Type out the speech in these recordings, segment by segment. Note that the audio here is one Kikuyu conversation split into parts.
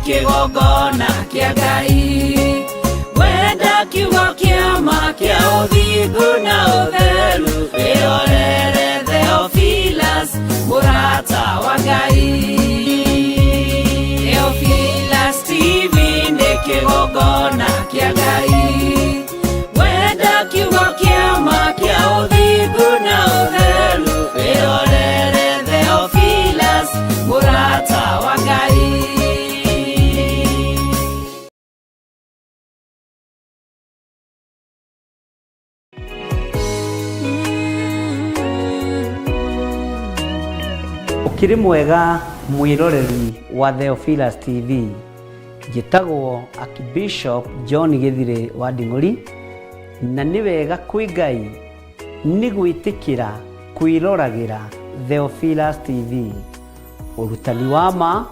Kĩgongona kĩa Ngai. Wenda kiugo kĩa ma kĩa ũthingu na ũtheru, wĩrorere Theophilus, mũrata wa Ngai. Theophilus TV nĩ kĩgongona kĩa Ngai. Wenda kiugo kĩa ma kĩa ũthingu na ũtheru, wĩrorere Theophilus, mũrata wa Ngai. Ũkĩrĩ mwega mwĩroreri wa Theophilus TV. Njĩtagwo Archbishop John Gĩthirĩ wa Nding'ũri, na nĩ wega kwĩ Ngai nĩ gwĩtĩkĩra kwĩroragĩra Theophilus TV. Ũrutani wa ma,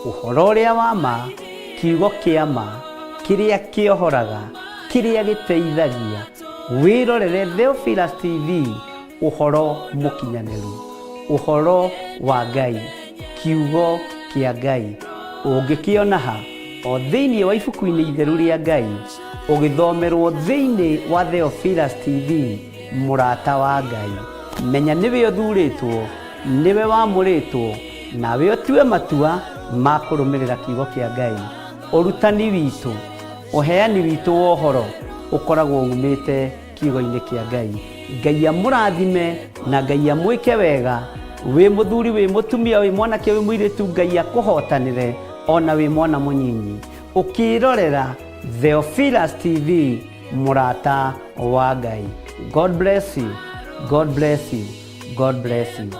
ũhoro ũrĩa wa ma, kiugo kĩa ma, kĩrĩa kĩohoraga, kĩrĩa gĩteithagia. Wĩrorere Theophilus TV, ũhoro mũkinyanĩru, ũhoro wa Ngai, kiugo kĩa Ngai. Ũngĩkĩona ha? O thĩinĩ wa ibuku-inĩ itheru rĩa Ngai, ũgĩthomerwo thĩinĩ wa Theophilus TV, mũrata wa Ngai. Menya nĩwe ũthurĩtwo, nĩwe wamũrĩtwo, nawe ũtue matua ma kũrũmĩrĩra kiugo kĩa Ngai. Ũrutani witũ, ũheani witũ wa ũhoro ũkoragwo umĩte kiugo-inĩ kĩa Ngai. Ngai amũrathime na Ngai amwĩke wega, wĩ mũthuri, wĩ mũtumia, wĩ mwanake, wĩ mũirĩtu, Ngai akũhotanĩre ona wĩ mwana mũnyinyi. Ũkĩrorera Theophilus TV, mũrata wa Ngai. God bless you. God bless you. God bless you.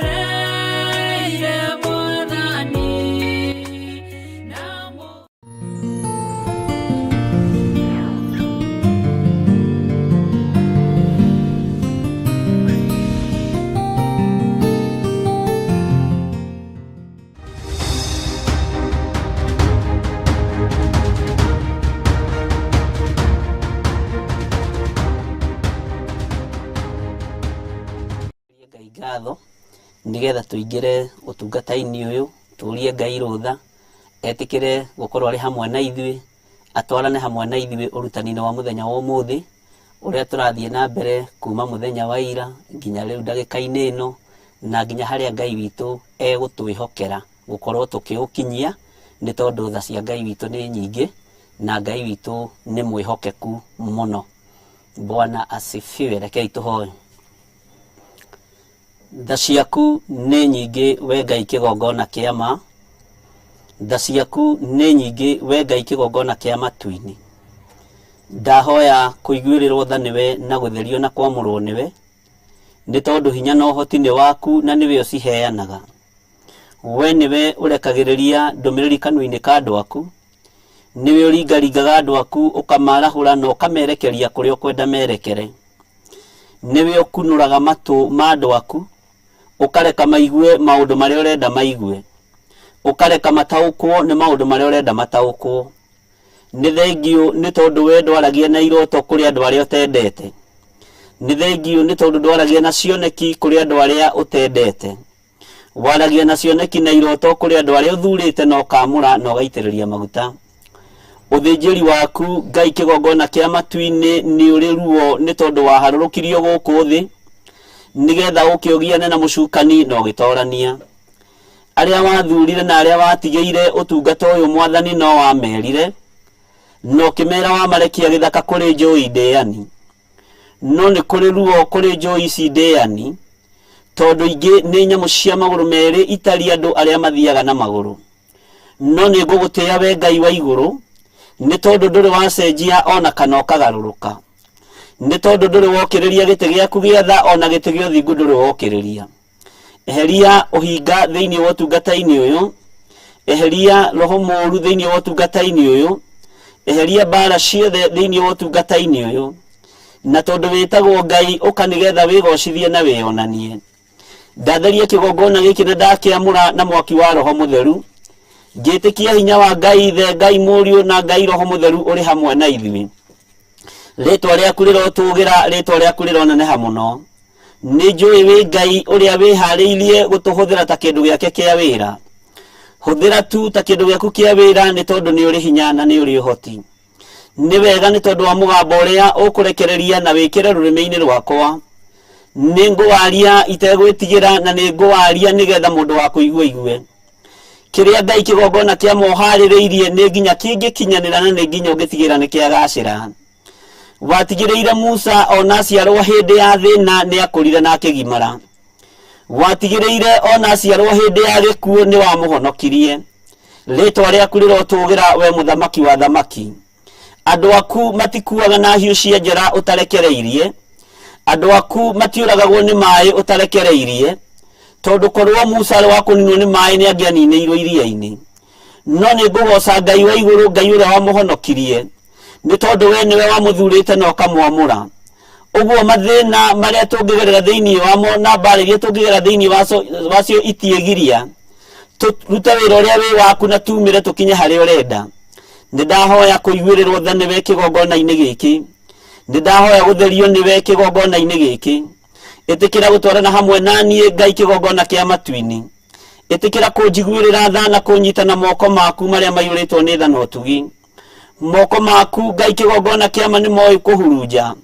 Twetereire Mwathani na Ngai ngatho nĩgetha tũingĩre ũtungata-inĩ ũyũ, tũrie Ngai rũtha etĩkĩre gũkorwo arĩ hamwe na ithuĩ, atwarane hamwe na ithuĩ ũrutani-inĩ wa mũthenya wa ũmũthĩ, ũrĩa tũrathiĩ na mbere kuma mũthenya wa ira nginya rĩu ndagĩka-inĩ ĩno, na nginya harĩa Ngai witũ egũtwĩhokera gũkorwo tũkĩũkinyia, nĩ tondũ tha cia Ngai witũ nĩ nyingĩ, na Ngai witũ nĩ mwĩhokeku mũno. Bwana asifiwe. Rekei tũhoe. Tha ciaku nĩ nyingĩ we Ngai kĩgongona kĩa ma, tha ciaku nĩ nyingĩ we Ngai kĩgongona kĩa matu-inĩ. Ndahoya kũiguĩrĩrwo tha nĩwe na gũtherio na kwamũrwo nĩwe, nĩ tondũ hinya na ũhoti nĩ waku na nĩwe ũciheanaga. We nĩwe ũrekagĩrĩria ndũmĩrĩri kanua-inĩ ka andũ aku, nĩwe ũringaringaga andũ aku ũkamarahũra na ũkamerekeria kũrĩa ũkwenda merekere. Nĩwe ũkunũraga matũ ma andũ aku, ũkareka maigue maũndũ marĩa ũrenda maigue, ũkareka mataũkwo nĩ maũndũ marĩa ũrenda mataũkwo. Nĩ thengiũ nĩ tondũ we ndwaragia na iroto kũrĩ andũ arĩa ũtendete. Nĩ thengiũ nĩ tondũ ndwaragia na cioneki kũrĩ andũ arĩa ũtendete. Waragia na cioneki na iroto kũrĩ andũ arĩa ũthurĩte na ũkamũra na ũgaitĩrĩria maguta. Ũthĩnjĩri waku Ngai kĩgongona kĩa matu-inĩ nĩ ũrĩ ruo nĩ tondũ waharũrũkirio gũkũ thĩ nĩgetha ũke ũgiane na mũcukani na ũgĩtorania. Arĩa wathurire na arĩa watigĩire ũtungata ũyũ Mwathani no wamerire na ũkĩmera wamarekia gĩthaka kũrĩ njũi ndĩani. No nĩ kũrĩ ruo kũrĩ njũi ici ndĩani tondũ ingĩ nĩ nyamũ cia magũrũ merĩ itari andũ arĩa mathiaga na magũrũ. No nĩ ngũgũtĩĩa we Ngai wa igũrũ, nĩ tondũ ndũrĩ wacenjia o na kana ũkagarũrũka. Nĩ tondũ ndũrĩ wokĩrĩria gĩtĩ gĩaku gĩa tha o na gĩtĩ gĩa ũthingu ndũrĩ wokĩrĩria. Eheria ũhinga thĩinĩ wa ũtungata-inĩ ũyũ, eheria roho mũũru thĩinĩ wa ũtungata-inĩ ũyũ, eheria mbara ciothe thĩinĩ wa ũtungata-inĩ ũyũ. Na tondũ wĩtagwo Ngai, ũka nĩgetha wĩgocithie na wĩyonanie. Ndatheria kĩgongona gĩkĩ na ndakĩamũra na mwaki wa Roho Mũtheru, ngĩtĩkia hinya wa Ngai Ithe, Ngai Mũriũ na Ngai Roho Mũtheru ũrĩ hamwe na ithuĩ. Rĩtwa rĩaku rĩrotũgĩra, rĩtwa rĩaku rĩroneneha mũno. Nĩ njũĩ wĩ Ngai ũrĩa wĩharĩirie gũtũhũthĩra ta kĩndũ gĩake kĩa wĩra. Hũthĩra tu ta kĩndũ gĩaku kĩa wĩra nĩ tondũ nĩ ũrĩ hinya na nĩ ũrĩ ũhoti. Nĩ wega nĩ tondũ wa mũgambo ũrĩa ũkũrekereria na wĩkĩre rũrĩmĩ-inĩ rwakwa. Nĩ ngũwaria itegwĩtigĩra na nĩ ngũwaria nĩgetha mũndũ wa kũigua aigue. Kĩrĩa Ngai kĩgongona kĩa moharĩrĩirie nĩ nginya kĩngĩkinyanĩra na nĩ nginya ũngĩtigĩra nĩ kĩagacĩra. Watigĩrĩire Musa ona aciarwo hĩndĩ ya thĩna nĩ akũrire na akĩgimara. Watigĩrĩire ona aciarwo hĩndĩ ya gĩkuũ nĩ wamũhonokirie. Rĩtwa rĩaku rĩrotũgĩra we mũthamaki wa thamaki. Andũ aku matikuaga na hiũ cia njora ũtarekereirie. Andũ aku matiũragagwo nĩ maĩ ũtarekereirie. Tondũ korwo Musa arĩ wa kũninwo nĩ maĩ nĩ angĩaninĩirwo iria-inĩ. No nĩ ngũgoca Ngai wa igũrũ, Ngai ũrĩa wamũhonokirie. Nĩ tondũ we nĩwe wamũthurĩte na ũkamwamũra. Ũguo mathĩna marĩa tũngĩgerera thĩinĩ wamo na mbaara iria tũngĩgerera thĩinĩ wacio itiĩgiria. Tũrute wĩra ũrĩa wĩ waku na tumĩre tũkinye harĩa ũrenda. Nĩ ndahoya kũiguĩrĩrwo tha nĩwe kĩgongona-inĩ gĩkĩ. Nĩ ndahoya gũtherio nĩwe kĩgongona-inĩ gĩkĩ. Ĩtĩkĩra gũtwarana hamwe na niĩ Ngai kĩgongona kĩa matu-inĩ. Ĩtĩkĩra kũnjiguĩrĩra tha na kũnyita na moko maku marĩa maiyũrĩtwo nĩ tha na ũtugi. Moko maku Ngai kĩgongona kĩama nĩ moĩ kũhurunja.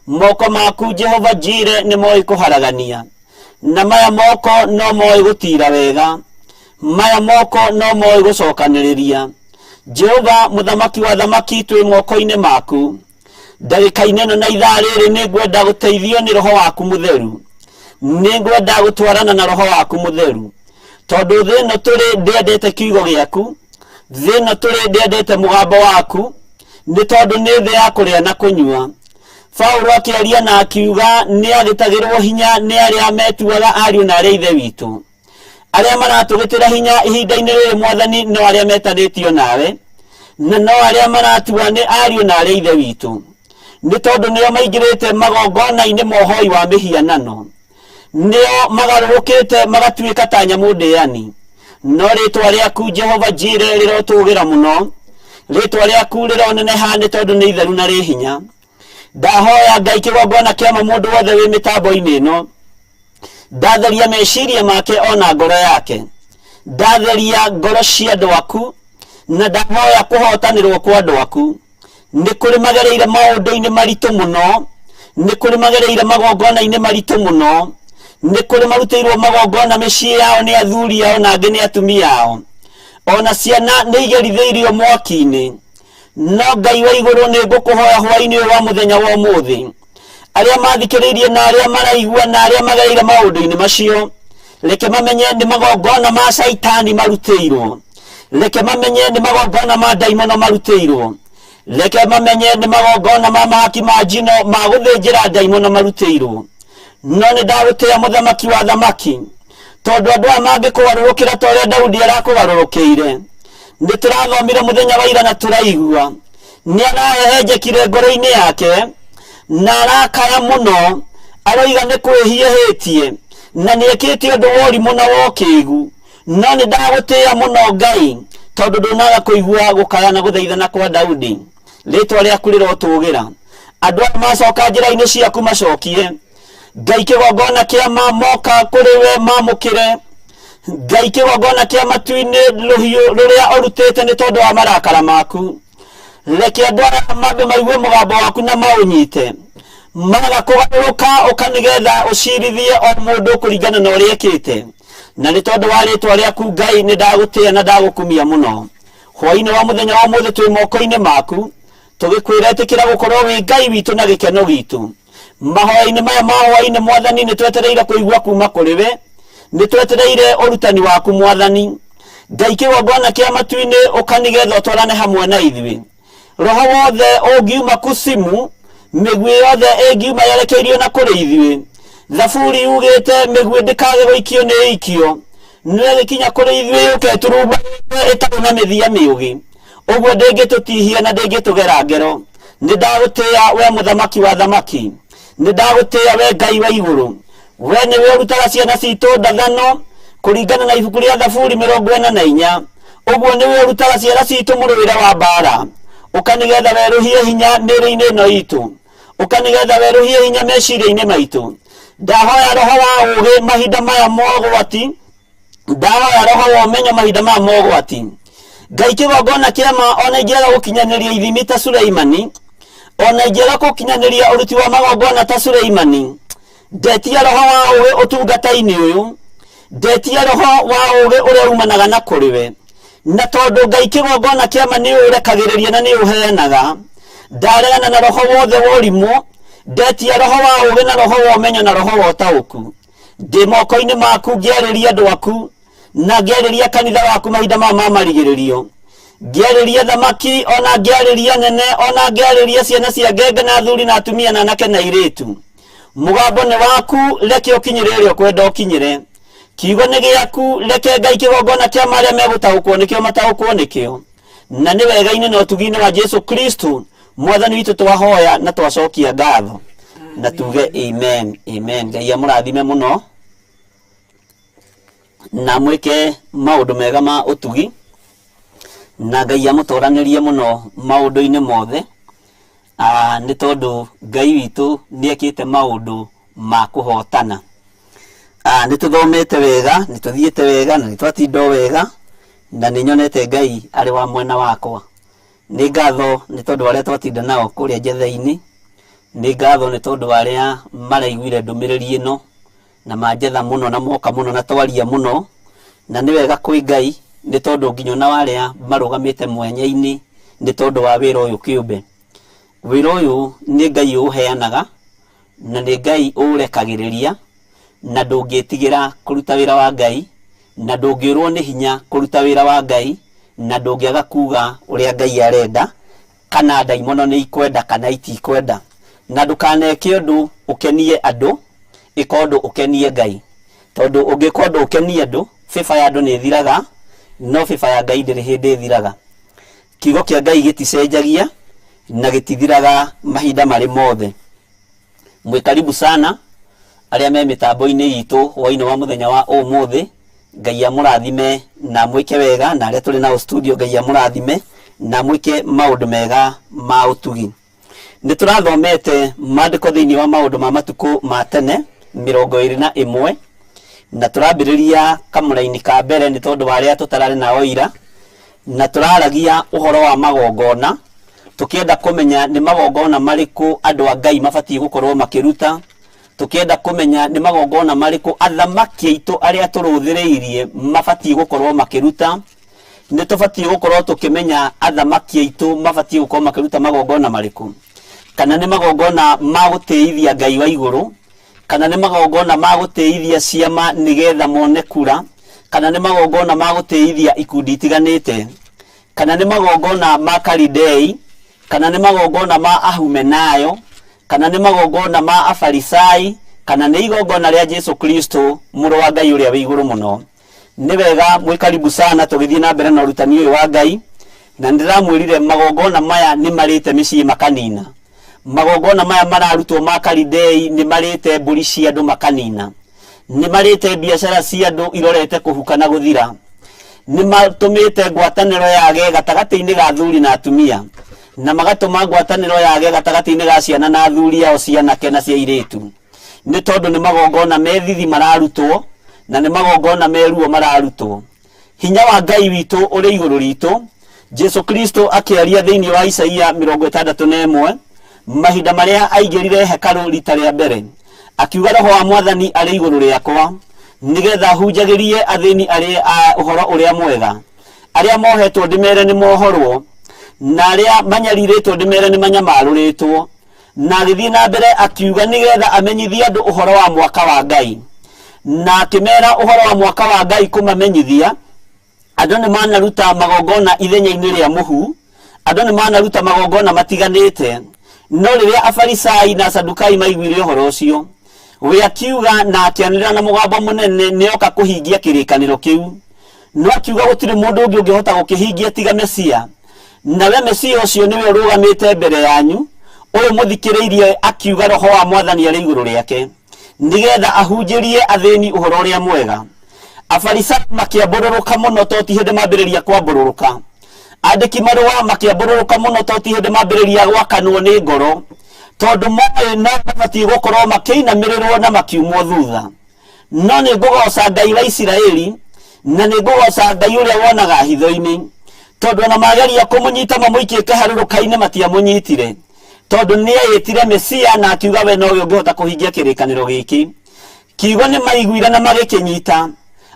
Moko maku Jehova Jire nĩ moĩ kũharagania. Na maya moko no moĩ gũtira wega. Maya moko no moĩ gũcokanĩrĩria. Jehova mũthamaki wa thamaki twĩ moko-inĩ maku. Ndagĩka-inĩ ĩno na ithaa rĩrĩ nĩ ngwenda gũteithio nĩ roho waku mũtheru. Nĩ ngwenda gũtwarana na roho waku mũtheru. Tondũ thĩ ĩno tũrĩ ndĩendete kiugo gĩaku, thĩ ĩno tũrĩ ndĩendete mũgambo waku, nĩ tondũ nĩ thĩ ya kũrĩa na kũnyua. Paulo akĩaria na akiuga nĩ agĩtagĩrwo hinya nĩ arĩa metuaga ariũ na arĩa ithe witũ. Arĩa maratũgĩtĩra hinya ihinda-inĩ rĩrĩ mwathani no arĩa metanĩtio nawe, na no arĩa maratua nĩ ariũ na arĩa ithe witũ. Nĩ tondũ nĩo maingĩrĩte magongona-inĩ ma ũhoi wa mĩhianano. Nĩo magarũrũkĩte magatuĩka ta nyamũ ndĩani. No rĩtwa rĩaku Jehova Jire rĩrotũgĩra mũno. Rĩtwa rĩaku rĩroneneha nĩ tondũ nĩ itheru na rĩ hinya. Ndahoya Ngai kĩgongona kĩama mũndũ wothe wĩ mĩtambo-inĩ ĩno. Ndatheria meciria make ona ngoro yake. Ndatheria ngoro cia andũ aku na ndahoya kũhotanĩrwo kwa andũ aku. Nĩ kũrĩ magereire maũndũ-inĩ maritũ mũno, nĩ kũrĩ magereire magongona-inĩ maritũ mũno, nĩ kũrĩ marutĩirwo magongona mĩciĩ yao nĩ athuri ao na angĩ nĩ atumia ao. Ona ciana nĩ igerithĩirio mwaki-inĩ. No Ngai wa igũrũ nĩ ngũkũhoya hwaĩ-inĩ ũyũ wa mũthenya wa ũmũthĩ. Arĩa mathikĩrĩirie na arĩa maraigua na arĩa magereire maũndũ-inĩ macio, reke mamenye nĩ magongona ma caitani marutĩirwo. Reke mamenye nĩ magongona ma ndaimono marutĩirwo. Reke mamenye nĩ magongona ma mahaki ma njino ma gũthĩnjĩra ndaimono marutĩirwo. No nĩ ndagũtĩĩa mũthamaki wa thamaki, tondũ andũ aya mangĩkũgarũrũkĩra ta ũrĩa Daudi arakũgarũrũkĩire. Nĩ tũrathomire mũthenya wa ira na tũraigua nĩ arahehenjekire ngoro-inĩ yake na arakaya mũno, aroiga nĩ kwĩhia ehĩtie na nĩ ekĩte ũndũ wa ũrimũ na wa ũkĩgu. No nĩ ndagũtĩĩa mũno Ngai, tondũ ndũnaga kũigua gũkaya na gũthaithana kwa Daudi. Rĩtwa rĩaku rĩrotũgĩra. Andũ aya macoka njĩra-inĩ ciaku macokie. Ngai kĩgongona kĩa ma moka kũrĩ we mamũkĩre. Ngai kĩgongona kĩa matu-inĩ rũhiũ rũrĩa ũrutĩte nĩ tondũ wa marakara maku. Reke andũ aya mambe maigue mũgambo waku na maũnyite. Maga kũgarũrũka ũka nĩgetha ũcirithie o mũndũ kũringana na ũrĩa ekĩte. Na nĩ tondũ wa rĩtwa rĩaku Ngai nĩ ndagũtĩĩa na ndagũkumia mũno. Hwaĩ-inĩ wa mũthenya wa ũmũthĩ twĩ moko-inĩ maku, tũgĩkwĩra ĩtĩkĩra gũkorwo wĩ Ngai witũ na gĩkeno gitũ. Mahoya-inĩ maya ma hwaĩ-inĩ mwathani nĩ twetereire kũigua kuma kũrĩ we, nĩ twetereire ũrutani waku mwathani. Ngai kĩgongona kĩa matu-inĩ ũka nĩgetha ũtwarane hamwe na ithuĩ. Roho wothe ũngiuma kusimu, mĩguĩ yothe ĩngiuma yerekeirio na kũrĩ ithuĩ. Thaburi yugĩte mĩguĩ ndĩkage gũikio nĩ ĩikio, no ĩgĩkinya kũrĩ ithuĩ yũke ĩturumbanĩte ĩtarĩ na mĩthia mĩũgĩ. Ũguo ndĩngĩtũtihia na ndĩngĩtũgera ngero. Nĩ ndagũtĩĩa we mũthamaki wa thamaki. Nĩ ndagũtĩĩa we Ngai wa igũrũ. We nĩwe ũrutaga ciana citũ ndathano kũringana na ibuku rĩa Thaburi 44. Ũguo nĩwe ũrutaga ciana citũ mũrũĩre wa mbaara. Ũka nĩgetha werũhie hinya mĩĩrĩ-inĩ ĩno itũ. Ũka nĩgetha werũhie hinya meciria-inĩ maitũ. Ndahoya roho wa ũũgĩ mahinda maya mogwati, ndahoya roho wa ũmenyo mahinda maya mogwati. Ngai kĩgongona kĩa ma, ona ingĩaga gũkinyanĩria ithimi ta Suleimani, ona ingĩaga gũkinyanĩria ũruti wa magongona ta Suleimani, ndetia roho wa ũũgĩ ũtungata-inĩ ũyũ, ndetia roho wa ũũgĩ ũrĩa umanaga na kũrĩ we. Na tondũ Ngai kĩgongona kĩa ma nĩ ũrekagĩrĩria na nĩ ũheanaga, ndaregana na roho wothe wa ũrimũ, ndetia roho wa ũũgĩ na roho wa ũmenyo na roho wa ũtaũku. Ndĩ moko-inĩ maku ngĩarĩria andũ aku na ngĩarĩria kanitha waku mahinda maya ma marigĩrĩrio, ngĩarĩria thamaki ona ngĩarĩria nene ona ngĩarĩria ciana cia ngenge na athuri na atumia na anake na airĩtu. Mũgambo nĩ waku, reke ũkinyĩre ũrĩa ũkwenda ũkinyĩre. Kiugo nĩ gĩaku, reke Ngai kĩgongona kĩa marĩa megũtaũkwo nĩkĩo mataũkwo nĩkĩo. Na nĩ wega-inĩ na ũtugi-inĩ wa Jesu Kristo Mwathani witũ twahoya na twacokia ngatho na tuge amen, amen. Ngai amũrathime mũno na mwĩke maũndũ mega ma ũtugi, na Ngai amũtoranĩrie mũno maũndũ-inĩ mothe, nĩ tondũ Ngai witũ nĩ ekĩte maũndũ ma kũhotana. Nĩ tũthomete wega, nĩ tũthiĩte wega na nĩ twatinda o wega, na nĩ nyonete Ngai arĩ wa mwena wakwa. Nĩ ngatho nĩ tondũ wa arĩa twatinda nao kũrĩa njetha-inĩ, nĩ ngatho nĩ tondũ wa arĩa maraiguire ndũmĩrĩri ĩno na manjetha mũno na moka mũno na twaria mũno, na nĩ wega kwĩ Ngai nĩ tondũ nginya ona wa arĩa marũgamĩte mwanya-inĩ nĩ tondũ wa wĩra ũyũ kĩũmbe. Wĩra ũyũ nĩ Ngai ũũheanaga na nĩ Ngai ũũrekagĩrĩria, na ndũngĩtigĩra kũruta wĩra wa Ngai, na ndũngĩũrwo nĩ hinya kũruta wĩra wa Ngai, na ndũngĩaga kuga ũrĩa Ngai arenda, kana ndaimono nĩ ikwenda kana itikwenda. Na ndũkaneke ũndũ ũkenie andũ, ĩka ũndũ ũkenie Ngai. Tondũ ũngĩka ũndũ ũkenie andũ, favor ya andũ nĩ ĩthiraga, no favor ya Ngai ndĩrĩ hĩndĩ ĩthiraga. Kiugo kĩa Ngai gĩticenjagia na gĩtithiraga mahinda marĩ mothe. Mwĩ karibu sana arĩa me mĩtambo-inĩ itũ hwainĩ wa mũthenya wa ũmũthĩ. Ngai amũrathime na mwĩke wega, na arĩa tũrĩ nao studio Ngai amũrathime na mwĩke maũndũ mega ma ũtugi. Nĩ tũrathomete maandĩko thĩinĩ wa maũndũ ma matukũ ma tene 21, na tũrambĩrĩria kamũraini ka mbere nĩ tondũ wa arĩa tũtararĩ nao ira, na tũraragia ũhoro wa magongona, tũkĩenda kũmenya nĩ magongona marĩkũ andũ a Ngai mabatiĩ gũkorwo makĩruta, tũkĩenda kũmenya nĩ magongona marĩkũ athamaki aitũ arĩa tũrũthĩrĩirie mabatiĩ gũkorwo makĩruta. Nĩ tũbatiĩ gũkorwo tũkĩmenya athamaki aitũ mabatiĩ gũkorwo makĩruta magongona marĩkũ, kana nĩ magongona ma gũtĩithia Ngai wa igũrũ, kana nĩ magongona ma gũtĩithia ciama nĩgetha mone kura, kana nĩ magongona ma gũtĩithia ikundi itiganĩte, kana nĩ magongona ma Kalidei, kana nĩ magongona ma Ahumenayo, kana nĩ magongona ma Afarisai, kana nĩ igongona rĩa Jesu Kristo mũrũ wa Ngai ũrĩa wĩ igũrũ mũno. Nĩ wega mwĩ karibu sana tũgĩthiĩ na mbere na ũrutani ũyũ wa Ngai, na nĩndĩramwĩrire magongona maya nĩ marĩte mĩciĩ makanina. Magongona maya mararutwo ma Kalidei nĩ marĩte mbũri cia andũ makanina. Nĩ marĩte biacara cia andũ irorete kũhuka na gũthira. Nĩ matũmĩte ngwatanĩro yage gatagatĩ-inĩ ga athuri na atumia, na magatũma ngwatanĩro yage gatagatĩ-inĩ ga ciana na athuri ao cia anake na cia airĩtu. Nĩ tondũ nĩ magongona me thithi mararutwo, na nĩ magongona me ruo mararutwo. Hinya wa Ngai witũ ũrĩ igũrũ ritũ. Jesu Kristo akĩaria thĩinĩ wa Isaia 61, mahinda marĩa aingĩrire hekarũ rita rĩa mbere, akiuga roho wa Mwathani arĩ igũrũ rĩakwa, nĩgetha hunjagĩrie athĩni arĩa a ũhoro ũrĩa mwega, arĩa mohetwo ndĩmere nĩ mohorwo, na arĩa manyarirĩtwo ndĩmere nĩ manyamarũrĩtwo. Na agĩthiĩ na mbere akiuga nĩgetha amenyithie andũ ũhoro wa mwaka wa Ngai. Na akĩmera ũhoro wa mwaka wa Ngai kũmamenyithia, andũ nĩ manaruta magongona ithenya-inĩ rĩa mũhu, andũ nĩ manaruta magongona matiganĩte. No rĩrĩa Afarisai na Asadukai maiguire ũhoro ũcio, we akiuga na akĩanĩrĩra na mũgambo mũnene nĩ oka kũhingia kĩrĩkanĩro kĩu. No akiuga gũtirĩ mũndũ ũngĩ ũngĩhota gũkĩhingia tiga Mesia. Nawe Mesia ũcio nĩwe ũrũgamĩte mbere yanyu, ũyũ mũthikĩrĩirie akiuga roho wa Mwathani arĩ igũrũ rĩake, nĩgetha ahunjĩrie athĩni ũhoro ũrĩa mwega. Afarisai makĩambũrũrũka mũno to ti hĩndĩ mambĩrĩria kwambũrũrũka. Andĩki marũa makĩambũrũrũka mũno to ti hĩndĩ mambĩrĩria gwakanwo nĩ ngoro. Tondũ moĩ no mabatiĩ gũkorwo makĩinamĩrĩrwo na makiumwo thutha. No nĩ ngũgooca Ngai wa Isiraeli, na nĩ ngũgooca Ngai ũrĩa wonaga hitho-inĩ, tondũ ona mageria kũmũnyita mamũikie kĩharũrũka-inĩ matiamũnyitire, tondũ nĩeĩtire Mesia na akiuga we nowe ũngĩhota kũhingia kĩrĩkanĩro gĩkĩ. Kiugo nĩ maiguire na magĩkĩnyita,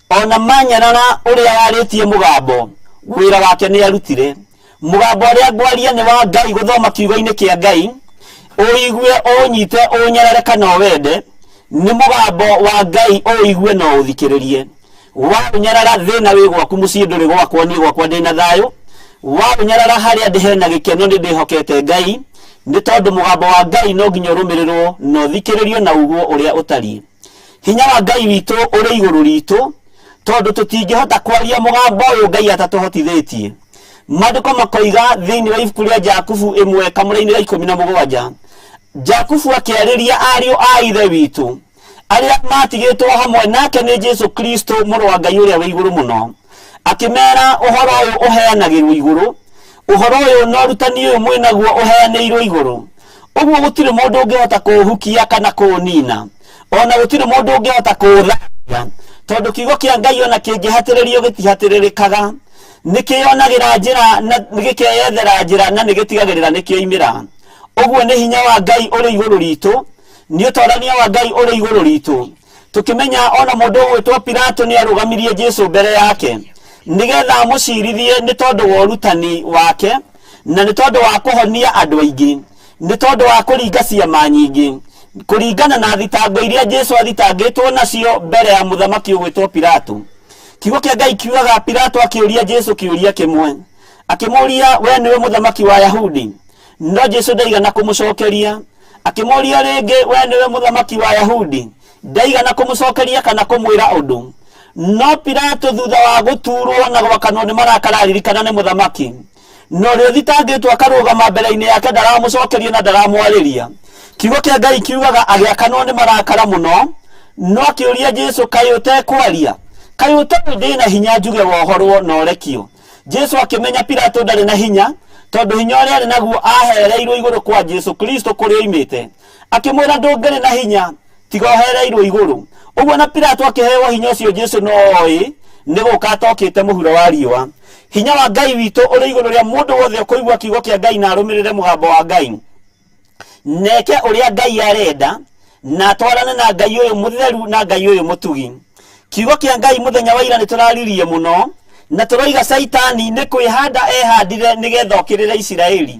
ona manyarara ũrĩa warĩtie mũgambo, wĩra wake nĩ arutire. Mũgambo ũrĩa ngwaria nĩ wa Ngai gũthoma kiugo-inĩ kĩa Ngai, ũigue ũnyite ũnyarare kana ũwende, nĩ mũgambo wa Ngai ũigue na ũthikĩrĩrie. Waũnyarara thĩna wĩ gwaku mũciĩ ndũrĩ gwakwa, niĩ gwakwa ndĩ na thayũ. Waũnyarara harĩa ndĩ hena gĩkeno nĩ ndĩhokete Ngai, nĩ tondũ mũgambo wa Ngai no nginya ũrũmĩrĩrwo na ũthikĩrĩrio na ugwo ũrĩa ũtariĩ. Hinya wa Ngai witũ ũrĩ igũrũ ritũ, tondũ tũtingĩhota kwaria mũgambo ũyũ Ngai atatũhotithĩtie. Maandĩko makoiga thĩinĩ wa ibuku rĩa Jakubu ĩmwe kamũra-inĩ ga 17, Jakubu akĩarĩria ariũ a ithe witũ arĩa matigĩtwo hamwe nake nĩ Jesu Kristo mũrũ wa Ngai ũrĩa wĩ igũrũ mũno, akĩmera ũhoro ũyũ ũheanagĩrwo igũrũ, ũhoro ũyũ na ũrutani ũyũ mwĩ naguo ũheanĩirwo igũrũ. Ũguo gũtirĩ mũndũ ũngĩhota kũũhukia kana kũũnina, ona gũtirĩ mũndũ ũngĩhota kũũthamia, tondũ kiugo kĩa Ngai ona kĩngĩhatĩrĩrio gĩtihatĩrĩrĩkaga, nĩkĩyonagĩra njĩra na gĩkeyethera njĩra na nĩgĩtigagĩrĩra nĩkĩoimĩra. Ũguo nĩ hinya wa Ngai ũrĩ igũrũ ritũ, nĩ ũtorania wa Ngai ũrĩ igũrũ ritũ. Tũkĩmenya ona mũndũ ũgwĩtwo Pilato nĩ arũgamirie Jesu mbere yake nĩgetha amũcirithie nĩ tondũ wa ũrutani wake na nĩ tondũ wa kũhonia andũ aingĩ, nĩ tondũ wa kũringa ciama nyingĩ, kũringana na thitango iria Jesu athitangĩtwo nacio mbere ya mũthamaki ũgwĩtwo Pilato. Kiugo kĩa Ngai kiugaga Pilato akĩũria Jesu kĩũria kĩmwe, akĩmũũria, we nĩwe mũthamaki wa Ayahudi? No Jesu ndaigana kũmũcokeria. Akĩmũũria rĩngĩ, we nĩwe mũthamaki wa Ayahudi? Ndaigana kũmũcokeria kana kũmwĩra ũndũ. No Pilato thutha wa gũturwo na gwakanwo nĩ marakara aririkana nĩ mũthamaki, na ũrĩa ũthitangĩtwo akarũgama mbere-inĩ yake ndaramũcokeria na ndaramwarĩria. Kiugo kĩa Ngai kiugaga agĩakanwo nĩ marakara mũno, no akĩũria Jesu, kaĩ ũtekwaria? Kaĩ ũtoĩ ndĩ na hinya njuge wohorwo na ũrekio? Jesu akĩmenya Pilato ndarĩ na hinya, tondũ hinya ũrĩa arĩ naguo ahereirwo igũrũ kwa Jesu Kristo kũrĩa oimĩte. Akĩmwĩra ndũngĩrĩ na hinya tiga ũhereirwo igũrũ. Ũguo na Pilato akĩheo hinya ũcio Jesu no oĩ nĩ gũka atokĩte mũhuro wa riũa. Hinya wa Ngai witũ ũrĩ igũrũ rĩa mũndũ wothe ũkũigua kiugo kĩa Ngai na arũmĩrĩre mũgambo wa Ngai, neke ũrĩa Ngai arenda na atwarane na Ngai ũyũ mũtheru na Ngai ũyũ mũtugi. Kiugo kĩa Ngai mũthenya wa ira nĩ tũraririe mũno na tũroiga Caitani nĩ kwĩhanda ehandire nĩgetha okĩrĩre Isiraeli,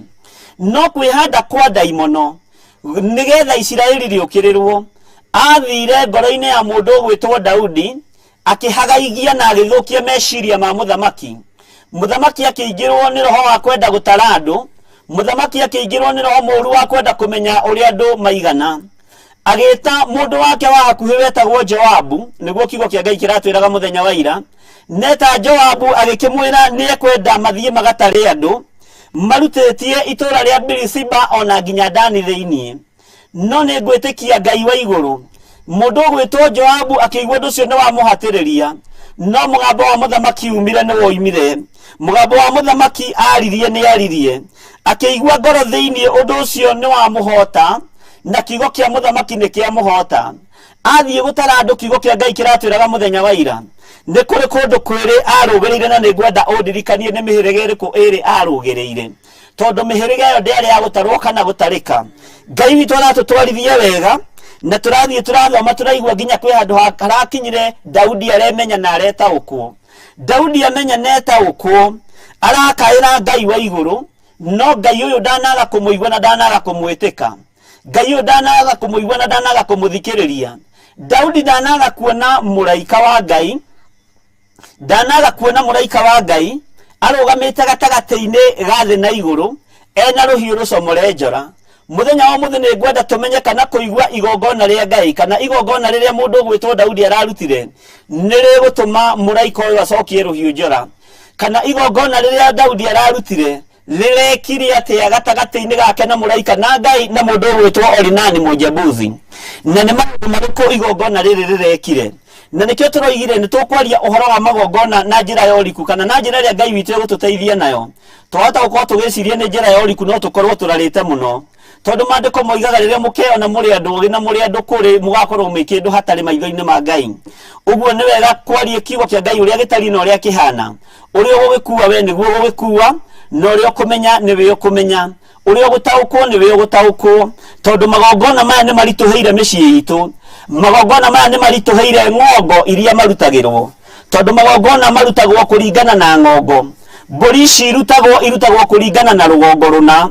no kwĩhanda kwa ndaimono nĩgetha Isiraeli rĩũkĩrĩrwo. Athire ngoro-inĩ ya mũndũ ũgwĩtwo Daudi akĩhagaigia na agĩthũkia meciria ma mũthamaki. Mũthamaki akĩingĩrwo nĩ roho wa kwenda gũtara andũ, mũthamaki akĩingĩrwo nĩ roho mũũru wa kwenda kũmenya ũrĩa andũ maigana. Agĩta mũndũ wake wa hakuhĩ wetagwo Joabu, nĩguo kiugo kĩa Ngai kĩratwĩraga mũthenya wa ira. Neta Joabu agĩkĩmwĩra nĩ ekwenda mathiĩ magatare andũ marutĩtie itũũra rĩa Birisiba ona nginya Dani thĩinĩ. No nĩ ngwĩtĩkia Ngai wa igũrũ. Mũndũ ũgwĩtwo Joabu akĩigua ũndũ ũcio nĩ wamũhatĩrĩria, no mũgambo wa mũthamaki umire nĩ woimire. Mũgambo wa mũthamaki aririe nĩ aririe. Akĩigua ngoro thĩinĩ ũndũ ũcio nĩ wamũhota, na kiugo kĩa mũthamaki nĩ kĩamũhota. Athiĩ gũtara andũ, kiugo kĩa Ngai kĩratwĩraga mũthenya wa ira nĩ kũrĩ kũndũ kwĩrĩ arũgĩrĩire, na nĩ ngwenda ũndirikanie nĩ mĩhĩrĩga ĩrĩkũ ĩrĩ arũgĩrĩire, tondũ mĩhĩrĩga ĩyo ndĩarĩ ya gũtarwo kana gũtarĩka. Ngai witũ aratũtwarithia wega na tũrathiĩ tũrathoma tũraigua nginya kwĩ handũ harakinyire Daudi aremenya na aretaũkwo. Daudi amenya na etaũkwo, arakaĩra Ngai wa igũrũ, no Ngai ũyũ ndanaga kũmũigua na ndanaga kũmwĩtĩka. Ngai ũyũ ndanaga kũmũigua na ndanaga kũmũthikĩrĩria. Daudi ndanaga kuona mũraika wa Ngai, ndanaga kuona mũraika wa Ngai arũgamĩte gatagatĩ-inĩ ga thĩ na igũrũ ena rũhiũ rũcomore njora. Mũthenya wa ũmũthĩ nĩ ngwenda tũmenye kana kũigua igongona rĩa Ngai kana igongona rĩrĩa mũndũ ũgwĩtwo Daudi ararutire nĩ rĩgũtũma mũraika ũyũ acokie rũhiũ njora, kana igongona rĩrĩa Daudi ararutire rĩrekire atĩa gatagatĩ-inĩ gake na mũraika na Ngai na mũndũ ũgwĩtwo Orinani Mũjebusi, na nĩ maũndũ marĩkũ igongona rĩrĩ rĩrekire. Na nĩkĩo tũroigire nĩ tũkwaria ũhoro wa magongona na njĩra ya ũriku, kana na njĩra ĩrĩa Ngai witũ egũtũteithia nayo. Twahota gũkorwo tũgĩciria nĩ njĩra ya ũriku, no tũkorwo tũrarĩte mũno, Tondũ maandĩko moigaga rĩrĩa mũkeyona mũrĩ andũ ogĩ na mũrĩ andũ kũrĩ, mũgakorwo mwĩ kĩndũ hatarĩ maitho-inĩ ma Ngai. Ũguo nĩ wega kwaria kiugo kĩa Ngai ũrĩa gĩtariĩ na ũrĩa kĩhana. Ũrĩa ũgũgĩkua we nĩguo ũgũgĩkua, na ũrĩa ũkũmenya nĩwe ũkũmenya. Ũrĩa ũgũtaũkwo nĩwe ũgũtaũkwo. Tondũ magongona maya nĩ maritũhĩire mĩciĩ itũ. Magongona maya nĩ maritũhĩire ng'ongo iria marutagĩrwo. Tondũ magongona marutagwo kũringana na ng'ongo. Mbũri ici irutagwo irutagwo kũringana na rũgongo rũna.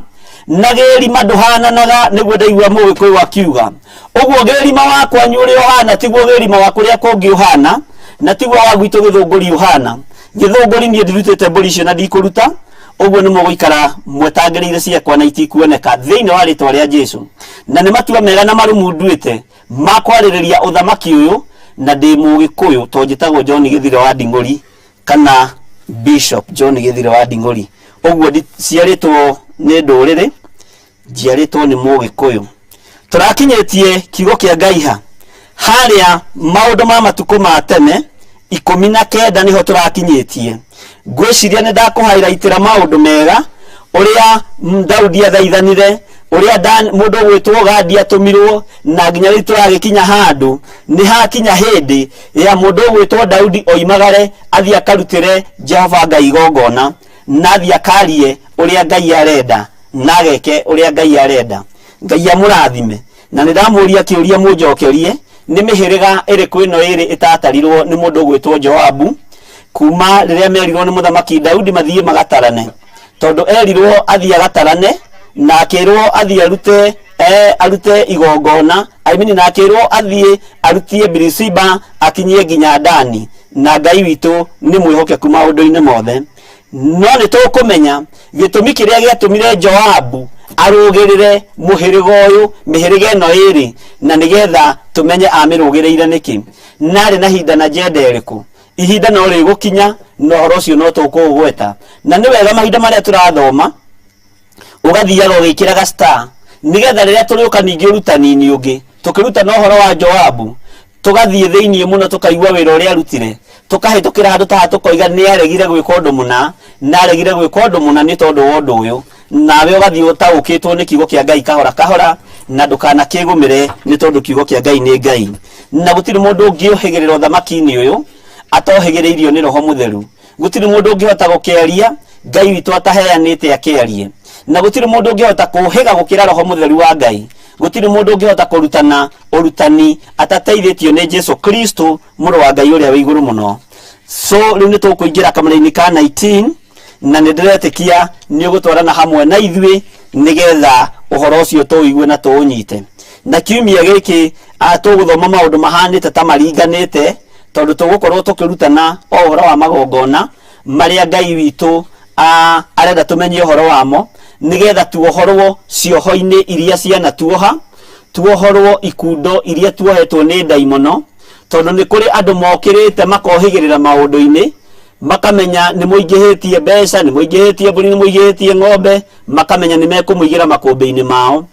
Na gĩrima ndũhananaga nĩguo ndaigua Mũgĩkũyũ akiuga. Ũguo gĩrima wa kwanyu ũrĩa ũhana tiguo gĩrima wa kũrĩa kũngĩ ũhana, na tiguo wa gwitũ Gĩthũngũri ũhana. Gĩthũngũri niĩ ndirutĩte mbũri icio na ndikũruta, ũguo nĩ mũgũikara mwetangĩrĩire ciakwa na itikuoneka thĩinĩ wa rĩtwa rĩa Jesu. Na nĩ matua mega na marũmu nduĩte ma kwarĩrĩria ũthamaki ũyũ, na ndĩ Mũgĩkũyũ to njĩtagwo John Gĩthire wa Nding'ũri kana Bishop John Gĩthire wa Nding'ũri. Ũguo ciarĩtwo nĩ ndũrĩrĩ, njiarĩtwo nĩ Mũgĩkũyũ. Tũrakinyĩtie kiugo kĩa Ngai ha? Harĩa maũndũ ma matukũ ma tene 19 nĩho tũrakinyĩtie. Ngwĩciria nĩ ndakũhailaitĩra maũndũ mega, ũrĩa Daudi athaithanire, ũrĩa mũndũ ũgwĩtwo Gadi atũmirwo, na nginya rĩu tũragĩkinya handũ, nĩ hakinya hĩndĩ ya mũndũ ũgwĩtwo Daudi oimagare athiĩ akarutĩre Jehova Ngai igongona, na athiĩ akarie ũrĩa Ngai arenda, na ageke ũrĩa Ngai arenda. Ngai amũrathime. Na nĩ ndamũria kĩũria mũnjokerie, nĩ mĩhĩrĩga ĩrĩkũ ĩno ĩrĩ ĩtatarirwo nĩ mũndũ ũgwĩtwo Joabu kuma rĩrĩa merirwo nĩ mũthamaki Daudi mathiĩ magatarane? Tondũ erirwo athiĩ agatarane na akĩrwo athiĩ arute arute igongona, I mean, na akĩrwo athiĩ arutie Birisiba akinyie nginya Dani, na Ngai witũ nĩ mwĩhokeku maũndũ-inĩ mothe. No nĩ tũkũmenya gĩtũmi kĩrĩa gĩatũmire Joabu arũgĩrĩre mũhĩrĩga ũyũ, mĩhĩrĩga ĩno ĩrĩ, na nĩgetha tũmenye amĩrũgĩrĩire nĩkĩ, na arĩ na hinda na njenda ĩrĩkũ. Ihinda no rĩgũkinya na ũhoro ũcio no tũkũũgweta. Na nĩ wega mahinda marĩa tũrathoma ũgathiaga ũgĩkĩraga star, nĩgetha rĩrĩa tũrĩũka ningĩ ũrutani-inĩ ũngĩ tũkĩrutana ũhoro wa Joabu, tũgathiĩ thĩinĩ mũno tũkaigua wĩra ũrĩa arutire, tũkahĩtũkĩra handũ ta haha tũkoiga nĩ aregire gwĩka ũndũ mũna, na aregire gwĩka ũndũ mũna nĩ tondũ wa ũndũ ũyũ. Nawe ũgathiĩ ũtaũkĩtwo nĩ kiugo kĩa Ngai kahora kahora, na ndũkanakĩgũmĩre nĩ tondũ kiugo kĩa Ngai nĩ Ngai. Na gũtirĩ mũndũ ũngĩũhĩgĩrĩra ũthamaki-inĩ ũyũ atohĩgĩrĩirio nĩ Roho Mũtheru. Gũtirĩ mũndũ ũngĩhota gũkĩaria Ngai witũ ataheanĩte akĩarie. Na gũtirĩ mũndũ ũngĩhota kũhĩga gũkĩra Roho Mũtheru wa Ngai. Gũtirĩ mũndũ ũngĩhota kũrutana ũrutani atateithĩtio nĩ Jesu Kristo mũrũ wa Ngai ũrĩa wĩ igũrũ mũno. So rĩu nĩ tũkũingĩra kamũra-inĩ ka 19, na nĩ ndĩretĩkia nĩ ũgũtwarana hamwe na ithuĩ nĩgetha ũhoro ũcio tũũigue na tũũnyite. Na kiumia gĩkĩ tũgũthoma maũndũ mahanĩte ta maringanĩte, tondũ tũgũkorwo tũkĩrutana o ũhoro wa magongona marĩa Ngai witũ arenda tũmenye ũhoro wamo, nĩgetha tuohorwo cioho-inĩ iria cianatuoha, tuohorwo ikundo iria tuohetwo nĩ ndaimono, tondũ nĩ kũrĩ andũ mokĩrĩte makohĩgĩrĩra maũndũ-inĩ, makamenya nĩ mũingĩhĩtie mbeca, nĩ mũingĩhĩtie mbũri, nĩ mũingĩhĩtie ng'ombe, makamenya nĩ mekũmũigĩra makũmbĩ-inĩ mao.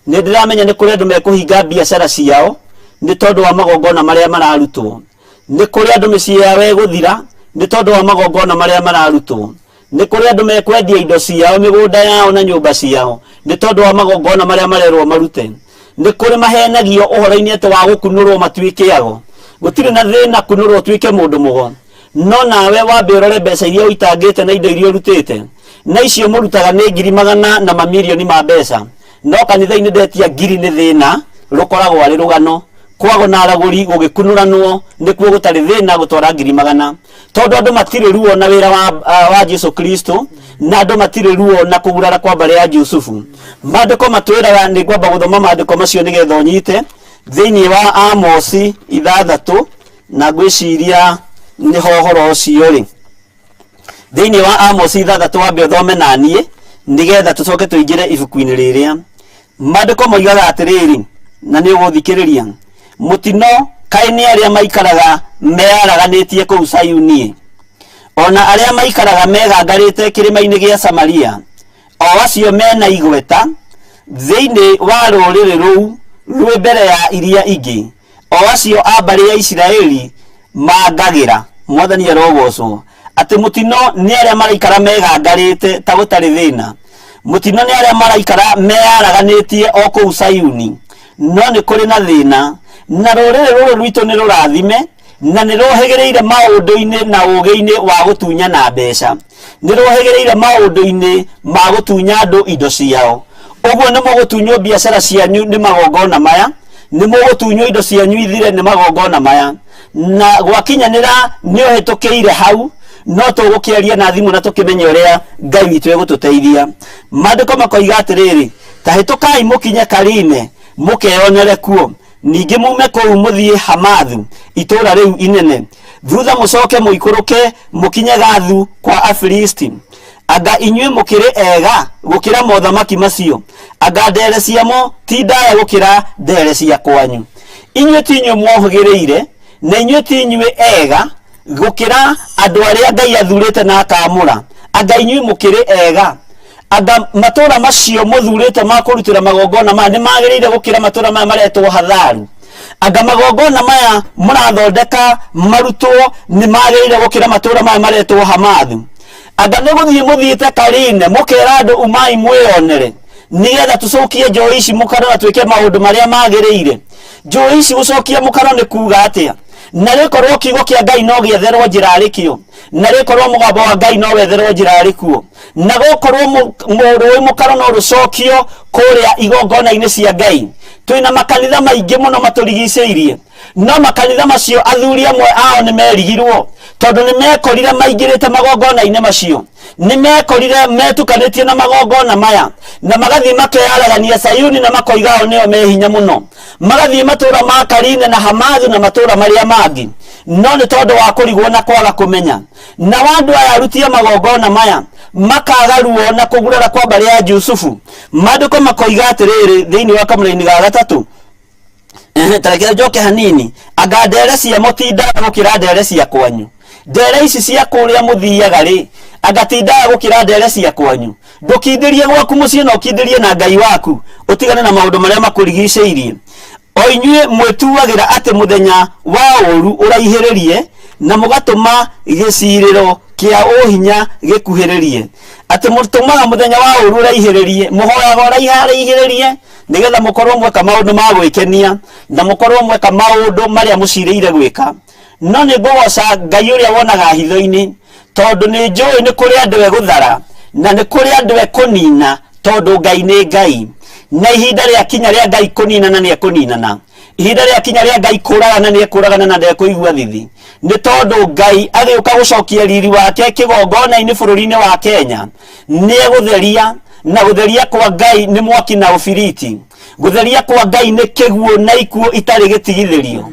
Nĩ ndĩramenya nĩ kũrĩ andũ mekũhinga biacara ciao nĩ tondũ wa magongona marĩa mararutwo. Nĩ kũrĩ andũ mĩciĩ yao ĩgũthira nĩ tondũ wa magongona marĩa mararutwo. Nĩ kũrĩ andũ mekwendia indo ciao, mĩgũnda yao na nyũmba ciao nĩ tondũ wa magongona marĩa marerwo marute. Nĩ kũrĩ mahenagio ũhoro-inĩ atĩ wa gũkunũrwo matuĩke ago. Gũtirĩ na thĩna kunũrwo ũtuĩke mũndũ mũgo, no nawe wambe ũrore mbeca iria ũitangĩte na indo iria ũrutĩte. Na icio mũrutaga nĩ ngiri magana na mamirioni ma mbeca, no kanitha-inĩ ndetia ngiri nĩ thĩna, rũkoragwo arĩ rũgano. Kwago na aragũri gũgĩkunũranwo nĩkuo gũtarĩ thĩna gũtwara ngiri magana, tondũ andũ matirĩ ruo na wĩra wa Jesu Kristo, na andũ matirĩ ruo na kũgurara kwa mbarĩ ya Jusufu. Maandĩko matwĩraga, nĩ ngwamba gũthoma maandĩko macio nĩgetha ũnyite, thĩinĩ wa Amosi 6, na ngwĩciria nĩho ũhoro ũcio rĩ. Thĩinĩ wa Amosi 6 wambe ũthome na niĩ nĩgetha tũcoke tũingĩre ibuku-inĩ rĩrĩa. Maandĩko moigaga atĩrĩrĩ, na nĩ ũgũthikĩrĩria, mũtino kaĩ nĩ arĩa maikaraga meyaraganĩtie kũu Sayuni, o na arĩa maikaraga megangarĩte kĩrĩma-inĩ gĩa Samaria, o acio mena igweta thĩinĩ wa rũrĩrĩ rũu rwĩ mbere ya iria ingĩ, o acio a mbarĩ ya Isiraeli mangagĩra. Mwathani arogocwo. Atĩ mũtino nĩ arĩa maraikara megangarĩte ta gũtarĩ thĩna. Mũtino nĩ arĩa maraikara meyaraganĩtie o kũu Sayuni. No nĩ kũrĩ na thĩna, na rũrĩrĩ rũrũ rwitũ nĩ rũrathime na nĩ rũhĩgĩrĩire maũndũ-inĩ na ũũgĩ-inĩ wa gũtunyana mbeca. Nĩ rũhĩgĩrĩire maũndũ-inĩ ma gũtunya andũ indo ciao. Ũguo nĩ mũgũtunywo biacara cianyu nĩ magongona maya, nĩ mũgũtunywo indo cianyu ithire nĩ magongona maya. Na gwakinyanĩra nĩ ũhĩtũkĩire hau, no tũgũkĩaria na thimũ na tũkĩmenye ũrĩa Ngai witũ egũtũteithia. Maandĩko makoiga atĩrĩrĩ, ta hĩtũkai mũkinye Karine mũkeyonere kuo, ningĩ mume kũu mũthiĩ Hamathu itũũra rĩu inene, thutha mũcoke mũikũrũke mũkinye Gathu kwa Afilisti. Anga inyuĩ mũkĩrĩ ega gũkĩra mothamaki macio? Anga ndere ciamo ti ndaya gũkĩra ndere cia kwanyu? Inyuĩ ti inyuĩ mwohĩgĩrĩire, na inyuĩ ti inyuĩ ega gũkĩra andũ arĩa Ngai athurĩte na akaamũra? Anga inyuĩ mũkĩrĩ ega? Anga matũũra macio mũthurĩte ma kũrutĩra magongona maya nĩ magĩrĩire gũkĩra matũũra maya maretwo Hatharu? Anga magongona maya mũrathondeka marutwo nĩ magĩrĩire gũkĩra matũũra maya maretwo Hamathu? Anga nĩ gũthiĩ mũthiĩte Karine mũkera andũ umai mwĩyonere, nĩgetha tũcokie njũĩ ici mũkaro na twĩke maũndũ marĩa magĩrĩire? Njũĩ ici gũcokia mũkaro nĩ kuga atĩa? Na rĩkorwo kiugo kĩa Ngai no gĩetherwo njĩra arĩ kĩo, na rĩkorwo mũgambo wa Ngai no wetherwo njĩra arĩ kuo, na gũkorwo rũĩ mũkaro no rũcokio kũrĩa igongona-inĩ cia Ngai. Twĩna makanitha maingĩ mũno matũrigicĩirie, no makanitha macio athuri amwe ao nĩ merigirwo tondũ nĩ mekorire maingĩrĩte magongona-inĩ macio, nĩ mekorire metukanĩtie na magongona maya, na magathiĩ makeyaragania Sayuni na makoiga o nĩo me hinya mũno, magathiĩ matũũra ma Karine na Hamathu na matũũra marĩa mangĩ, no nĩ tondũ wa kũrigwo na kwaga kũmenya. Nao andũ aya aruti a magongona maya makaga ruo na kũgurara kwa mbarĩ ya Jusufu. Maandĩko makoiga atĩrĩrĩ thĩinĩ wa kamũraini ga gatatũ, ta reke njoke hanini, anga ndere cia mũtindaga gũkĩra ndere cia kwanyu? Ndere ici cia kũrĩa mũthiaga rĩ, anga tindaga gũkĩra ndere cia kwanyu? Ndũkindĩrie gwaku mũciĩ na ũkindĩrie na Ngai waku, ũtigane na maũndũ marĩa makũrigicĩirie. O inyuĩ mwĩtuagĩra atĩ mũthenya wa ũũru ũraihĩrĩrie, na mũgatũma gĩcirĩro kĩa ũhinya gĩkuhĩrĩrie. Atĩ mũtũmaga mũthenya wa ũũru ũraihĩrĩrie, mũhoyaga ũraihĩrĩrie, nĩgetha mũkorwo mweka maũndũ ma gwĩkenia, na mũkorwo mweka maũndũ marĩa mũcirĩire gwĩka. No nĩ ngũgoca Ngai ũrĩa wonaga hitho-inĩ, tondũ nĩ njũĩ nĩ kũrĩ andũ egũthara, na nĩ kũrĩ andũ ekũnina, tondũ Ngai nĩ Ngai. Na ihinda rĩakinya rĩa Ngai kũninana nĩ ekũninana. Ihinda rĩakinya rĩa Ngai kũragana nĩ ekũragana na ndekũigua thithi. Nĩ tondũ Ngai agĩũka gũcokia riri wake kĩgongona-inĩ bũrũri-inĩ wa Kenya, nĩ egũtheria, na gũtheria kwa Ngai nĩ mwaki na ũbiriti. Gũtheria kwa Ngai nĩ kĩguũ na ikuũ itarĩ gĩtigithĩrio.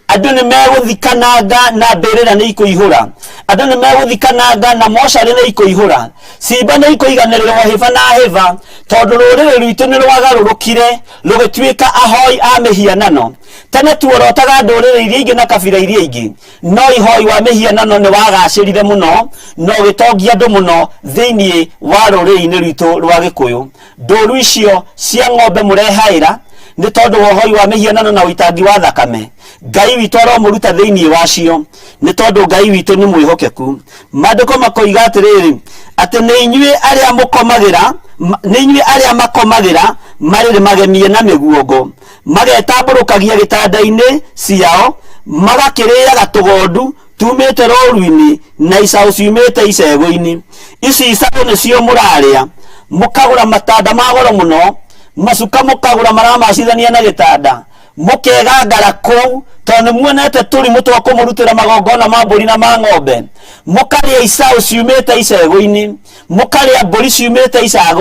Andũ nĩ megũthikananga na mbĩrĩra nĩ ikũihũra. Andũ nĩ megũthikananga na mocarĩ nĩ ikũihũra. Ciimba nĩ ikũiganĩrĩrwo hĩba na hĩba, tondũ rũrĩrĩ rwitũ nĩ rwagarũrũkire rũgĩtuĩka ahoi a mĩhianano. Tene tuorotaga ndũrĩrĩ iria ingĩ na kabira iria ingĩ, no ihoi wa mĩhianano nĩ wagacĩrire mũno na ũgĩtongia andũ mũno thĩinĩ wa rũrĩrĩ-inĩ rwitũ rwa Gĩkũyũ. Ndũru icio cia ng'ombe mũrehaĩra nĩ tondũ wa ũhoi wa mĩhianano na ũitangi wa thakame. Ngai witũ aromũruta thĩinĩ wacio, nĩ tondũ Ngai witũ nĩ mwĩhokeku. Maandĩko makoiga atĩrĩrĩ, atĩ nĩ inyuĩ arĩa mũkomagĩra, nĩ inyuĩ arĩa makomagĩra marĩrĩ magemie na mĩguongo, magetambũrũkagia gĩtanda-inĩ ciao, magakĩrĩaga tũgondu tumĩte rũũru-inĩ na icaũ ciumĩte icegũ-inĩ. Ici icaũ nĩcio mũrarĩa, mũkagũra matanda ma goro mũno, macuka mũkagũra maramacithania na gĩtanda, mũkegangara kũu, tondũ nĩ muonete tũrimũ twa kũmũrutĩra magongona ma mbũri na ma ng'ombe. Mũkarĩa icaũ ciumĩte icegũ-inĩ, mũkarĩa mbũri ciumĩte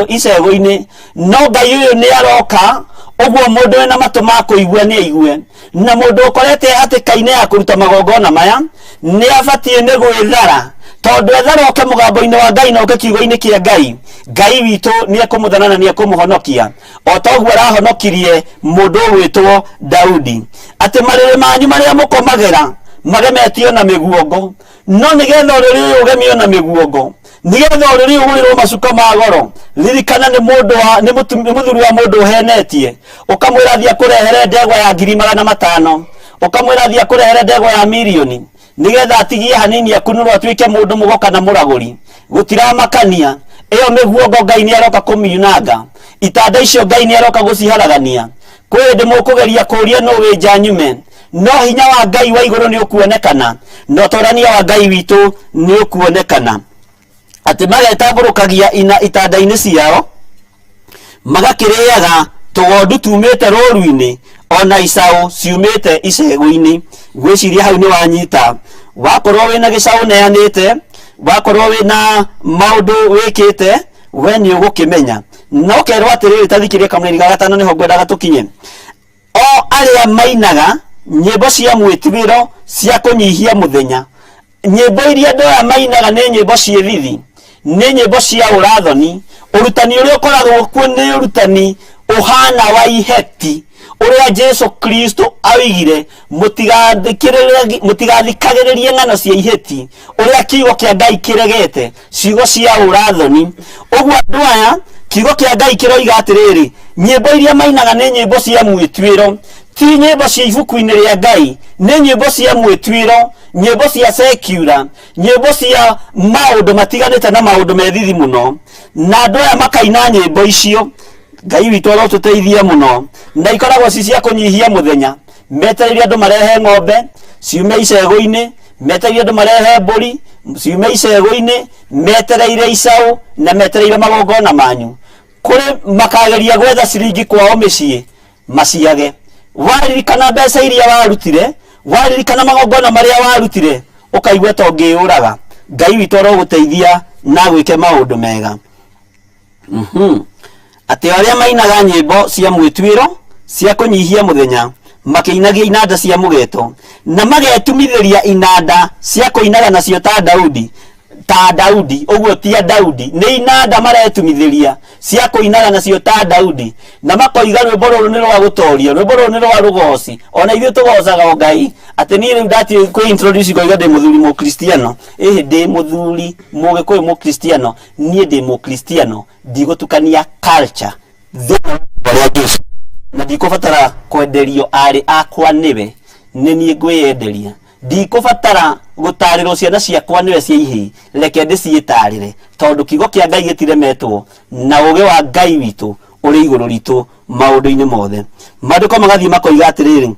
icegũ-inĩ. No Ngai ũyũ nĩ aroka, ũguo mũndũ wĩna matũ ma kũigua nĩ aigue. Na mũndũ ũkorete hatĩka-inĩ ya kũruta magongona maya nĩ abatiĩ nĩ gwĩthara, tondũ ethara oke mũgambo-inĩ wa Ngai na oke kiugo-inĩ kĩa Ngai, Ngai witũ nĩ ekũmũthara na nĩ ekũmũhonokia, o ta ũguo arahonokirie mũndũ ũgwĩtwo Daudi. Atĩ marĩrĩ manyu marĩa mũkomagĩra magemetio na mĩguongo, no nĩgetha ũrĩrĩ ũyũ ũgemio na mĩguongo, nĩgetha ũrĩrĩ ũgũrĩrwo macuka ma goro, ririkana nĩ mũndũ wa nĩ mũthuri wa mũndũ ũhenetie, ũkamwĩra thiĩ akũrehere ndegwa ya 500,000, ũkamwĩra thiĩ akũrehere ndegwa ya mirioni, nĩgetha atigie hanini akunũrwo atuĩke mũndũ mũgo kana mũragũri. Gũtiramakania. Ĩyo mĩguongo Ngai nĩ aroka kũmiunanga. Itanda icio Ngai nĩ aroka gũciharagania. Kwĩ hĩndĩ mũkũgeria kũũria nũ wĩ nja nyume, no hinya wa Ngai wa igũrũ nĩ ũkuonekana, na ũtorania wa Ngai witũ nĩ ũkuonekana. Atĩ magetambũrũkagia ina itanda-inĩ ciao, magakĩrĩaga tũgondu tumĩte rũũru-inĩ ona icaũ ciumĩte icegũ-inĩ. Ngwĩciria hau nĩ wanyita. Wakorwo wĩna gĩcaũ ũneanĩte, wakorwo wĩna maũndũ wĩkĩte, we nĩ ũgũkĩmenya. Na ũkerwo atĩrĩrĩ, ta thikĩrĩria kamũraini ga gatano nĩho ngwendaga tũkinye. O arĩa mainaga nyĩmbo cia mwĩtuĩro cia kũnyihia mũthenya. Nyĩmbo iria andũ aya mainaga nĩ nyĩmbo ciĩ thithi, nĩ nyĩmbo cia ũrathoni. Ũrutani ũrĩa ũkoragwo kuo nĩ ũrutani ũhana wa iheti, ũrĩa Jesu Kristo oigire, mũtigathikagĩrĩrie ng'ano cia iheti, ũrĩa kiugo kĩa Ngai kĩregete, ciugo cia ũrathoni. Ũguo andũ aya, kiugo kĩa Ngai kĩroiga atĩrĩrĩ, nyĩmbo iria mainaga nĩ nyĩmbo cia mwĩtuĩro, ti nyĩmbo cia ibuku-inĩ rĩa Ngai, nĩ nyĩmbo cia mwĩtuĩro, nyĩmbo cia secular, nyĩmbo cia maũndũ matiganĩte na maũndũ me thithi mũno. Na andũ aya makaina nyĩmbo icio, Ngai witũ arotũteithia mũno, na ikoragwo ci cia kũnyihia mũthenya. Metereire andũ marehe ng'ombe ciume icegũ-inĩ, metereire andũ marehe mbũri ciume icegũ-inĩ, metereire icaũ na metereire magongona manyu. Kũrĩ makageria gwetha ciringi kwao mĩciĩ maciage. Waririkana mbeca iria warutire, waririkana magongona marĩa warutire, ũkaigua ta ũngĩyũraga. Ngai witũ arogũteithia na agwĩke maũndũ mega. Atĩ arĩa mainaga nyĩmbo cia mwĩtuĩro cia kũnyihia mũthenya, makĩinagia inanda cia mũgeto, na magetumithĩria inanda cia kũinaga nacio ta Daudi, ta Daudi, ũguo ti a Daudi, nĩ inanda maretumithĩria cia kũinaga nacio ta Daudi, na makoiga rwĩmbo rũrũ nĩ rwa gũtoria, rwĩmbo rũrũ nĩ rwa rũgoci. Ona ithuĩ tũgocaga o Ngai, atĩ niĩ rĩu ndatiĩ kwĩ introduce ngoiga ndĩ mũthuri mũkristiano, ĩhĩ ndĩ mũthuri mũgĩkũyũ mũkristiano, niĩ ndĩ mũkristiano, ndigũtukania culture thĩinĩ wa rĩa Jesu, na ndikũbatara kwenderio arĩ akwa nĩwe, nĩ niĩ ngwĩyenderia. Ndikũbatara gũtarĩrwo ciana ciakwa nĩwe cia ihĩĩ, reke ndĩciĩtarĩre, tondũ kiugo kĩa Ngai gĩtiremetwo, na ũũgĩ wa Ngai witũ ũrĩ igũrũ ritũ maũndũ-inĩ mothe. Maandĩko magathiĩ makoiga atĩrĩrĩ,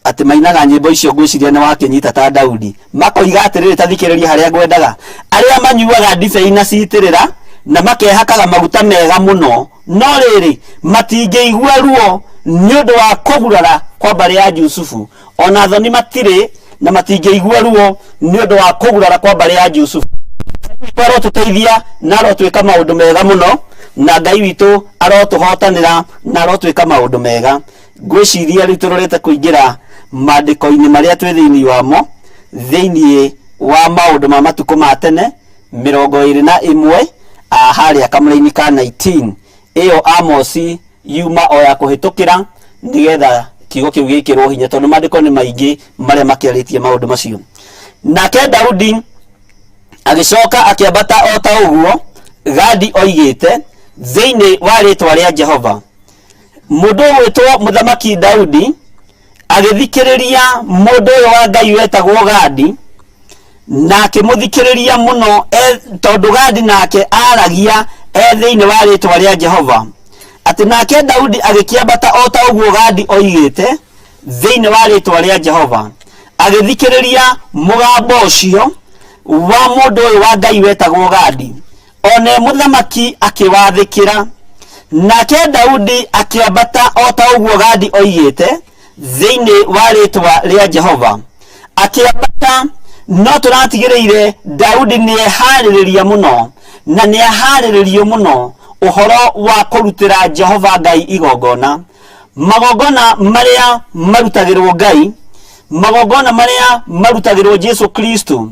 atĩ mainaga nyĩmbo icio ngwĩciria nĩ wakĩnyita ta Daudi. Makoiga atĩrĩrĩ, ta thikĩrĩria harĩa ngwendaga, arĩa manyuaga ndibei na citĩrĩra na makehakaga maguta mega mũno, no rĩrĩ, matingĩigua ruo nĩ ũndũ wa kũgurara kwa mbarĩ ya Jusufu, ona thoni matirĩ na matingĩigua ruo nĩ ũndũ wa kũgurara kwa mbarĩ ya Jusufu. Arotũteithia na arotwĩka maũndũ mega mũno, na Ngai witũ arotũhotanĩra na arotwĩka maũndũ mega. Ngwĩciria rĩu tũrorete kũingĩra maandĩko-inĩ marĩa twĩ thĩinĩ wamo, thĩinĩ wa maũndũ ma matukũ ma tene 21, harĩa kamũraini ka 19. Ĩyo Amosi yuma o ya kũhĩtũkĩra nĩgetha kiugo kĩu gĩkĩrwo hinya, tondũ maandĩko nĩ maingĩ marĩa makĩarĩtie maũndũ macio. Nake Daudi agĩcoka akĩambata o ta ũguo Gadi oigĩte thĩinĩ wa rĩĩtwa rĩa Jehova. Mũndũ ũgwĩtwo Mũthamaki Daudi agĩthikĩrĩria mũndũ ũyũ wa Ngai wetagwo Gadi, na akĩmũthikĩrĩria mũno tondũ Gadi nake aragia e thĩinĩ wa rĩĩtwa rĩa Jehova. Atĩ nake Daudi agĩkĩambata o ta ũguo Gadi oigĩte thĩinĩ wa rĩĩtwa rĩa Jehova, agĩthikĩrĩria mũgambo ũcio wa mũndũ ũyũ wa Ngai wetagwo Gadi. One mũthamaki akĩwathĩkĩra. Nake Daudi akĩambata o ta ũguo Gadi oigĩte thĩinĩ wa rĩĩtwa rĩa Jehova. Akĩambata, no tũratigĩrĩire Daudi nĩeharĩrĩria mũno, na nĩaharĩrĩrio mũno ũhoro wa kũrutĩra Jehova Ngai igongona. Magongona marĩa marutagĩrwo Ngai, magongona marĩa marutagĩrwo Jesu Kristo,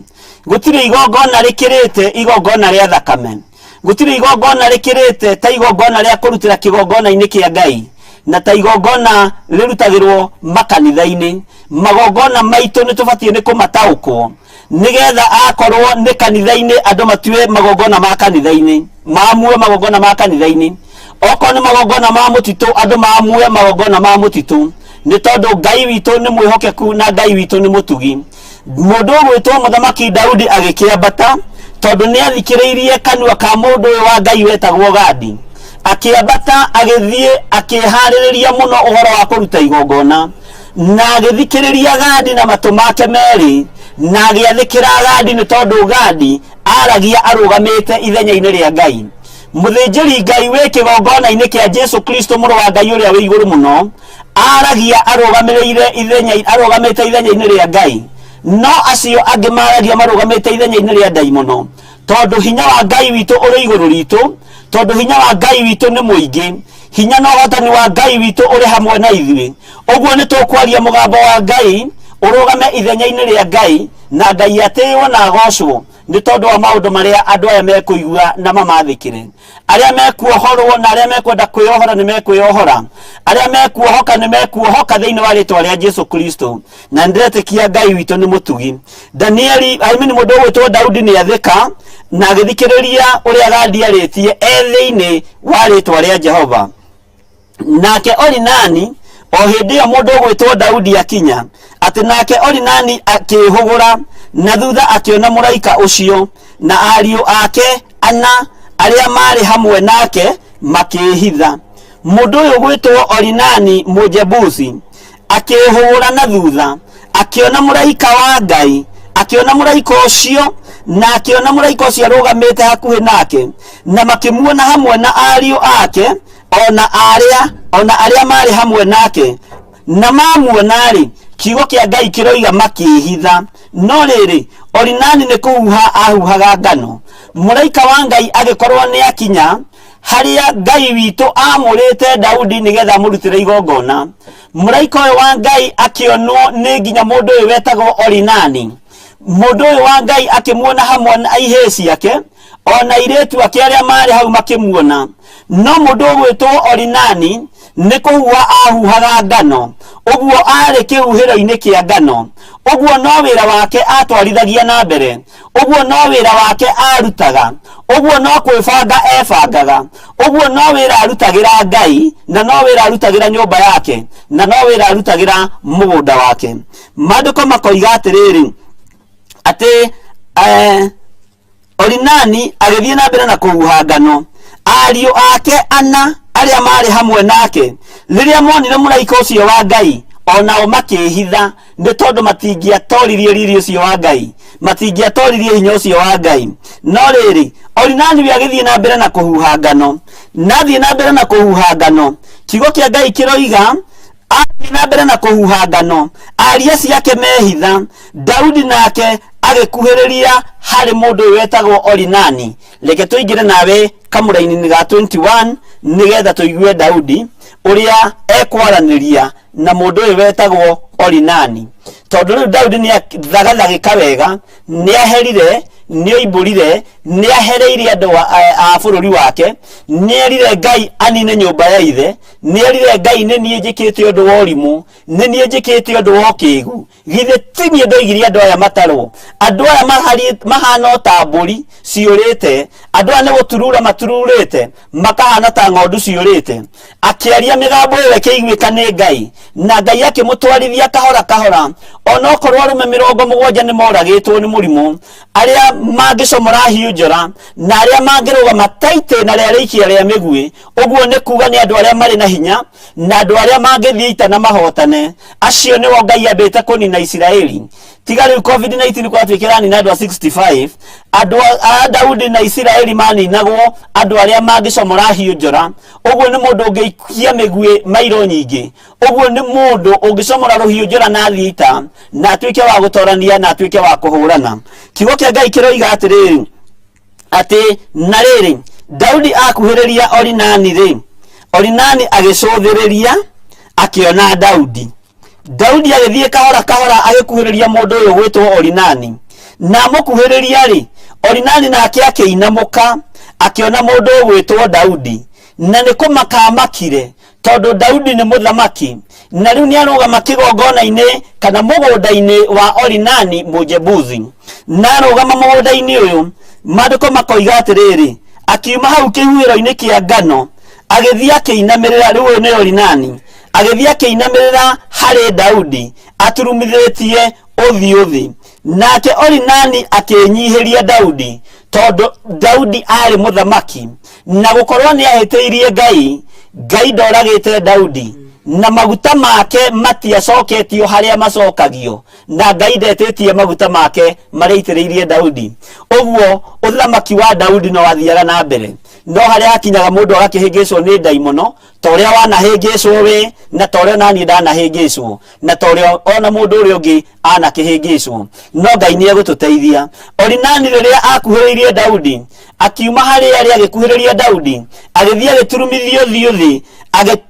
gũtirĩ igongona rĩkĩrĩte igongona rĩa thakame. Gũtirĩ igongona rĩkĩrĩte ta igongona rĩa kũrutĩra kĩgongona-inĩ kĩa Ngai, na ta igongona rĩrutagĩrwo makanitha-inĩ. Magongona maitũ nĩ tũbatiĩ nĩ kũmataũkwo, nĩgetha akorwo nĩ kanitha-inĩ andũ matue magongona ma kanitha-inĩ, maamue magongona ma kanitha-inĩ. Okorwo nĩ magongona ma mũtitũ, andũ maamue magongona ma mũtitũ, nĩ tondũ Ngai witũ nĩ mwĩhokeku na Ngai witũ nĩ mũtugi. Mũndũ ũgwĩtwo Mũthamaki Daudi agĩkĩambata, Tondũ nĩ athikĩrĩirie kanua ka mũndũ ũyũ wa Ngai wetagwo Gadi, akĩambata agĩthiĩ akĩharĩrĩria mũno ũhoro wa kũruta igongona, na agĩthikĩrĩria Gadi na matũ make merĩ, na agĩathĩkĩra Gadi nĩ tondũ Gadi aragia arũgamĩte ithenya-inĩ rĩa Ngai. Mũthĩnjĩri Ngai wĩ kĩgongona-inĩ kĩa Jesu Kristo mũrũ wa Ngai ũrĩa wĩ igũrũ mũno aragia arũgamĩrĩire ithenya arũgamĩte ithenya-inĩ rĩa Ngai, no acio angĩ maragia marũgamĩte ithenya-inĩ rĩa ndaimono, tondũ hinya wa Ngai witũ ũrĩ igũrũ ritũ, tondũ hinya wa Ngai witũ nĩ mũingĩ, hinya na ũhotani wa Ngai witũ ũrĩ hamwe na ithuĩ. Ũguo nĩ tũkwaria mũgambo wa Ngai ũrũgame ithenya-inĩ rĩa Ngai, na Ngai atĩĩwo na agocwo nĩ tondũ wa maũndũ marĩa andũ aya mekũigua na mamathĩkĩre. Arĩa mekuohorwo na arĩa mekwenda kwĩyohora nĩ mekwĩyohora, arĩa mekuohoka nĩ mekuohoka thĩinĩ wa rĩtwa rĩa Jesu Kristo. Na nĩndĩretĩkia Ngai witũ nĩ mũtugi. Danieli, I mean, mũndũ ũgwĩtwo Daudi nĩ athĩka na agĩthikĩrĩria ũrĩa Gadi arĩtie e thĩinĩ wa rĩtwa rĩa Jehova. Nake Orinani, o hĩndĩ ĩyo mũndũ ũgwĩtwo Daudi akinya, atĩ nake Orinani akĩĩhũgũra na thutha akĩona mũraika ũcio na ariũ ake ana arĩa maarĩ hamwe nake makĩĩhitha. Mũndũ ũyũ ũgwĩtwo Orinani Mũjebusi akĩĩhũgũra na thutha akĩona mũraika wa Ngai, akĩona mũraika ũcio, na akĩona mũraika ũcio arũgamĩte hakuhĩ nake, na makĩmuona hamwe na ariũ ake ona arĩa ona arĩa maarĩ hamwe nake. Na mamuona-rĩ, kiugo kĩa Ngai kĩroiga makĩĩhitha. No rĩrĩ, Orinani nĩ kũhuha ahuhaga ngano. Mũraika wa Ngai agĩkorwo nĩ akinya harĩa Ngai witũ aamũrĩte Daudi nĩgetha amũrutĩre igongona. Mũraika ũyũ wa Ngai akĩonwo nĩ nginya mũndũ ũyũ wetagwo Orinani. Mũndũ ũyũ wa Ngai akĩmuona hamwe na ihĩĩ ciake, ona airĩtu ake arĩa maarĩ hau makĩmuona. No mũndũ ũgwĩtwo Orinani nĩ kũhuha ahuhaga ngano, ũguo aarĩ kĩhuhĩro-inĩ kĩa ngano, ũguo no wĩra wake atwarithagia na mbere, ũguo no wĩra wake arutaga, ũguo no kwĩbanga ebangaga, ũguo no wĩra arutagĩra Ngai, na no wĩra arutagĩra nyũmba yake, na no wĩra arutagĩra mũgũnda wake. Maandĩko makoiga atĩrĩrĩ, atĩ Orinani agĩthiĩ na mbere na kũhuha ngano. Ariũ ake ana arĩa maarĩ hamwe nake, rĩrĩa monire mũraika ũcio wa Ngai, o nao makĩĩhitha, nĩ tondũ matingĩatoririe riri ũcio wa Ngai, matingĩatoririe hinya ũcio wa Ngai. No rĩrĩ, Orinani we agĩthiĩ na mbere na kũhuha ngano, na athiĩ na mbere na kũhuha ngano, kiugo kĩa Ngai kĩroiga athiĩ na mbere na kũhuha ngano, aria ciake mehitha. Daudi nake agĩkuhĩrĩria harĩ mũndũ ũyũ wetagwo Orinani. Reke tũingĩre nawe kamũraini-inĩ ga 21 nĩgetha tũigue Daudi ũrĩa ekwaranĩria na mũndũ ũyũ wetagwo Orinani. Tondũ rĩu Daudi nĩ athagathagĩka wega, nĩ aherire, nĩ oimbũrire, nĩ ahereire andũ a bũrũri wake, nĩ erire Ngai anine nyũmba ya ithe, nĩ erire Ngai nĩ niĩ njĩkĩte ũndũ wa ũrimũ, nĩ niĩ njĩkĩte ũndũ wa ũkĩgu. Githĩ ti niĩ ndoigirie andũ aya matarwo? Andũ aya mahana o ta mbũri ciũrĩte, andũ aya nĩ gũturura matururĩte, makahana ta ng'ondu ciũrĩte. Akĩaria mĩgambo ĩyo ĩkĩiguĩka nĩ Ngai, na Ngai akĩmũtwarithia kahora kahora, onokorwo arũme 70 nĩ moragĩtwo nĩ mũrimũ, arĩa mangĩcomora hiũ njora, na arĩa mangĩrũgama ta itĩna rĩa rĩikia rĩa mĩguĩ. Ũguo nĩ kuga nĩ andũ arĩa marĩ na hinya, na andũ arĩa mangĩthiĩ ita na mahotane. Acio nĩo Ngai ambĩte kũnina Isiraeli. Tiga rĩu COVID-19 kwatuĩka ĩranina andũ a 65, andũ a Daudi na Isiraeli maninagwo andũ arĩa mangĩcomora hiũ njora. Ũguo nĩ mũndũ ũngĩikia mĩguĩ mairo nyingĩ. Ũguo nĩ mũndũ ũngĩcomora rũhiũ njora na athiĩ ita, na atuĩke wa gũtorania na atuĩke wa kũhũrana. Kiugo kĩa Ngai kĩroiga atĩrĩrĩ, atĩ na rĩrĩ, Daudi akuhĩrĩria Orinani rĩ, Orinani agĩcũthĩrĩria akĩona Daudi. Daudi agĩthiĩ kahora kahora agĩkuhĩrĩria mũndũ ũyũ gwĩtwo Orinani, na amũkuhĩrĩria rĩ, Orinani nake akĩinamũka akĩona mũndũ ũgwĩtwo Daudi, na nĩ kũmaka amakire, tondũ Daudi nĩ mũthamaki, na rĩu nĩ arũgama kĩgongona-inĩ kana mũgũnda-inĩ wa Orinani Mũjebusi. Na arũgama mũgũnda-inĩ ũyũ, maandĩko makoiga atĩrĩrĩ, akiuma hau kĩhuhĩro-inĩ kĩa ngano, agĩthiĩ akĩinamĩrĩra, rĩu ũyũ nĩ Orinani, agĩthiĩ akĩinamĩrĩra harĩ Daudi aturumithĩtie ũthiũ thĩ. Nake Orinani akĩĩnyihĩria Daudi, tondũ Daudi aarĩ mũthamaki, na gũkorwo nĩ ahĩtĩirie Ngai, Ngai ndoragĩte Daudi, na maguta make matiacoketio harĩa macokagio, na Ngai ndetĩtie maguta make marĩa aitĩrĩirie Daudi. Ũguo ũthamaki wa Daudi no wathiaga na mbere, no harĩa hakinyaga mũndũ agakĩhĩngĩcwo nĩ ndaimono, ta ũrĩa wanahĩngĩcwo we, na ta ũrĩa naniĩ ndanahĩngĩcwo, na ta ũrĩa ona mũndũ ũrĩa ũngĩ anakĩhĩngĩcwo. No Ngai nĩ egũtũteithia. Orinani rĩrĩa akuhĩrĩirie Daudi, akiuma harĩa arĩ agĩkuhĩrĩria Daudi, agĩthiĩ agĩturumithia ũthiũ thĩ,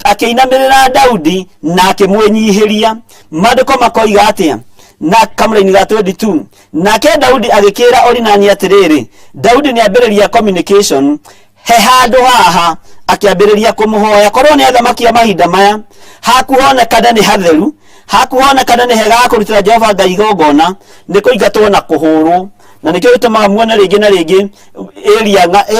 akĩinamĩrĩra Daudi na akĩmwĩnyihĩria. Maandĩko makoiga atĩa? Na kamũraini ga 22, nake Daudi agĩkĩra Orinani atĩrĩrĩ, Daudi nĩ ambĩrĩria communication, he handũ haha akĩambĩrĩria kũmũhoya. Korwo nĩ athamaki a mahinda maya, haku honekane nĩ hatheru, haku honekane nĩ hega ha kũrutĩra Jehova Ngai igongona, nĩ kũingatwo na kũhũrwo. Na nĩkĩo gĩtũmaga muone rĩngĩ na rĩngĩ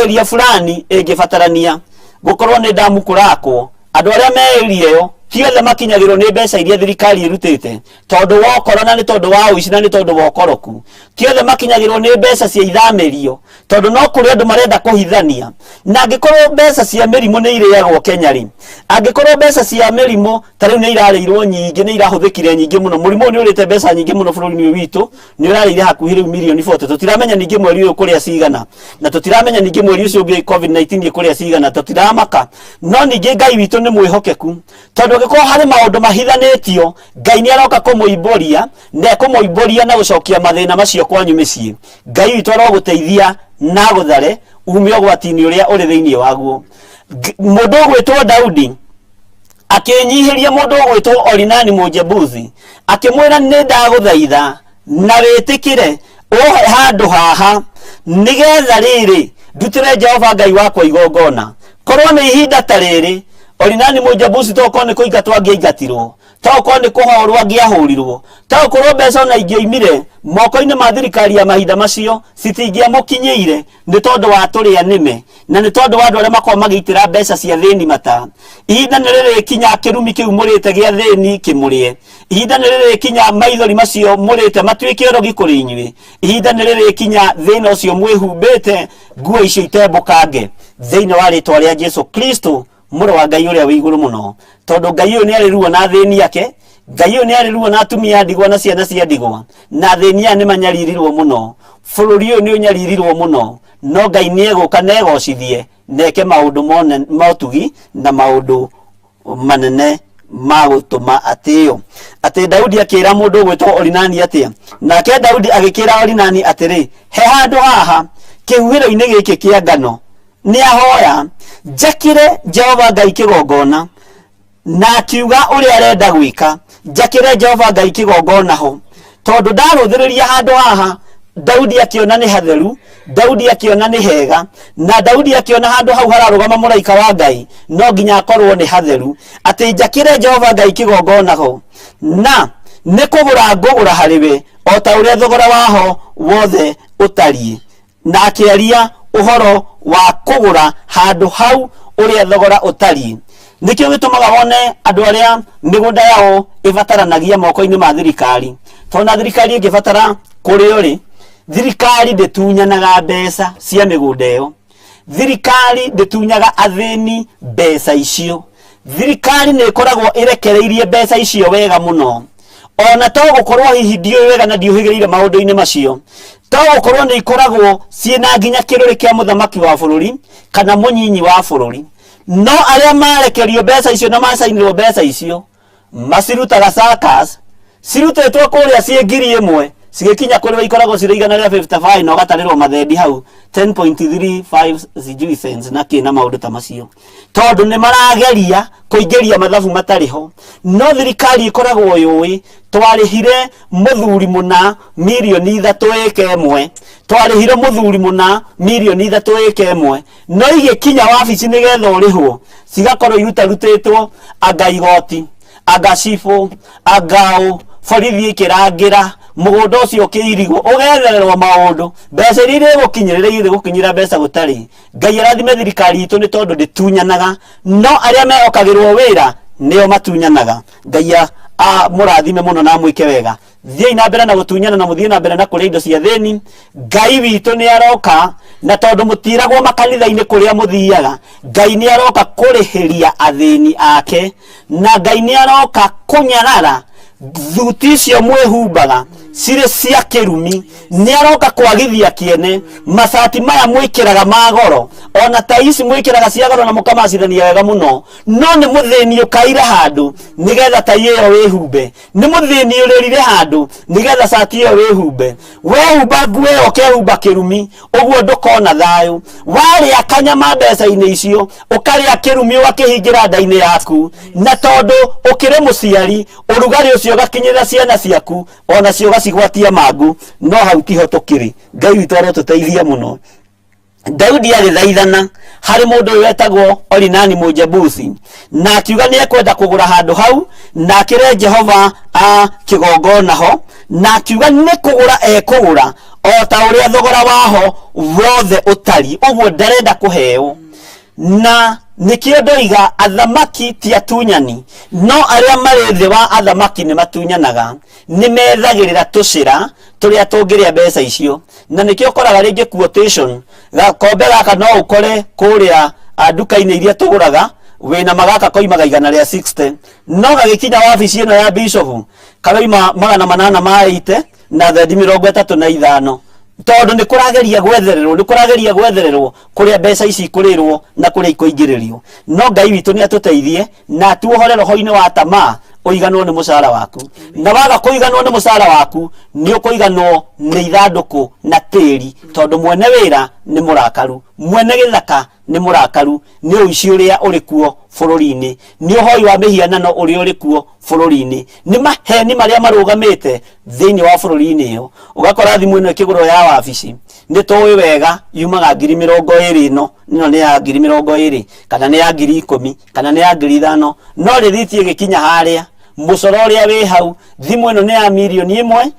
area fulani ĩngĩbatarania gũkorwo nĩ ndamu kũrakwo, andũ arĩa me area ĩyo ti othe makinyagĩrwo nĩ mbeca iria thirikari ĩrutĩte, tondũ wa ũkora na nĩ tondũ wa ũici na nĩ tondũ wa ũkoroku. Ti othe makinyagĩrwo nĩ mbeca cia ithamĩrio, tondũ no kũrĩ andũ marenda kũhithania. Na angĩkorwo mbeca cia mĩrimũ nĩ irĩagwo Kenya rĩ, angĩkorwo mbeca cia mĩrimũ ta rĩu nĩ irarĩirwo nyingĩ, nĩ irahũthĩkire nyingĩ mũno, mũrimũ ũyũ nĩ ũrĩte mbeca nyingĩ mũno bũrũri-inĩ ũyũ witũ, nĩ ũrarĩire hakuhĩ rĩu mirioni 40. Tũtiramenya ningĩ mweri ũyũ kũrĩa cigana, na tũtiramenya ningĩ mweri ũcio ũngĩ COVID-19 ĩkũrĩa cigana, tũtiramaka. No ningĩ Ngai witũ nĩ mwĩhokeku, tondũ angĩkorwo harĩ maũndũ mahithanĩtio, Ngai nĩ aroka kũmũimbũria, na ekũmũimbũria na gũcokia mathĩna macio kwanyu mĩciĩ. Ngai witũ arogũteithia na agũthare ume ũgwati-inĩ ũrĩa ũrĩ thĩinĩ waguo. Mũndũ ũgwĩtwo Daudi akĩnyihĩria mũndũ ũgwĩtwo Orinani Mũjebusi, akĩmwĩra nĩ ndagũthaitha na wĩtĩkĩre ũhe handũ haha nĩgetha rĩrĩ ndutĩre Jehova Ngai wakwa igongona. Korwo nĩ ihinda ta rĩrĩ Orinani Mũjebusi tokorwo nĩ kũingatwo angĩaingatirwo, tokorwo nĩ kũhorwo angĩahũrirwo, tokorwo mbeca ona ingĩoimire moko-inĩ ma thirikari ya mahinda macio citingĩamũkinyĩire, nĩ tondũ wa tũrĩa nĩme na nĩ tondũ wa andũ arĩa makoragwo magĩitĩra mbeca cia thĩni mata. Ihinda nĩ rĩrĩkinya kĩrumi kĩu mũrĩte gĩa thĩni kĩmũrĩe. Ihinda nĩ rĩrĩkinya maithori macio mũrĩte matuĩke ũrogi kũrĩ inyuĩ. Ihinda nĩ rĩrĩkinya thĩna ũcio mwĩhumbĩte nguo icio itembũkange, thĩinĩ wa rĩtwa rĩa Jesu Kristo, mũrũ wa Ngai ũrĩa wĩ igũrũ mũno. Tondũ Ngai ũyũ nĩ arĩ ruo na athĩni ake, Ngai ũyũ nĩ arĩ ruo na atumia a ndigwa na ciana cia ndigwa, na athĩni aya nĩ manyaririrwo mũno. Bũrũri ũyũ nĩ ũnyaririrwo mũno, no Ngai nĩ egũka na egocithie na eke maũndũ ma ũtugi na maũndũ manene ma gũtũma atĩo. Atĩ Daudi akĩra mũndũ ũgwĩtwo Orinani atĩa? Nake Daudi agĩkĩra Orinani atĩrĩ, he handũ haha kĩhuhĩro-inĩ gĩkĩ kĩa ngano, nĩ ahoya njakĩre Jehova Ngai kĩgongona, na akiuga ũrĩa arenda gwĩka, njakĩre Jehova Ngai kĩgongona ho. Tondũ ndarũthĩrĩria handũ haha, Daudi akĩona nĩ hatheru, Daudi akĩona nĩ hega, na Daudi akĩona handũ hau hararũgama mũraika wa Ngai, no nginya akorwo nĩ hatheru, atĩ njakĩre Jehova Ngai kĩgongona ho, na nĩ kũgũra ngũgũra harĩ we o ta ũrĩa thogora waho wothe ũtariĩ. Na akĩaria ũhoro wa kũgũra handũ hau ũrĩa thogora ũtariĩ. Nĩkĩo gĩtũmaga wone andũ arĩa mĩgũnda yao ĩbataranagia moko-inĩ ma thirikari, tondũ na thirikari ĩngĩbatara kũrĩo rĩ, thirikari ndĩtunyanaga mbeca cia mĩgũnda ĩyo, thirikari ndĩtunyaga athĩni mbeca icio, thirikari nĩ ĩkoragwo ĩrekereirie mbeca icio wega mũno. Ona to gũkorwo hihi ndiũĩ wega na ndiũhĩgĩrĩire maũndũ-inĩ macio, to gũkorwo nĩ ikoragwo ciĩna nginya kĩrũrĩ kĩa mũthamaki wa bũrũri kana mũnyinyi wa bũrũri, no arĩa marekerio mbeca icio na macainĩrwo mbeca icio macirutaga circus, cirutĩtwo kũrĩa ciĩ 1,000 cigĩkinya kũrĩ we ikoragwo cirĩ igana rĩa 55 na ũgatarĩrwo mathendi hau 10.35 sijui cents na kĩ na maũndũ ta macio, tondũ nĩ marageria kũingĩria mathabu matarĩ ho. No thirikari ĩkoragwo yũĩ twarĩhire mũthuri mũna mirioni 3 ĩka ĩmwe, twarĩhire mũthuri mũna mirioni 3 ĩka ĩmwe, no igĩkinya wabici nĩgetha ũrĩhwo cigakorwo irutarutĩtwo anga igoti, anga cibũ, anga ũ, borithi ĩkĩrangĩra mũgũnda ũcio ũkĩirigwo, ũgethererwo maũndũ, mbeca iria irĩgũkinyĩra irĩgũkinyĩra mbeca gũtarĩ. Ngai arathime thirikari itũ nĩ tondũ ndĩtunyanaga, no arĩa mehokagĩrwo wĩra nĩo matunyanaga. Ngai amũrathime mũno na amwĩke wega. Thiĩi na mbere na gũtunyana na mũthiĩ na mbere na kũrĩa indo cia thĩni. Ngai witũ nĩ aroka, na tondũ mũtiragwo makanitha-inĩ kũrĩa mũthiaga, Ngai nĩ aroka kũrĩhĩria athĩni ake, na Ngai nĩ aroka kũnyarara thuti icio mwĩhumbaga cirĩ cia kĩrumi. Nĩ aroka kwagithia kĩene macati maya mwĩkĩraga ma goro, ona ta ici mwĩkĩraga cia goro na mũkamacithania wega mũno, no nĩ mũthĩni ũkaire handũ nĩgetha tai ĩyo wĩhumbe, nĩ mũthĩni ũrĩrire handũ nĩgetha cati ĩyo wĩhumbe. Wehumba nguo ĩyo ũkehumba kĩrumi, ũguo ndũkona thayũ. Warĩa kanyama mbeca-inĩ icio, ũkarĩa kĩrumi ũgakĩhingĩra nda-inĩ yaku, na tondũ ũkĩrĩ mũciari, ũrugarĩ ũcio ũgakinyĩrĩra ciana ciaku, onacio ũgacigwatia mangũ. No hau tiho tũkĩrĩ. Ngai witũ arotũteithia mũno. Daudi agĩthaithana harĩ mũndũ ũyũ wetagwo Orinani Mũjebusi, na akiuga nĩ ekwenda kũgũra handũ hau na akĩre Jehova a kĩgongona ho, na akiuga nĩ kũgũra ekũgũra o ta ũrĩa thogora waho wothe ũtariĩ, ũguo ndarenda kũheo. Na nĩkĩo ndoiga athamaki ti atunyani, no arĩa marĩ thĩ wa athamaki nĩ matunyanaga, nĩ methagĩrĩra tũcĩra tũrĩa tũngĩrĩa mbeca icio. Na nĩkĩo ũkoraga rĩngĩ quotation gakombe gaka no ũkore kũrĩa nduka-inĩ iria tũgũraga wĩna magaka koimaga 160, no gagĩkinya wabici ĩno ya bishop karoima 880 na thendi 35, tondũ nĩ kũrageria gwethererwo, nĩ kũrageria gwethererwo kũrĩa mbeca ici ikũrĩrwo na kũrĩa ikũingĩrĩrio. No Ngai witũ nĩ atũteithie na atuohore roho-inĩ wa tamaa, ũiganwo nĩ mũcara waku, na waga kũiganwo nĩ mũcara waku nĩ ũkũiganwo nĩ ithandũkũ na tĩri, tondũ mwene wĩra nĩ mũrakaru, mwene gĩthaka nĩ mũrakaru nĩ ũici ũrĩa ũrĩ kuo bũrũri-inĩ, nĩ ũhoi wa mĩhianano ũrĩa ũrĩ kuo bũrũri-inĩ, nĩ maheni marĩa marũgamĩte thĩinĩ wa bũrũri-inĩ ĩyo. Ũgakora thimũ ĩno ĩkĩgũrwo ya wabici, nĩ tũĩ wega yumaga 20,000, ĩno ĩno nĩ ya 20,000 kana nĩ ya 10,000 kana nĩ ya 5,000, no rĩthiti ĩgĩkinya harĩa mũcoro ũrĩa wĩ hau, thimũ ĩno nĩ ya 1.5 million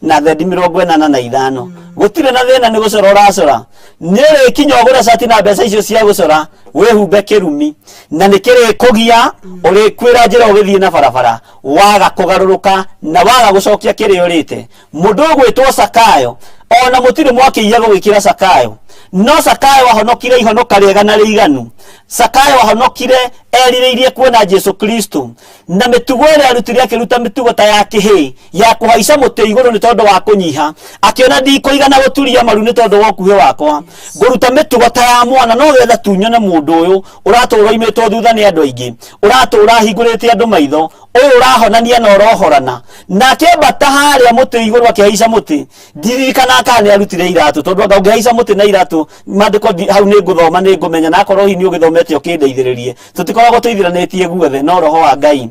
na thendi 85. Gũtirĩ na thĩna, nĩ gũcora ũracora, nĩ ũrĩkinya ũgũre cati na mbeca icio cia gũcora wĩhumbe kĩrumi, na nĩ kĩrĩkũgia ũrĩkwĩra njĩra ũgĩthiĩ na barabara waga kũgarũrũka na waga gũcokia kĩrĩa ũrĩte. Mũndũ ũgwĩtwo Sakayo, ona mũtirĩ mwakĩiya gũgĩkĩra Sakayo, no Sakayo ahonokire ihonoka rĩega na rĩiganu. Sakayo ahonokire erirĩirie kuona Jesu Kristo, na mĩtugo ĩrĩa arutire akĩruta mĩtugo ta ya kĩhĩ ya kũhaica mũtĩ igũrũ nĩ tondũ wa kũnyiha, akĩona ndikũigana gũturia maru nĩ tondũ wa ũkuhĩ wakwa, ngũruta mĩtugo ta ya mwana no getha tu nyone mũndũ ũyũ ũratũra oimĩtwo thutha nĩ andũ aingĩ, ũratũra ahingũrĩte andũ maitho, ũyũ ũrahonania na ũrohorana. Na akĩambata harĩa mũtĩ igũrũ akĩhaica mũtĩ, ndirikana kana nĩ arutire iratũ, tondũ anga ũngĩhaica mũtĩ na iratũ maandĩko hau nĩ ngũthoma nĩ ngũmenya, na akorwo hihi nĩ ũgĩthomete ũkĩndeithĩrĩrie, tũtikoragwo tũithiranĩtie guothe no roho wa Ngai.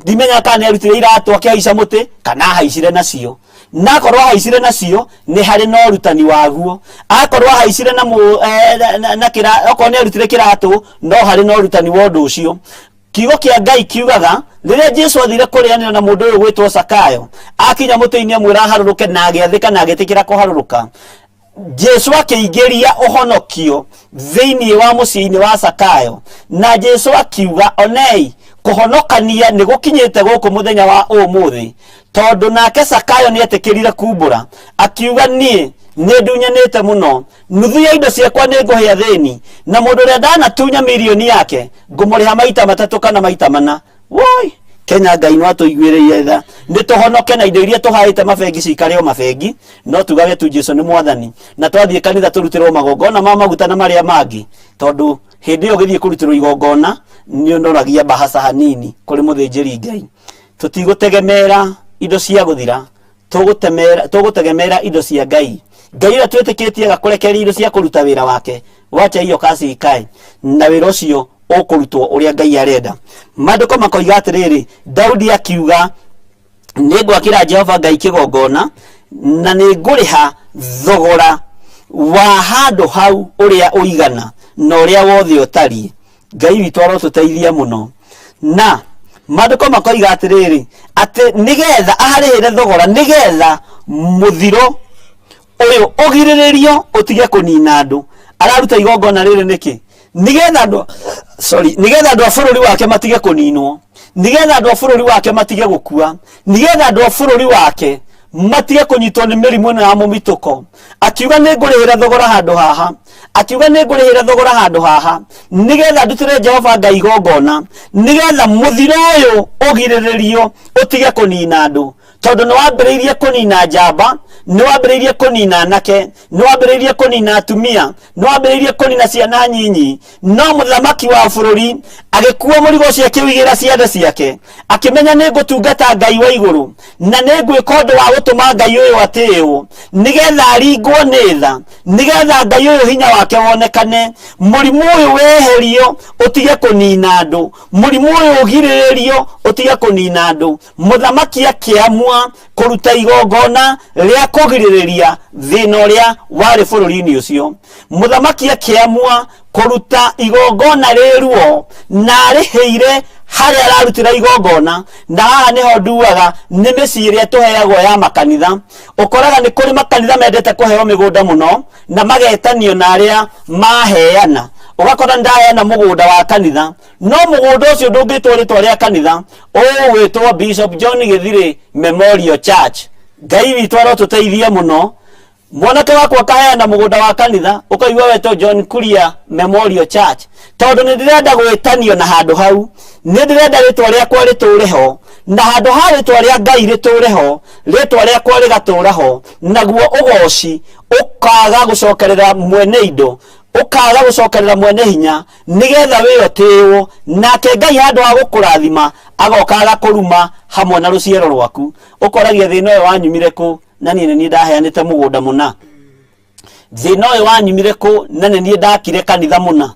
Ndimenya kana nĩ arutire iratũ akĩhaica mũtĩ kana ahaicire nacio, na akorwo ahaicire nacio nĩ harĩ na ũrutani waguo, akorwo ahaicire na, na, na, na okorwo nĩ arutire kĩratũ no harĩ na ũrutani wa ũndũ ũcio. Kiugo kĩa Ngai kiugaga rĩrĩa Jesu athire kũrĩanĩra na mũndũ ũyũ gwĩtwo Sakayo, akinya mũtĩ-inĩ amwĩra aharũrũke, na agĩathĩka na agĩtĩkĩra kũharũrũka. Jesu akĩingĩria ũhonokio thĩinĩ wa mũciĩ-inĩ wa Sakayo, na Jesu akiuga onei kũhonokania nĩ gũkinyĩte gũkũ mũthenya wa ũmũthĩ, tondũ nake Sakayo nĩ etĩkĩrire kumbũra, akiuga niĩ nĩ ndunyanĩte mũno, nuthu ya indo ciakwa nĩ ngũhe athĩni, na mũndũ ũrĩa ndanatunya mirioni yake ngũmũrĩha maita matatũ kana maita mana. Woi Kenya, Ngai no atũiguĩrĩire tha, nĩ tũhonoke na indo iria tũhaĩte mabengi cikare o mabengi, no tugage tu Jesu nĩ mwathani, na twathiĩ kanitha tũrutĩrwo magongona ma maguta na marĩa mangĩ, tondũ hĩndĩ ĩyo ũgĩthiĩ kũrutĩrwo igongona nĩ ũnoragia mbahaca hanini kũrĩ mũthĩnjĩri Ngai. Tũtigũtegemera indo cia gũthira, tũgũtegemera indo cia Ngai. Ngai ũrĩa twĩtĩkĩtie agakũrekeria indo cia kũruta wĩra wake, wacha hiyo kazi ikae, na wĩra ũcio ũkũrutwo ũrĩa Ngai arenda. Maandĩko makoiga atĩrĩrĩ, Daudi akiuga nĩ ngwakĩra Jehova Ngai kĩgongona na nĩ ngũrĩha thogora wa handũ hau ũrĩa ũigana na ũrĩa wothe ũtariĩ. Ngai witũ arotũteithia mũno. Na maandĩko makoiga atĩrĩrĩ, atĩ nĩgetha aharĩhĩre thogora, nĩgetha mũthiro ũyũ ũgirĩrĩrio ũtige kũnina andũ. Araruta igongona rĩrĩ nĩkĩ? Nĩgetha andũ, sorry, nĩgetha andũ a bũrũri wake matige kũninwo, nĩgetha andũ a bũrũri wake matige gũkua, nĩgetha andũ a bũrũri wake matige kũnyitwo nĩ mĩrimũ ĩno ya mũmitũko. Akiuga nĩ ngũrĩhĩra thogora handũ haha, akiuga nĩ ngũrĩhĩra thogora handũ haha, nĩgetha ndutĩre Jehova Ngai igongona, nĩgetha mũthiro ũyũ ũgirĩrĩrio ũtige kũnina andũ. Tondũ nĩ wambĩrĩirie kũnina njamba, nĩ wambĩrĩirie kũnina anake, nĩ wambĩrĩirie kũnina atumia, Nĩ wambĩrĩirie kũnina ciana nyinyi. No mũthamaki wa bũrũri agĩkuua mũrigo ũcio akĩũigĩrĩra ciande ciake, akĩmenya nĩ ngũtungata Ngai wa igũrũ, na nĩ ngwĩka ũndũ wa gũtũma Ngai ũyũ atĩĩwo, nĩgetha aringwo nĩ tha, nĩgetha Ngai ũyũ hinya wake wonekane, mũrimũ ũyũ weherio ũtige kũnina andũ, mũrimũ ũyũ ũgirĩrĩrio ũtige kũnina andũ. Mũthamaki akĩamua kũruta igongona rĩa kũgirĩrĩria thĩna ũrĩa warĩ bũrũri-inĩ ũcio. Mũthamaki akĩamua kũruta igongona rĩ ruo na arĩhĩire harĩa ararutĩra igongona. Na haha nĩho nduaga nĩ mĩciĩ ĩrĩa tũheagwo ya makanitha. Ũkoraga nĩ kũrĩ makanitha mendete kũheo mĩgũnda mũno na magetanio na arĩa maheana. Ũgakora nĩ ndaheana mũgũnda wa kanitha, no mũgũnda ũcio ndũngĩtwo rĩtwa rĩa kanitha, ũgwĩtwo Bishop John Gĩthirĩ Memorial Church. Ngai witũ arotũteithia mũno. Mwanake wakwa akaheana mũgũnda wa kanitha, ũkaigua wetwo John Kuria Memorial Church, tondũ nĩ ndĩrenda gwĩtanio na handũ hau, nĩ ndĩrenda rĩtwa rĩakwa rĩtũre ho, na handũ ha rĩtwa rĩa Ngai rĩtũre ho, rĩtwa rĩakwa rĩgatũra ho, naguo ũgoci ũkaga gũcokerera mwene indo, ũkaga gũcokerera mwene hinya, nĩgetha wĩ ũtĩĩwo, nake Ngai handũ ha gũkũrathima agoka agakũruma hamwe na rũciaro rwaku. Ũkoragia thĩna ũyũ wanyumire kũ na niĩ nĩ niĩ ndaheanĩte mũgũnda mũna, thĩna ũyũ wanyumire kũ na nĩ niĩ ndakire kanitha mũna.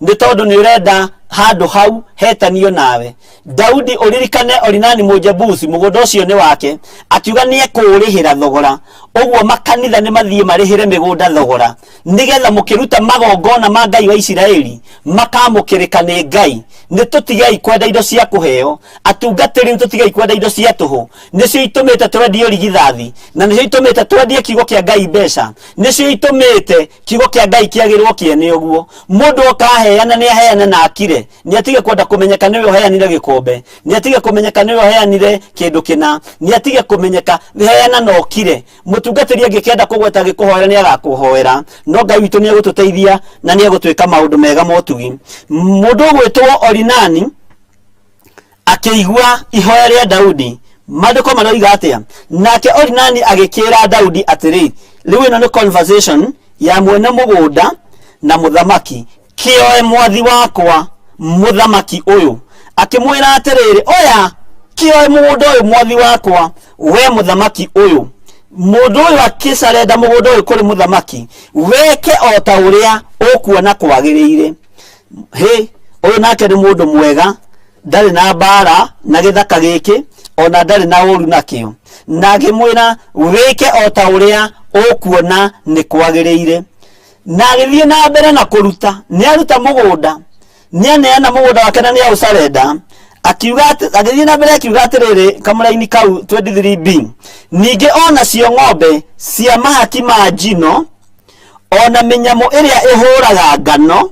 Nĩ tondũ nĩ ũrenda handũ hau hetanio nawe. Daudi, ũririkane Orinani Mũjebusi, mũgũnda ũcio nĩ wake, akiuga nĩ ekũũrĩhĩra thogora. Ũguo makanitha nĩ mathiĩ marĩhĩre mĩgũnda thogora, nĩgetha mũkĩruta magongona ma Ngai wa Isiraeli makamũkĩrĩka nĩ Ngai. Nĩ tũtigei kwenda indo cia kũheo, atungatĩri, nĩ tũtigei kwenda indo cia tũhũ. Nĩcio itũmĩte twendie ũrigithathi, na nĩcio itũmĩte twendie kiugo kĩa Ngai mbeca, nĩcio itũmĩte kiugo kĩa Ngai kĩagĩrwo kĩene ũguo. Mũndũ oka aheana nĩ aheane na akire, nĩ atige kwenda kũmenyeka nĩwe ũheanire gĩkombe, nĩ atige kũmenyeka nĩwe ũheanire kĩndũ kĩna, nĩ atige kũmenyeka, heana na ũkire. Mũtungatĩri angĩkenda kũgweta agĩkũhoera nĩ agakũhoera, no Ngai witũ nĩ egũtũteithia na nĩ egũtwĩka maũndũ mega motugi. Mũndũ ũgwĩtwo Orinani akĩigua ihoya rĩa Daudi, maandĩko maroiga atĩa? Nake Orinani agĩkĩra Daudi atĩrĩ, rĩu ĩno nĩ conversation ya mwene mũgũnda na mũthamaki. Kĩoe mwathi wakwa mũthamaki ũyũ. Akĩmwĩra atĩrĩrĩ, oya kĩoe mũgũnda ũyũ mwathi wakwa we mũthamaki ũyũ. Mũndũ ũyũ akĩcarenda mũgũnda ũyũ kũrĩ mũthamaki, weke o ta ũrĩa ũkuona kwagĩrĩire. Hĩ, ũyũ nake nĩ mũndũ mwega, ndarĩ na mbara na gĩthaka gĩkĩ, ona ndarĩ na ũru nakĩo. Na akĩmwĩra wĩke o ta ũrĩa ũkuona nĩ kwagĩrĩire. Na agĩthiĩ na mbere na kũruta, nĩ aruta mũgũnda, nĩ aneana mũgũnda wake na nĩ aũcarenda. Akiuga atĩ, agĩthiĩ na mbere akiuga atĩrĩrĩ, kamũraini kau 23b, ningĩ o nacio ng'ombe cia mahaki ma njino, o na mĩnyamũ ĩrĩa ĩhũraga ngano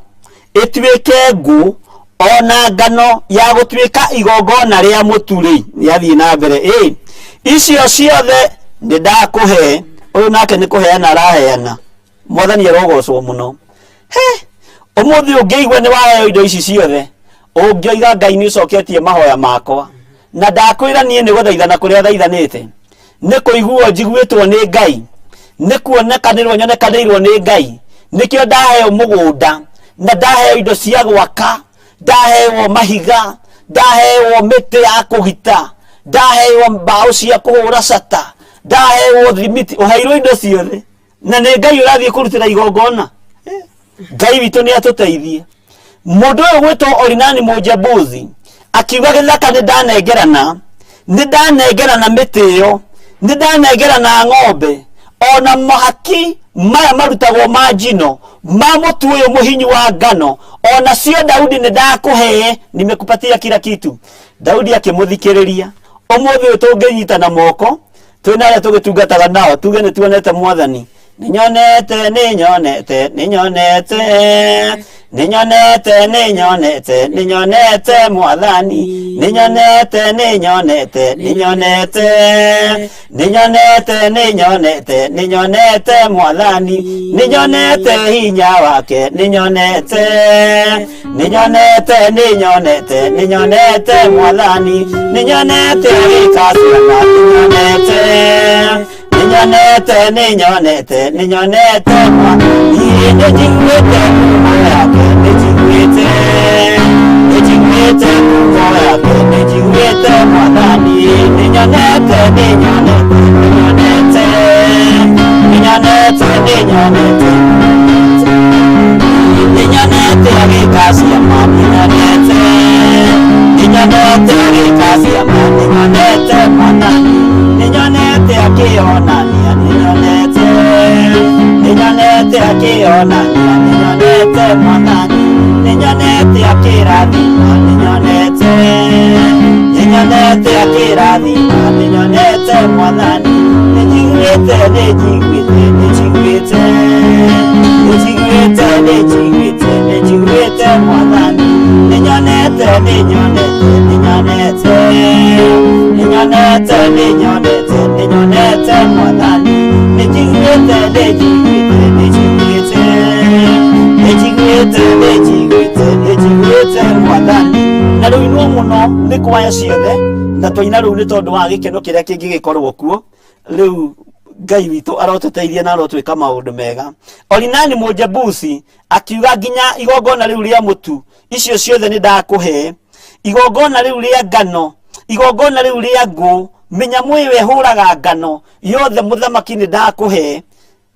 ĩtuĩke ngũ, o na ngano ya gũtuĩka igongona rĩa mũtu-rĩ, nĩ athiĩ na mbere, ĩ icio ciothe nĩ ndakũhe. Ũyũ nake nĩ kũheana araheana. Mwathani arogocwo mũno. He, ũmũthĩ ũngĩigua nĩ waheo indo ici ciothe, ũngĩoiga Ngai nĩ ũcoketie mahoya makwa, na ndakwĩra niĩ nĩ gũthaithana kũrĩa thaithanĩte, nĩ kũiguo njiguĩtwo nĩ Ngai, nĩ kuonekanĩrwo nyonekanĩirwo nĩ Ngai, nĩkĩo ndaheo mũgũnda, na ndaheo indo cia gwaka, ndaheo mahiga, ndaheo mĩtĩ ya kũgita, ndaheo mbaũ cia kũhũra cata, ndaheo thimiti, ũheirwo indo ciothe, na nĩ Ngai ũrathiĩ kũrutĩra igongona. Ngai witũ nĩ atũteithie. Mũndũ ũyũ gwĩtwo Orinani Mũjebusi akiuga gĩthaka nĩ ndanengerana, nĩ ndanengerana mĩtĩ ĩyo, nĩ ndanengerana ng'ombe, ona mahaki maya marutagwo ma njino ma mũtu ũyũ mũhinyu wa ngano, ona cio Daudi nĩ ndakũhe, nimekupatia kila kitu. Daudi akĩmũthikĩrĩria. Ũmũthĩ ũyũ tũngĩnyitana moko twĩna arĩa tũgĩtungataga nao tuge nĩ tuonete Mwathani. Nĩ nyonete, nĩ nyonete, nĩ nyonete, Nĩnyonete, nĩnyonete, nĩnyonete mwathani. Nĩnyonete, nĩnyonete, nĩnyonete. Nĩnyonete, nĩnyonete, nĩnyonete mwathani. Nĩnyonete hinya wake, nĩnyonete. Nĩnyonete, nĩnyonete, nĩnyonete mwathani. Nĩnyonete agĩka ciama, nĩnyonete. Nĩnyonete, nĩnyonete, nĩnyonete mwathani. Nĩnjiguĩte ngumo yake, nĩnjiguĩte, nĩnjiguĩte ngumo yake, nĩnjiguĩte mwathani. Nĩnyonete, nĩnyonete, nĩnyonete, nĩnyonete, nĩnyonete, nĩnyonete agĩka ciama, nĩnyonete, nĩnyonete agĩka ciama, nĩnyonete mwathani, nĩnyonete akĩonania, nĩnyonete, nĩnyonete akĩonania, nĩnyonete mwathani, nĩnyonete akĩrathima, nĩnyonete, nĩnyonete akĩrathima, nĩnyonete mwathani, nĩnjiguĩte, nĩnjiguĩte, nĩnjiguĩte, nĩnjiguĩte, nĩnjiguĩte, nĩnjiguĩte mwathani, nĩnyonete, nĩnyonete, nĩnyonete, nĩnyonete, nĩnyonete, nĩnyonete mwathani, nĩnjiguĩte, nĩnjiguĩte, nĩnjiguĩte, nĩnjiguĩte, nĩnjiguĩte, nĩnjiguĩte mwathani. Na rũinwo mũno nĩ kwaya ciothe, na twaina rũu nĩ tondũ wa gĩkeno kĩrĩa kĩngĩgĩkorwo kuo. Rĩu Ngai witũ arotũteithia na arotwĩka maũndũ mega. Orinani Mũjebusi akiuga nginya igongona rĩu rĩa mũtu, icio ciothe nĩ ndakũhe. Igongona rĩu rĩa ngano, igongona rĩu rĩa ngũ, mĩnyamũ ĩyo ĩhũraga ngano, yothe mũthamaki nĩ ndakũhe.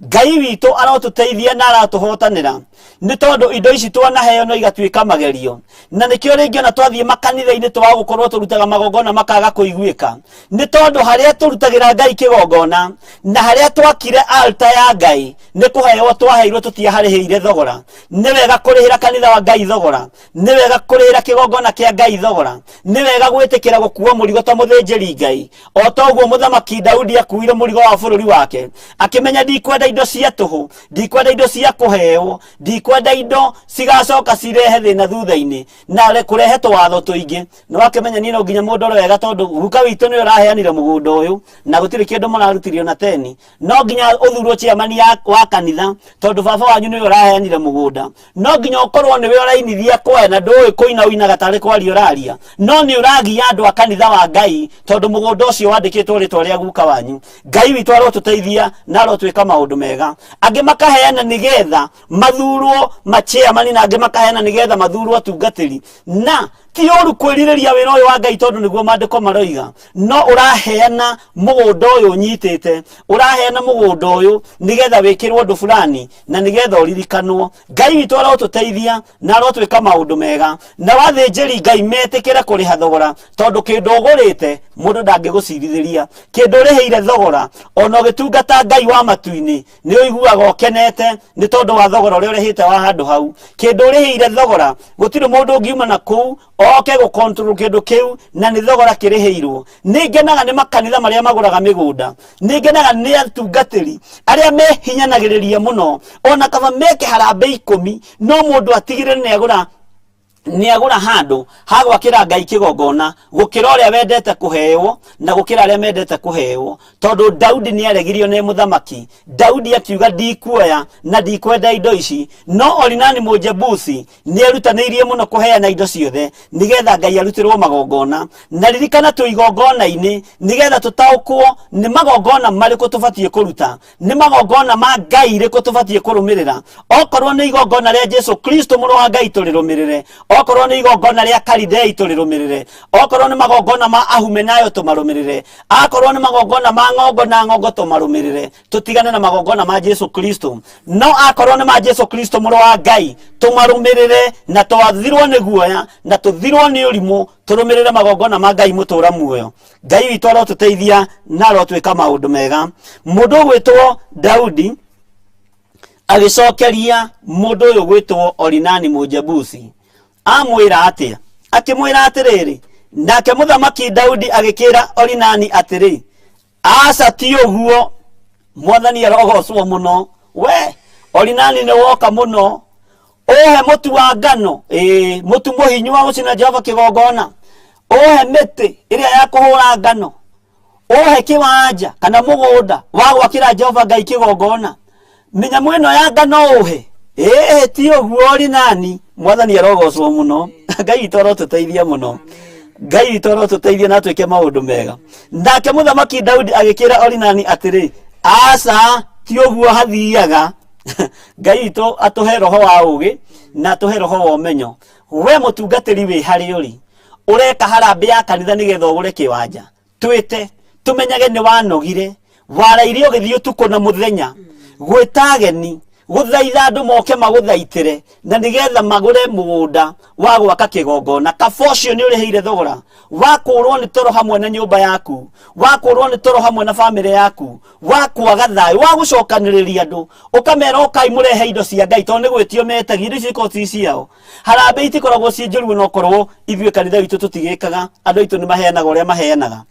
Ngai witũ arotũteithia na aratũhotanĩra nĩ tondũ indo ici twanaheo no igatuĩka magerio, na nĩkĩo rĩngĩ ona twathiĩ makanitha-inĩ twaga gũkorwo tũrutaga magongona makaga kũiguĩka, nĩ tondũ harĩa tũrutagĩra Ngai kĩgongona na harĩa twakire alta ya Ngai nĩ kũheo twaheirwo, tũtiaharĩhĩire thogora. Nĩ wega kũrĩhĩra kanitha wa Ngai thogora, nĩ wega kũrĩhĩra kĩgongona kĩa Ngai thogora, nĩ wega gwĩtĩkĩra gũkua mũrigo ta mũthĩnjĩri Ngai, o ta ũguo mũthamaki Daudi akuire mũrigo wa bũrũri wake, akĩmenya ndikwenda indo cia tũhũ, ndikwenda indo cia kũheo, ndikwenda indo cigacoka cirehe thĩna thutha-inĩ na kũrehe tũwatho tũingĩ. Nĩ wakĩmenya niĩ no nginya mũndũ ore wega, tondũ guka witũ nĩwe ũraheanire mũgũnda ũyũ na gũtirĩ kĩndũ mũrarutire ona teni. No nginya ũthurwo chairman wa kanitha, tondũ baba wanyu nĩwe ũraheanire mũgũnda. No nginya ũkorwo nĩwe ũrainithia kwaya na ndũĩ kũina ũinaga tarĩ kwaria ũraria, no nĩ ũragia andũ a kanitha wa Ngai, tondũ mũgũnda ũcio wandĩkĩtwo rĩtwa rĩa guka wanyu. Ngai witũ arotũteithia na arotwĩka maũndũ mega. Angĩ makaheana nĩgetha mathurwo machairman, na angĩ makaheana nĩgetha mathurwo atungatĩri. Na ti ũru kwĩrirĩria wĩra ũyũ wa Ngai, tondũ nĩguo maandĩko maroiga, no ũraheana mũgũnda ũyũ ũnyitĩte, ũraheana mũgũnda ũyũ nĩgetha wĩkĩrwo ũndũ fulani na nĩgetha ũririkanwo. Ngai witũ arotũteithia na arotwĩka maũndũ mega, na wathĩnjĩri Ngai metĩkĩre kũrĩha thogora, tondũ kĩndũ ũgũrĩte mũndũ ndangĩgũcirithĩria. Kĩndũ ũrĩhĩire thogora, ona ũgĩtungata Ngai wa matu-inĩ nĩ ũiguaga ũkenete nĩ tondũ wa thogora ũrĩa ũrĩhĩte wa handũ hau. Kĩndũ ũrĩhĩire thogora, gũtirĩ mũndũ ũngiuma na kũu oke gũ control kĩndũ kĩu, na nĩ thogora kĩrĩhĩirwo. Nĩ ngenaga nĩ makanitha marĩa magũraga mĩgũnda, nĩ ngenaga nĩ atungatĩri arĩa mehinyanagĩrĩria mũno, ona kaba meke harambĩ 10, no mũndũ atigĩrĩre nĩ agũra handũ ha gwakĩra Ngai kĩgongona, gũkĩra ũrĩa wendete kũheo na gũkĩra arĩa mendete kũheo. Tondũ Daudi nĩ aregirio nĩ mũthamaki, Daudi akiuga ndikuoya na ndikwenda indo ici, no Orinani Mũjebusi nĩ erutanĩirie mũno kũheana indo ciothe nĩgetha Ngai arutĩrwo magongona. Na ririkana twĩ igongona-inĩ nĩgetha tũtaũkwo nĩ magongona marĩkũ tũbatiĩ kũruta, nĩ magongona ma Ngai rĩkũ tũbatiĩ kũrũmĩrĩra. Okorwo nĩ igongona rĩa Jesu Kristo mũrũ wa Ngai tũrĩrũmĩrĩre, okorwo nĩ igongona rĩa Kalidei tũrĩrũmĩrĩre, okorwo nĩ magongona ma Ahumenayo tũmarũmĩrĩre, akorwo nĩ magongona ma ng'ongo na ng'ongo tũmarũmĩrĩre, tũtigane na magongona ma Jesu Kristo. No akorwo nĩ ma Jesu Kristo mũrũ wa Ngai tũmarũmĩrĩre, na twathirwo nĩ guoya na tũthirwo nĩ ũrimũ, tũrũmĩrĩre magongona ma Ngai mũtũra muoyo. Ngai witũ arotũteithia na arotwĩka maũndũ mega. Mũndũ ũgwĩtwo Daudi agĩcokeria mũndũ ũyũ ũgwĩtwo Orinani Mũjebusi, amwĩra atĩa? Akĩmwĩra atĩrĩrĩ, nake mũthamaki Daudi agĩkĩra Orinani atĩrĩ, aca ti ũguo, mwathani arogocwo mũno. We Orinani nĩ woka mũno. Ũhe mũtu wa ngano, ĩĩ, mũtu mũhinyu wa gũcina Jehova kĩgongona. Ũhe mĩtĩ ĩrĩa ya kũhũra ngano. Ũhe kĩwanja kana mũgũnda wa gwakĩra Jehova Ngai kĩgongona. Mĩnyamũ ĩno ya ngano ũhe. Ĩĩ, ti ũguo Orinani. Mwathani arogocwo mũno. Ngai witũ arotũteithia mũno. Ngai witũ arotũteithia na atwĩke maũndũ mega. Nake mũthamaki Daudi agĩkĩra Orinani atĩrĩ, aca, ti ũguo hathiaga. Ngai witũ atũhe roho wa ũgĩ na atũhe roho wa ũmenyo. We mũtungatĩri wĩ harĩ ũrĩ, ũreka harambĩ ya kanitha nĩgetha ũgũre kĩwanja, twĩte tũmenyage nĩ wanogire, waraire ũgĩthiĩ ũtukũ na mũthenya gwĩta ageni, gũthaitha andũ moke magũthaitĩre na nĩgetha magũre mũgũnda wa gwaka kĩgongona. Kaba ũcio nĩ ũrĩhĩire thogora wa kũũrwo nĩ toro hamwe na nyũmba yaku, wa kũũrwo nĩ toro hamwe na bamĩrĩ yaku, wa kwaga thayũ, wa gũcokanĩrĩria andũ ũkamera ũkai mũrehe indo cia Ngai, tondũ nĩ gwĩtio metagia indo icio ikoragwo ci ciao. Harambĩ itikoragwo ciĩ njũru onokorwo ithuĩ kanitha witũ tũtigĩkaga, andũ aitũ nĩ maheanaga ũrĩa maheanaga.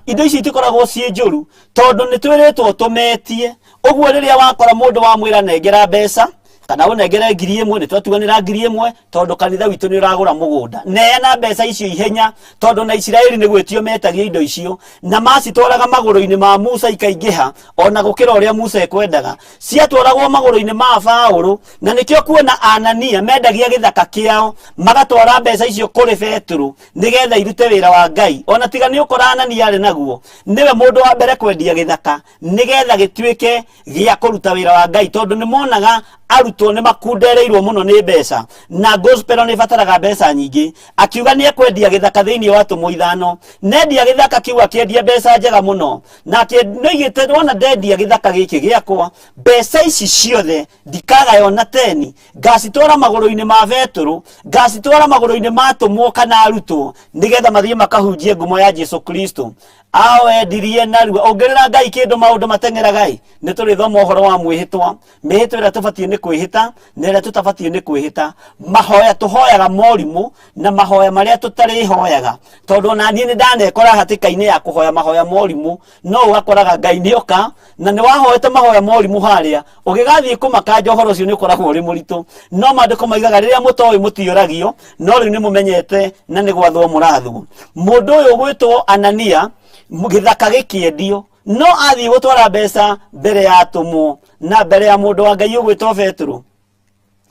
Indo ici itikoragwo ciĩ njũru tondũ nĩ twĩrĩtwo tũmetie. Ũguo rĩrĩa wakora mũndũ wamwĩra nengera mbeca kana ũnengere 1,000, nĩ twatuanĩra 1,000 tondũ kanitha witũ nĩ ũragũra mũgũnda, neana mbeca icio ihenya, tondũ na Isiraeli nĩ gwĩtio metagia indo icio na macitwaraga magũrũ-inĩ ma Musa ikaingĩha ona gũkĩra ũrĩa Musa ekwendaga. Ciatwaragwo magũrũ-inĩ ma Paũlũ, na nĩkĩo kuona Anania mendagia gĩthaka kĩao magatwara mbeca icio kũrĩ Petero nĩgetha irute wĩra wa Ngai. Ona tiga nĩ ũkora Anania arĩ naguo, nĩwe mũndũ wa mbere kwendia gĩthaka nĩgetha gĩtuĩke gĩa kũruta wĩra wa Ngai, tondũ nĩ monaga arutwo nĩ makundereirwo mũno nĩ mbeca na gospel nĩ ĩbataraga mbeca nyingĩ. Akiuga nĩ ekwendia gĩthaka thĩinĩ wa atũmwo 5, nendia gĩthaka kĩu akĩendia mbeca njega mũno, na nĩoigĩte wona ndendia gĩthaka gĩkĩ gĩakwa, mbeca ici ciothe ndikagaya ona teni, ngacitwara magũrũ-inĩ ma Petero, ngacitwara magũrũ-inĩ ma atũmwo kana arutwo, nĩgetha mathiĩ makahunjie ngumo ya Jesu Kristo. Awendirie narua. Ũngĩrĩra Ngai kĩndũ maũndũ mateng'eraga ĩ, nĩ tũrĩthoma ũhoro wa mwĩhĩtwa, mĩhĩtwa ĩrĩa tũbatiĩ nĩ kwĩhĩta na ĩrĩa tũtabatiĩ nĩ kwĩhĩta, mahoya tũhoyaga morimũ na mahoya marĩa tũtarĩhoyaga, tondũ ona niĩ nĩ ndanekora hatĩka-inĩ ya kũhoya mahoya morimũ, no ũgakoraga Ngai nĩ oka na nĩ wahoete mahoya morimũ harĩa, ũgĩgathiĩ kũmakanja ũhoro ũcio nĩ ũkoragwo ũrĩ mũritũ. No maandĩko maigaga rĩrĩa mũtoĩ mũtiũragio, no rĩu nĩ mũmenyete na nĩ gwathwo mũrathwo. Mũndũ ũyũ ũgwĩtwo Anania, gĩthaka gĩkĩendio, no athiĩ gũtwara mbeca mbere ya atũmwo na mbere ya mũndũ wa Ngai ũgwĩtwo Petero,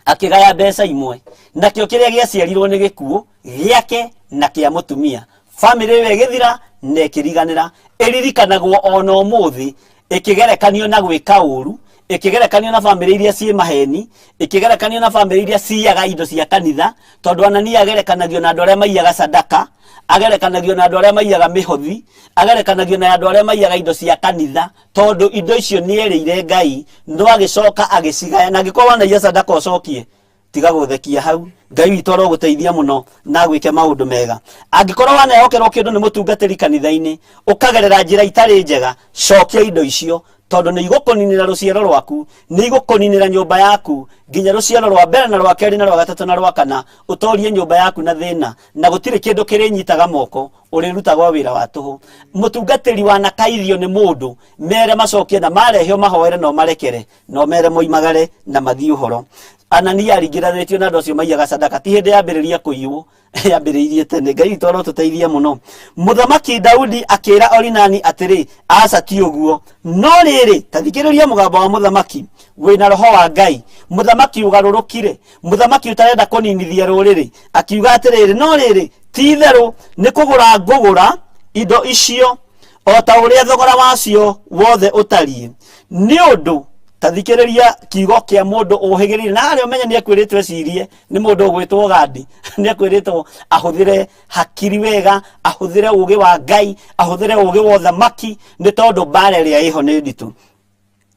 akĩgaya mbeca imwe, nakĩo kĩrĩa gĩaciarirwo nĩ gĩkuũ gĩake na kĩa mũtumia. Bamĩrĩ ĩyo ĩgĩthira na ĩkĩriganĩra, ĩririkanagwo ona ũmũthĩ ĩkĩgerekanio na gwĩka ũru, ĩkĩgerekanio na bamĩrĩ iria ciĩ maheni, ĩkĩgerekanio na bamĩrĩ iria ciiyaga indo cia kanitha, tondũ Anania agerekanagio na andũ arĩa maiyaga sadaka, agerekanagio na andũ arĩa maiyaga mĩhothi, agerekanagio na andũ arĩa maiyaga indo cia kanitha, tondũ indo icio nĩ erĩire Ngai, no agĩcoka agĩcigaya. Na angĩkorwo wanaiya sadaka ũcokie, tiga gũthekia hau. Ngai witũ arogũteithia mũno na agwĩke maũndũ mega. Angĩkorwo wanehokerwo kĩndũ nĩ mũtungatĩri kanitha-inĩ, ũkagerera njĩra itarĩ njega, cokia indo icio, tondũ nĩ igũkũninĩra rũciaro rwaku, nĩ igũkũninĩra nyũmba yaku, nginya rũciaro rwa mbere na rwa kerĩ na rwa gatatũ na rwa kana, ũtorie nyũmba yaku na thĩna, na gũtirĩ kĩndũ kĩrĩnyitaga moko, ũrĩrutagwo wĩra wa tũhũ. Mũtungatĩri wanakaithio nĩ mũndũ, mere macokie na marehio mahoere no marekere, no mere moimagare na mathiĩ ũhoro. Anania aringĩranĩtio na andũ acio maiyaga sadaka, ti hĩndĩ yambĩrĩria kũiywo, yambĩrĩirie tene. Ngai witũ arotũteithia mũno. Mũthamaki Daudi akĩra Orinani atĩrĩ, aca ti ũguo, no rĩrĩ, ta thikĩrĩria mũgambo wa mũthamaki wĩna roho wa Ngai, mũthamaki ũgarũrũkire, mũthamaki ũtarenda kũninithia rũrĩrĩ, akiuga atĩrĩrĩ, no rĩrĩ, ti itherũ nĩ kũgũra ngũgũra indo icio o ta ũrĩa thogora wacio wothe ũtariĩ. Nĩ ũndũ ta thikĩrĩria kiugo kĩa mũndũ ũhĩgĩrĩire, na harĩa ũmenye nĩ ekwĩrĩtwo ecirie nĩ mũndũ ũgwĩtwo Gadi, nĩ ekwĩrĩtwo ahũthĩre hakiri wega, ahũthĩre ũgĩ wa Ngai, ahũthĩre ũgĩ wa ũthamaki, nĩ tondũ mbara ĩrĩa ĩho nĩ nditũ.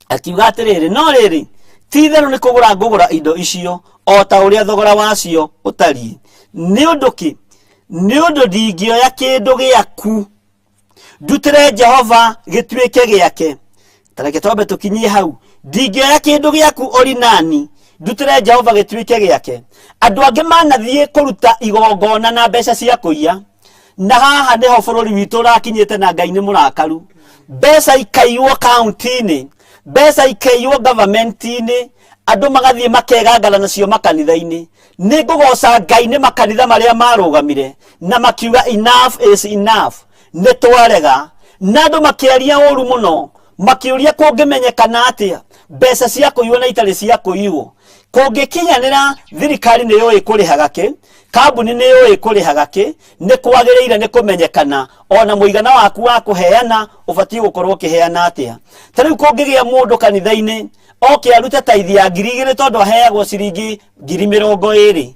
Akiuga atĩrĩrĩ, no rĩrĩ, ti itherũ nĩ kũgũra ngũgũra indo icio o ta ũrĩa thogora wacio ũtariĩ. Nĩ ũndũ kĩ? Nĩ ũndũ ndingĩoya kĩndũ gĩaku ndutĩre Jehova gĩtuĩke gĩake. Ta reke twambe tũkinyie hau. Ndingĩoya kĩndũ gĩaku Orinani ndutĩre Jehova gĩtuĩke gĩake. Andũ angĩ manathiĩ kũruta igongona na mbeca cia kũiya, na haha nĩho bũrũri witũ ũrakinyĩte na Ngai nĩ mũrakaru. Mbeca ikaiywo kaunti-inĩ, mbeca ikaiywo government-inĩ. Andũ magathiĩ makegangara nacio makanitha-inĩ. Nĩ ngũgoca Ngai nĩ makanitha marĩa marũgamire na makiuga enough is enough, nĩ twarega. Na andũ makĩaria ũru mũno, makĩũria kũngĩmenyekana atĩa mbeca cia kũiywo na itarĩ cia kũiywo. Kũngĩkinyanĩra thirikari nĩ yũĩ kũrĩhaga kĩ, kambuni nĩ yũĩ kũrĩhaga kĩ, nĩ kwagĩrĩire nĩ kũmenyekana ona mũigana waku wa kũheana ũbatiĩ gũkorwo ũkĩheana atĩa. Ta rĩu kũngĩgĩa mũndũ kanitha-inĩ oke arute taithi ya 2000 tondũ aheagwo ciringi 20,000,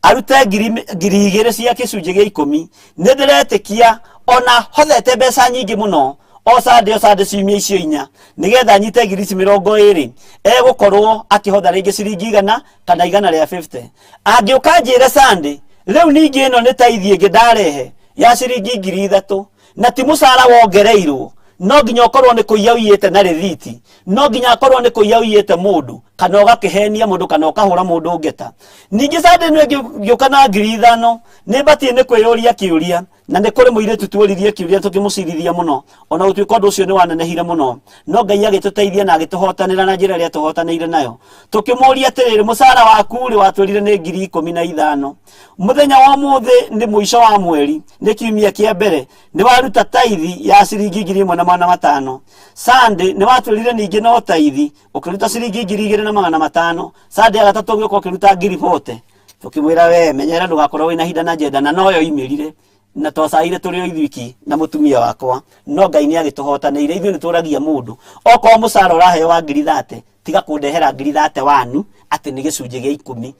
arute 2000 cia gĩcunjĩ gĩa 10, nĩ ndĩretĩkia ona hothete mbeca nyingĩ mũno o Sunday, o Sunday ciumia icio inya, nĩgetha anyite ngiri ici 20, egũkorwo akĩhotha rĩngĩ ciringi 100 kana igana rĩa 50. Angĩũka njĩre Sunday, rĩu ningĩ ĩno nĩ taithi ĩngĩ ndarehe ya ciringi 3000, na ti mũcara wongereirwo, no nginya ũkorwo nĩ kũiya ũiyĩte na rĩthiti, no nginya akorwo nĩ kũiya ũiyĩte mũndũ, kana ũgakĩhenia mũndũ, kana ũkahũra mũndũ ngeta. Ningĩ Sunday ĩno ĩngĩ ngĩũka na 5000, nĩ batiĩ nĩ kwĩyũria kĩũria, na nĩ kũrĩ mũirĩtu tuoririe kĩũria tũkĩmũcirithia mũno, ona gũtuĩka ũndũ ũcio nĩ wanenehire mũno, no Ngai agĩtũteithia na agĩtũhotanĩra na njĩra ĩrĩa atũhotanĩire nayo. Tũkĩmũria atĩrĩrĩ, mũcara waku rĩ, watwĩrire nĩ 15,000, mũthenya wa ũmũthĩ nĩ mũico wa mweri, nĩ kiumia kĩa mbere, nĩ waruta taithi ya ciringi 1500. Sunday nĩ watwĩrire ningĩ no taithi, ũkĩruta ciringi 2500. Sunday ya gatatũ ũgĩũka ũkĩruta ngiri bote. Tũkĩmwĩra we menyera ndũgakorwo wĩna hinda na njenda, na noyo imĩrire na twacaire tũrĩ o ithuiki na mũtumia wakwa, no Ngai nĩ agĩtũhotanĩire. Ithuĩ nĩ tũragia mũndũ okorwo mũcara ũraheo wa ngiri thate, tiga kũndehera ngiri thate wanu atĩ nĩ gĩcunjĩ gĩa 10,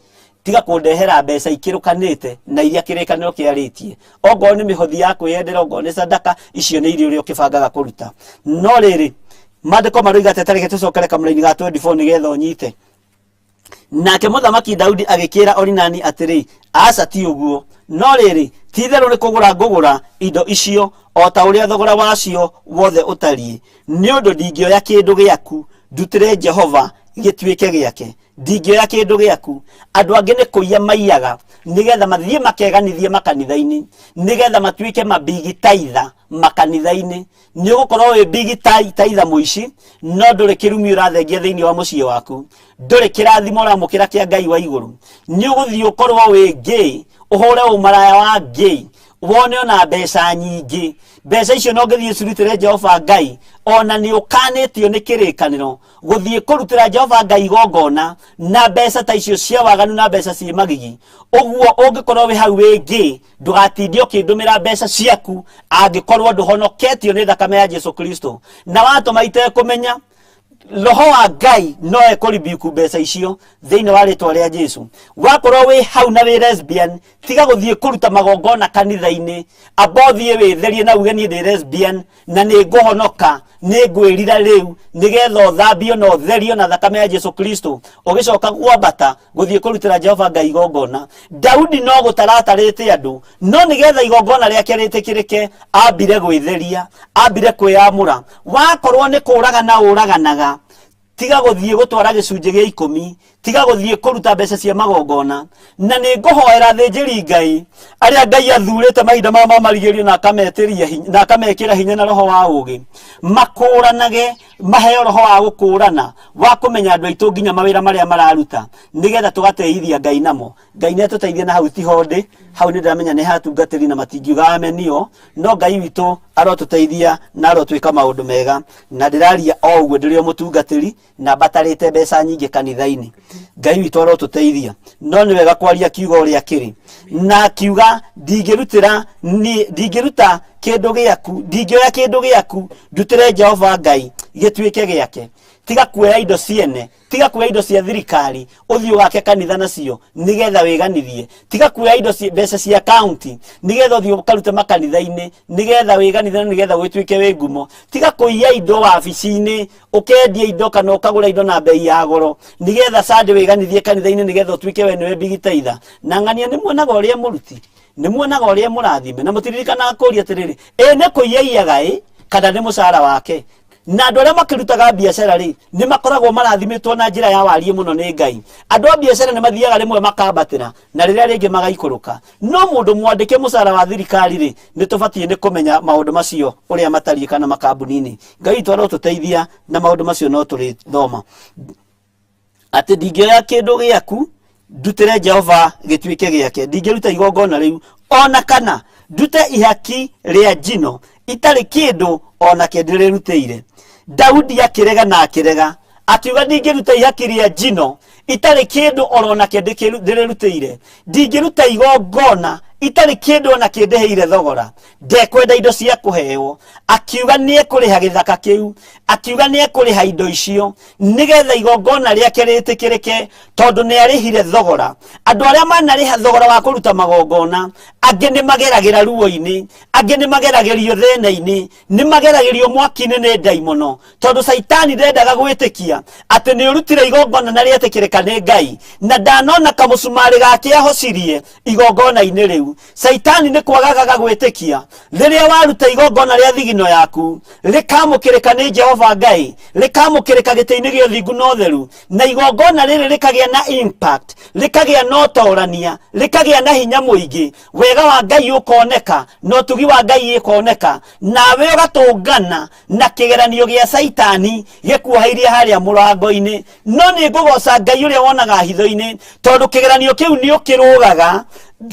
tiga kũndehera mbeca ikĩrũkanĩte na iria kĩrĩkanĩro kĩarĩtie. Ongorwo nĩ mĩhothi ya kwĩyendera, ongorwo nĩ sadaka, icio nĩ iria ũrĩa ũkĩbangaga kũruta. No rĩrĩ, maandĩko maroiga atĩ tareke tũcokere kamũraini ga 24 nĩgetha ũnyite. Nake mũthamaki Daudi agĩkĩra Orinani atĩrĩ, aca ti ũguo, no rĩrĩ, ti-itherũ nĩ kũgũra ngũgũra indo icio o ta ũrĩa thogora wacio wothe ũtariĩ, nĩ ũndũ ndingĩoya kĩndũ gĩaku ndutĩre Jehova gĩtuĩke gĩake. Ndingĩoya kĩndũ gĩaku. Andũ angĩ nĩ kũiya maiyaga nĩgetha mathiĩ makeganithie makanitha-inĩ, nĩgetha matuĩke mabigitaitha makanitha-inĩ. Nĩ ũgũkorwo wĩ bigitaitha mũici, no ndũrĩ kĩrumi ũrathengia thĩinĩ wa mũciĩ waku, ndũrĩ kĩrathimo ũramũkĩra kĩa Ngai wa igũrũ. Nĩ ũgũthiĩ ũkorwo wĩ gay, ũhũre ũmaraya wa gay, wone ona mbeca nyingĩ. Mbeca icio no ngĩthiĩ cirutĩre Jehova Ngai, ona nĩ ũkanĩtio nĩ kĩrĩkanĩro gũthiĩ kũrutĩra Jehova Ngai igongona na mbeca ta icio cia waganu na mbeca ciĩ magigi. Ũguo ũngĩkorwo wĩ hau wĩ gay, ndũgatinde ũkĩndũmĩra mbeca ciaku angĩkorwo ndũhonoketio nĩ thakame ya Jesu Kristo. Na watũma itekũmenya, roho wa Ngai no ekũribiku mbeca icio thĩinĩ wa rĩtwa rĩa Jesu. Wakorwo wĩ hau na wĩ lesbian, tiga gũthiĩ kũruta magongona kanitha-inĩ, amba ũthiĩ wĩtherie na uge niĩ ndĩ lesbian na nĩ ngũhonoka, nĩ ngwĩrira rĩu, nĩgetha ũthambio na ũtherio na thakame ya Jesu Kristo, ũgĩcoka kwambata gũthiĩ kũrutĩra Jehova Ngai igongona. Daudi no gũtaratarĩte andũ, no nĩgetha igongona rĩake rĩtĩkĩrĩke, ambire gwĩtheria, ambire kwĩyamũra. Wakorwo nĩ kũragana ũraganaga, tiga gũthiĩ gũtwara gĩcunjĩ gĩa 10, tiga gũthiĩ kũruta mbeca cia magongona. Na nĩ ngũhoera athĩnjĩri Ngai arĩa Ngai athurĩte mahinda maya ma marigĩrĩrio na akametĩria hinya, na akamekĩra hinya na roho wa ũũgĩ, makũranage, maheo roho wa gũkũrana, wa kũmenya andũ aitũ nginya mawĩra marĩa mararuta, nĩgetha tũgateithia Ngai namo. Ngai nĩ atũteithie na hau tiho ndĩ, hau nĩ ndĩramenya nĩ hatungatĩri na matingiuga amenio, no Ngai witũ arotũteithia na arotwĩka maũndũ mega. Na ndĩraria o ũguo ndĩrĩ o mũtungatĩri na mbatarĩte mbeca nyingĩ kanitha-inĩ. Ngai witũ arotũteithia, no nĩ wega kwaria kiugo ũrĩa kĩrĩ. Na akiuga ndingĩrutĩra niĩ, ndingĩruta kĩndũ gĩaku, ndingĩoya kĩndũ gĩaku ndutĩre Jehova Ngai gĩtuĩke gĩake. Tiga kuoya indo ciene, tiga kuoya indo cia thirikari ũthiĩ ũgake kanitha nacio nĩgetha wĩganithie. Tiga kuoya indo mbeca cia kaunti nĩgetha ũthiĩ ũkarute makanitha-inĩ nĩgetha wĩganithie na nĩgetha ũgĩtuĩke wĩ ngumo. Tiga kũiya indo wabici-inĩ, ũkendia indo kana ũkagũra indo na bei ya goro nĩgetha Sunday wĩganithie kanitha-inĩ nĩgetha ũtuĩke we nĩwe bigitaitha. Na ng'ania nĩ muonaga ũrĩa mũruti, nĩ muonaga ũrĩa mũrathime, na mũtiririkanaga kũria atĩrĩrĩ, ĩ nĩ kũiya iyaga ĩ kana nĩ mũcara wake? Na andũ arĩa makĩrutaga biacara rĩ, nĩ makoragwo marathimĩtwo na njĩra ya wariĩ mũno nĩ Ngai. Andũ a biacara nĩ mathiaga rĩmwe makambatĩra na rĩrĩa rĩngĩ magaikũrũka. No mũndũ mwandĩke mũcara wa thirikari rĩ, nĩ tũbatiĩ nĩ kũmenya maũndũ macio ũrĩa matariĩ kana makambuni-inĩ. Ngai witũ arotũteithia na maũndũ macio no tũrĩthoma. Atĩ ndingĩoya kĩndũ gĩaku ndutĩre Jehova gĩtuĩke gĩake, ndingĩruta igongona rĩu ona kana ndute ihaki rĩa njino itarĩ kĩndũ onake ndĩrĩrutĩire. Daudi akĩrega na akĩrega, akiuga ndingĩruta ihaki rĩa njino itarĩ kĩndũ oro nake ndĩrĩrutĩire, ndingĩruta igongona itarĩ kĩndũ ona kĩndĩhĩire thogora, ndekwenda indo cia kũheo. Akiuga nĩekũrĩha gĩthaka kĩu, akiuga nĩekũrĩha indo icio nĩgetha igongona rĩake rĩtĩkĩrĩke, tondũ nĩarĩhire thogora. Andũ arĩa manarĩha thogora wa kũruta magongona, angĩ nĩ mageragĩra ruo-inĩ, angĩ nĩ mageragĩrio thĩna-inĩ, nĩ mageragĩrio mwaki-inĩ nĩ ndaimono, tondũ Caitani ndendaga gwĩtĩkia atĩ nĩ ũrutire igongona na rĩetĩkĩrĩka nĩ Ngai, na ndanona kamũcumarĩ gake ahocirie igongona-inĩ rĩu. Caitani nĩ kwagagaga gwĩtĩkia rĩrĩa waruta igongona rĩa thigino yaku rĩkamũkĩrĩka nĩ Jehova Ngai, rĩkamũkĩrĩka gĩtĩ-inĩ gĩa ũthingu na ũtheru, na igongona rĩrĩ rĩkagĩa na impact, rĩkagĩa na ũtorania, rĩkagĩa na hinya mũingĩ, wega wa Ngai ũkoneka na ũtugi wa Ngai ĩkoneka, nawe ũgatũngana na kĩgeranio gĩa Caitani gĩkuoheirie harĩa mũrango-inĩ. No nĩ ngũgoca Ngai ũrĩa wonaga hitho-inĩ, tondũ kĩgeranio kĩu nĩ ũkĩrũgaga,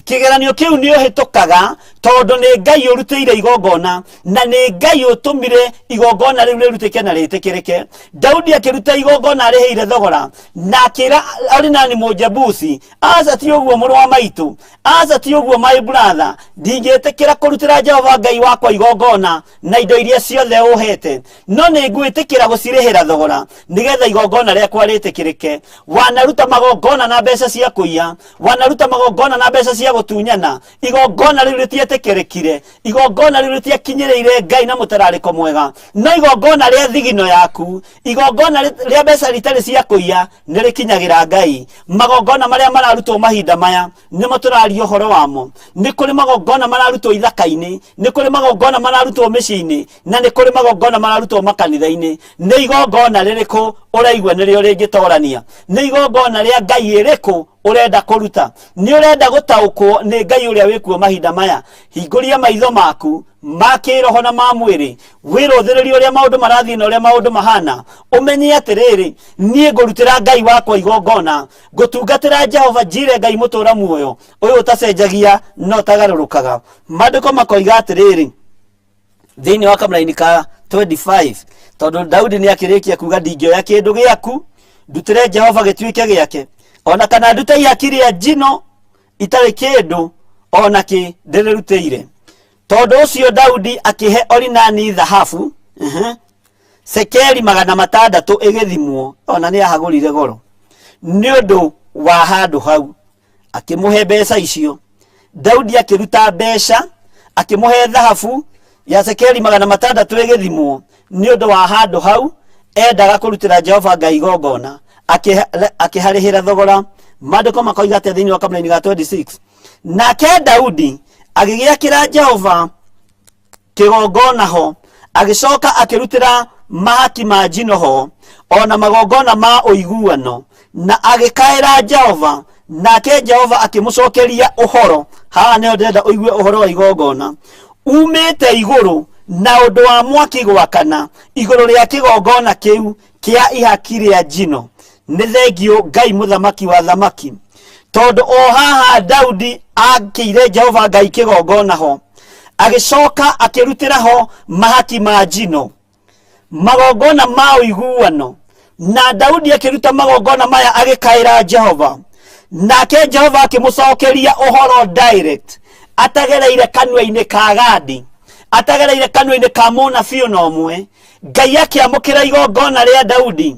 kĩgeranio kĩu nĩ ũhĩtũkaga, tondũ nĩ Ngai ũrutĩire igongona na nĩ Ngai ũtũmire igongona rĩu rĩrutĩke na rĩtĩkĩrĩke. Daudi akĩruta igongona arĩhĩire thogora, na akĩra Orinani Mũjebusi, aca ti ũguo mũrũ wa maitũ, aca ti ũguo my brother, ndingĩtĩkĩra kũrutĩra Jehova Ngai wakwa igongona na indo iria ciothe ũhete, no nĩ ngwĩtĩkĩra gũcirĩhĩra thogora nĩgetha igongona rĩakwa rĩtĩkĩrĩke. Wanaruta magongona na mbeca cia kũiya, wanaruta magongona na mbeca cia gũtunyana, igongona rĩu rĩtietĩkĩrĩkire, igongona rĩu rĩtiakinyĩrĩire Ngai na mũtararĩko mwega, no igongona rĩa thigino yaku, igongona rĩa mbeca ritarĩ cia kũiya nĩ rĩkinyagĩra Ngai. Magongona marĩa mararutwo mahinda maya nĩmo tũraria ũhoro wamo. Nĩ kũrĩ magongona mararutwo ithaka-inĩ, nĩ kũrĩ magongona mararutwo mĩciĩ-inĩ, na nĩ kũrĩ magongona mararutwo makanitha-inĩ. Nĩ igongona rĩrĩkũ ũraigua nĩrĩo rĩngĩtorania? Nĩ igongona rĩa Ngai ĩrĩkũ ũrenda kũruta? Nĩ ũrenda gũtaũkwo nĩ Ngai ũrĩa wĩkuo mahinda maya? Hingũria maitho maku ma kĩroho na ma mwĩrĩ, wĩrũthĩrĩrie ũrĩa maũndũ marathiĩ na ũrĩa maũndũ mahana, ũmenye atĩrĩrĩ, niĩ ngũrutĩra Ngai wakwa igongona, ngũtungatĩra Jehova Jire, Ngai mũtũra muoyo, ũyũ ũtacenjagia na ũtagarũrũkaga. Maandĩko makoiga atĩrĩrĩ thĩinĩ wa kamũraini ka 25, tondũ Daudi nĩ akĩrĩkia kuga ndingĩoya kĩndũ gĩaku ndutĩre Jehova gĩtuĩke gĩake, ona kana ndute ihaki rĩa njino itarĩ kĩndũ ona kĩ ndĩrĩrutĩire. Tondũ ũcio Daudi akĩhe Orinani thahabu cekeri 600 ĩgĩthimwo, ona nĩ ahagũrire goro nĩ ũndũ wa handũ hau, akĩmũhe mbeca icio. Daudi akĩruta mbeca akĩmũhe thahabu ya cekeri 600 ĩgĩthimwo nĩ ũndũ wa handũ hau endaga kũrutĩra Jehova Ngai igongona, akĩharĩhĩra thogora. Maandĩko makoiga atĩa thĩinĩ wa kamũraini ga 26? Nake Daudi agĩgĩakĩra Jehova kĩgongona ho, agĩcoka akĩrutĩra mahaki ma njino ho, ona magongona ma ũiguano, na agĩkaĩra Jehova, nake Jehova akĩmũcokeria ũhoro. Haha nĩho ndĩrenda ũigue ũhoro wa igongona umĩte igũrũ na ũndũ wa mwaki gwakana igũrũ rĩa kĩgongona kĩu kĩa ihaki rĩa njino. Nĩ thengiũ Ngai mũthamaki wa thamaki, tondũ o haha Daudi akĩire Jehova Ngai kĩgongona ho, agĩcoka akĩrutĩra ho mahaki ma njino, magongona ma ũiguano, na Daudi akĩruta magongona maya agĩkaĩra Jehova, nake Jehova akĩmũcokeria ũhoro direct, atagereire kanua-inĩ ka Gadi, atagereire kanua-inĩ ka mũnabii ona ũmwe. Ngai akĩamũkĩra igongona rĩa Daudi.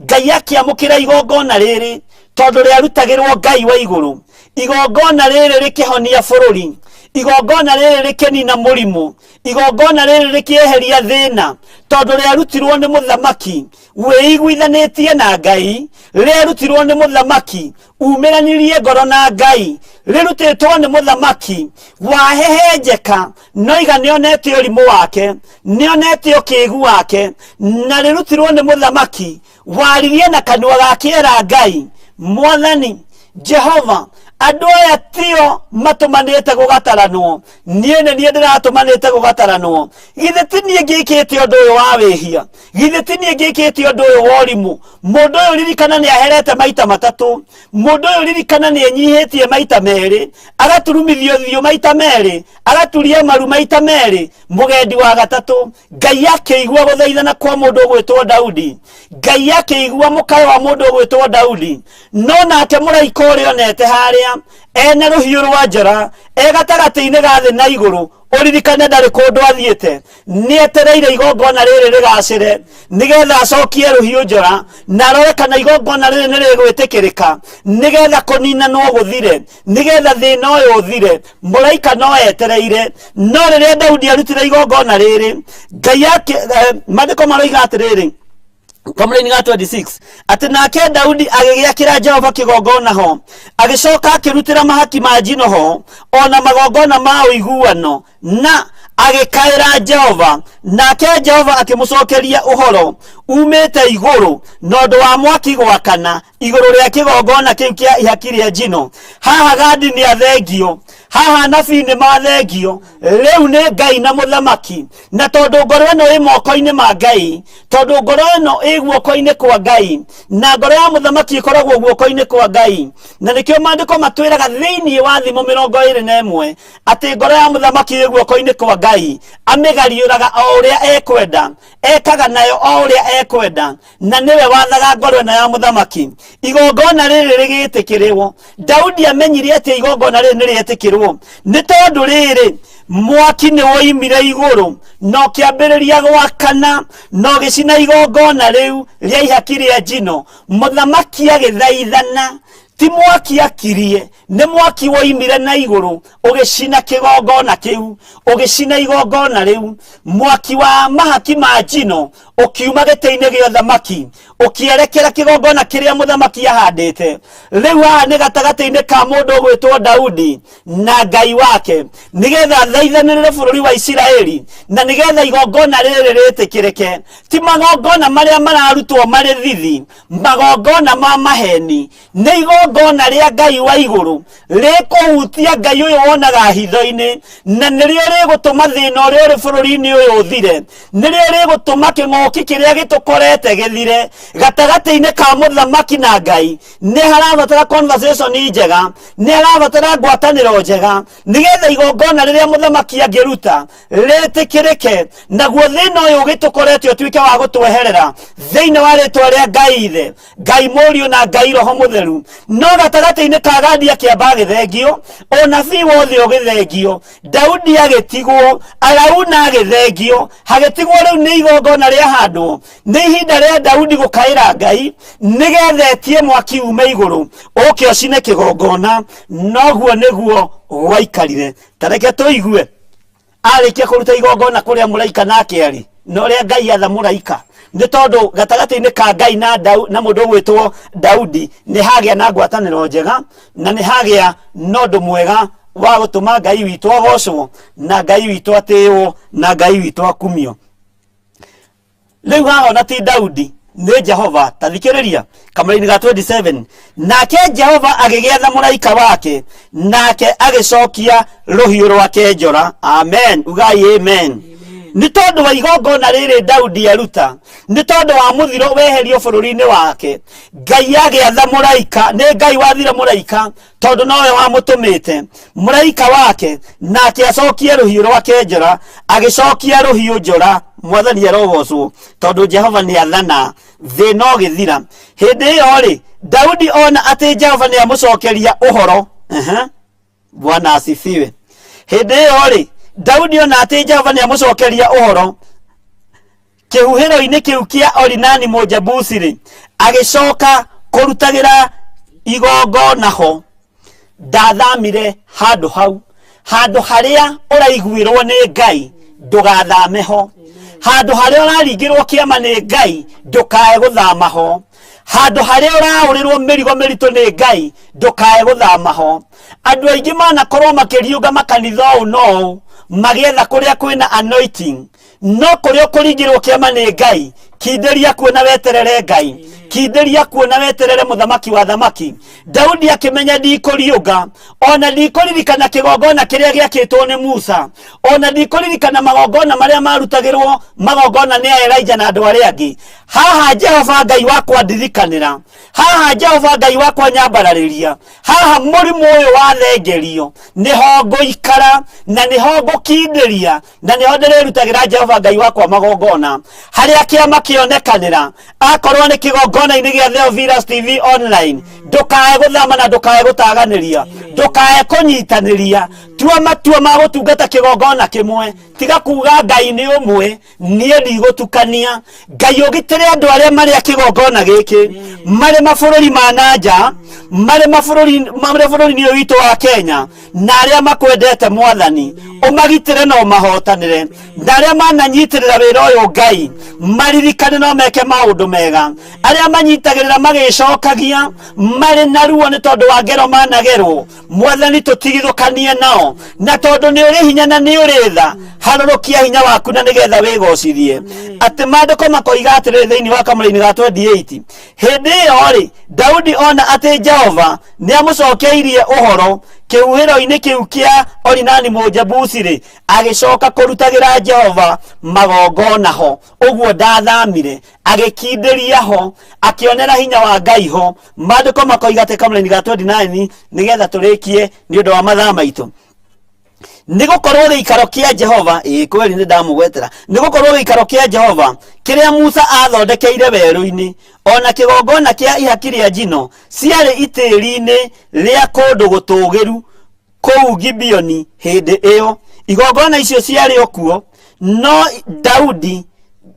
Ngai akĩamũkĩra igongona rĩrĩ tondũ rĩarutagĩrwo Ngai wa igũrũ. Igongona rĩrĩ rĩkĩhonia bũrũri, igongona rĩrĩ rĩkĩnina mũrimũ, igongona rĩrĩ rĩkĩeheria thĩna, tondũ rĩarutirwo nĩ mũthamaki wĩiguithanĩtie na Ngai, rĩarutirwo nĩ mũthamaki umĩranirie ngoro na Ngai, rĩrutĩtwo nĩ mũthamaki wahehenjeka noiga nĩonete ũrimũ wake, nĩonete ũkĩgu wake, na rĩrutirwo nĩ mũthamaki waririe na kanua gake era Ngai, Mwathani Jehova, Andũ aya tio matũmanĩte gũgataranwo, niĩ nĩ niĩ ndĩratũmanĩte gũgataranwo. Githĩ ti niĩ ngĩkĩte ũndũ ũyũ wa wĩhia? Githĩ ti niĩ ngĩkĩte ũndũ ũyũ wa ũrimũ? Mũndũ ũyũ ririkana nĩ aherete maita matatũ, mũndũ ũyũ ririkana nĩ enyihĩtie maita merĩ, agaturumithio thiũ maita merĩ, agaturia maru maita merĩ, mũgendi wa gatatũ. Ngai akĩigua gũthaithana kwa mũndũ ũgwĩtwo Daudi, Ngai akĩigua mũkayo wa mũndũ ũgwĩtwo Daudi. No nake mũraika ũrĩa onete harĩa ena rũhiũ rwa njora e gatagatĩ-inĩ ga thĩ na igũrũ, ũririkane ndarĩ kũndũ athiĩte, nĩetereire igongona rĩrĩ rĩgacĩre nĩgetha acokie rũhiũ njora na arore kana igongona rĩrĩ nĩ rĩgwĩtĩkĩrĩka, nĩgetha kũninanwo gũthire, nĩgetha thĩna ũyũ ũthire. Mũraika no etereire. No rĩrĩa Daudi arutire igongona rĩrĩ, Ngai ake, maandĩko maroiga atĩrĩrĩ, kamũraini ga 26, atĩ nake Daudi agĩgĩakĩra Jehova kĩgongona ho, agĩcoka akĩrutĩra mahaki ma njino ho, ona magongona ma ũiguano, na agĩkaĩra Jehova, nake Jehova akĩmũcokeria ũhoro umĩte igũrũ na ũndũ wa mwaki gwakana igũrũ rĩa kĩgongona kĩu kĩa ihaki rĩa njino. Haha Gadi nĩ athengio, haha anabii nĩ mathengio, rĩu nĩ Ngai na mũthamaki. Na tondũ ngoro ĩno ĩ moko-inĩ ma Ngai, tondũ ngoro ĩno ĩ guoko-inĩ kwa Ngai, na ngoro ya mũthamaki ĩkoragwo guoko-inĩ kwa Ngai, na nĩkĩo maandĩko matwĩraga thĩinĩ wa Thimo 21 atĩ ngoro ya mũthamaki ĩ guoko-inĩ kwa Ngai, amĩgariũraga o ũrĩa ekwenda, ekaga nayo o ũrĩa ekwenda, na nĩwe wathaga ngoro ĩno ya mũthamaki. Igongona rĩrĩ rĩgĩtĩkĩrwo. Daudi amenyire atĩ igongona rĩrĩ nĩ rĩetĩkĩrwo nĩ tondũ rĩrĩ, mwaki nĩ woimire igũrũ na ũkĩambĩrĩria gwakana na ũgĩcina igongona rĩu rĩa ihaki rĩa njino. Mũthamaki agĩthaithana, ti mwaki akirie, nĩ mwaki woimire na igũrũ ũgĩcina kĩgongona kĩu, ũgĩcina igongona rĩu. Mwaki wa mahaki ma njino ũkiuma gĩtĩ-inĩ gĩa ũthamaki ũkĩerekera kĩgongona kĩrĩa mũthamaki ahandĩte. Rĩu haha nĩ gatagatĩ-inĩ ka mũndũ ũgwĩtwo Daudi na Ngai wake, nĩgetha athaithanĩrĩre bũrũri wa Isiraeli, na nĩgetha igongona rĩrĩ rĩtĩkĩrĩke. Ti magongona marĩa mararutwo marĩ thithi, magongona ma maheni, nĩ igongona rĩa Ngai wa igũrũ rĩkũhutia Ngai ũyũ wonaga hitho-inĩ, na nĩrĩo rĩgũtũma thĩna ũrĩa ũrĩ bũrũri-inĩ ũyũ ũthire, nĩrĩo rĩgũtũma kĩng'ũki kĩrĩa gĩtũkorete gĩthire. Gatagatĩ-inĩ ka mũthamaki na Ngai nĩ harabatara conversation njega, nĩ harabatara ngwatanĩro njega, nĩgetha igongona rĩrĩa mũthamaki angĩruta rĩtĩkĩrĩke, naguo thĩna ũyũ ũgĩtũkorete ũtuĩke wa gũtweherera thĩinĩ wa rĩtwa rĩa Ngai Ithe, Ngai Mũriũ na Ngai Roho Mũtheru. No gatagatĩ-inĩ ka Gadi akĩamba agĩthengio, ũnabii wothe ũgĩthengio, Daudi agĩtigwo, Arauna agĩthengio, hagĩtigwo rĩu nĩ igongona rĩahandwo. Nĩ ihinda rĩa Daudi gũkaĩra Ngai nĩgetha etie mwaki ume igũrũ ũke ũcine kĩgongona. Noguo nĩguo gwaikarire. Ta reke tũigue arĩkia kũruta igongona kũrĩa mũraika nake arĩ, na ũrĩa Ngai atha mũraika, nĩ tondũ gatagatĩ-inĩ ka Ngai na na mũndũ ũgwĩtwo Daudi nĩ hagĩa na ngwatanĩro njega, na nĩ hagĩa na ũndũ mwega wa gũtũma Ngai witũ agocwo, na Ngai witũ atĩĩwo, na Ngai witũ akumio. Rĩu haha ona ti Daudi, nĩ Jehova. Ta thikĩrĩria kamũraini ga 27, nake Jehova agĩgĩatha mũraika wake, nake agĩcokia rũhiũ rwake njora. Amen, ugai amen. Nĩ tondũ wa igongona rĩrĩ Daudi aruta, nĩ tondũ wa mũthiro weherio bũrũri-inĩ wake, Ngai agĩatha mũraika. Nĩ Ngai wathire mũraika, tondũ nowe wamũtũmĩte, mũraika wake, nake acokie rũhiũ rwake njora. Agĩcokia rũhiũ njora. Mwathani arogocwo, tondũ Jehova nĩ athana, thĩna ũgĩthira. Hĩndĩ ĩyo rĩ, Daudi ona atĩ Jehova nĩ amũcokeria ũhoro. Bwana asifiwe. Hĩndĩ ĩyo rĩ, Daudi ona atĩ Jehova nĩ amũcokeria ũhoro kĩhuhĩro-inĩ kĩu kĩa Orinani Mũjebusi-rĩ, agĩcoka kũrutagĩra igongona ho. Ndathamire handũ hau, handũ harĩa ũraiguĩrwo nĩ Ngai ndũgathame ho, handũ harĩa ũraringĩrwo kĩama nĩ Ngai ndũkae gũthama ho, handũ harĩa ũraũrĩrwo mĩrigo mĩritũ nĩ Ngai ndũkae gũthama ho. Andũ aingĩ manakorwo makĩriũnga makanitha ũũ na ũũ magĩetha kũrĩa kwĩna anointing, no kũrĩa ũkũringĩrwo kĩama nĩ Ngai Kindĩria kuona weterere Ngai, kindĩria kuona weterere mũthamaki wa thamaki. Daudi akĩmenya ndikũriũnga, ona ndikũririkana kĩgongona kĩrĩa gĩakĩtwo nĩ Musa, ona ndikũririkana magongona marĩa marutagĩrwo magongona nĩ Elijah na andũ arĩa angĩ. Haha Jehova Ngai wakwa ndirikanĩra, haha Jehova Ngai wakwa nyambararĩria, haha mũrimũ ũyũ wathengerio nĩho ngũikara na nĩho ngũkindĩria na nĩho ndĩrĩrutagĩra Jehova Ngai wakwa magongona. Harĩa kĩama kĩonekanĩra, akorwo nĩ kĩgongona-inĩ gĩa Theophilus TV online, ndũkae gũthama na ndũkae gũtaganĩria, ndũkae kũnyitanĩria. Tua matua ma gũtungata kĩgongona kĩmwe. Tiga kuga Ngai nĩ ũmwe, niĩ ndigũtukania. Ngai ũgitĩre andũ arĩa marĩ a kĩgongona gĩkĩ, marĩ mabũrũri ma na nja, marĩ bũrũri-inĩ ũyũ witũ wa Kenya, na arĩa makwendete Mwathani, ũmagitĩre na ũmahotanĩre. Na arĩa mananyitĩrĩra wĩra ũyũ Ngai, maririkane no meke maũndũ mega. Arĩa manyitagĩrĩra magĩcokagia marĩ na ruo nĩ tondũ wa ngero managerwo, Mwathani tũtigithũkanie nao, na tondũ nĩ ũrĩ hinya na nĩ ũrĩ tha, harũrũkia hinya waku na nĩgetha wĩgocithie. Atĩ maandĩko makoiga atĩrĩrĩ thĩinĩ wa kamũraini ga 28, hĩndĩ ĩyo rĩ, Daudi ona atĩ Jehova nĩ amũcokeirie ũhoro kĩhuhĩro-inĩ kĩu kĩa Orinani Mũjebusi rĩ, agĩcoka kũrutagĩra Jehova magongona ho. Ũguo ndathamire, agĩkindĩria ho, akĩonera hinya wa Ngai ho. Maandĩko makoiga atĩ kamũraini ga 29, nĩgetha tũrĩkie nĩ ũndũ wa mathaa maitũ, nĩ gũkorwo gĩikaro kĩa Jehova, ĩĩ kweli nĩ ndamũgwetera, nĩ gũkorwo gĩikaro kĩa Jehova kĩrĩa Musa athondekeire werũ-inĩ, ona kĩgongona kĩa ihaki rĩa njino, ciarĩ itĩri-inĩ rĩa kũndũ gũtũũgĩru kũu Gibeoni. Hĩndĩ ĩyo igongona icio ciarĩ o kuo, no Daudi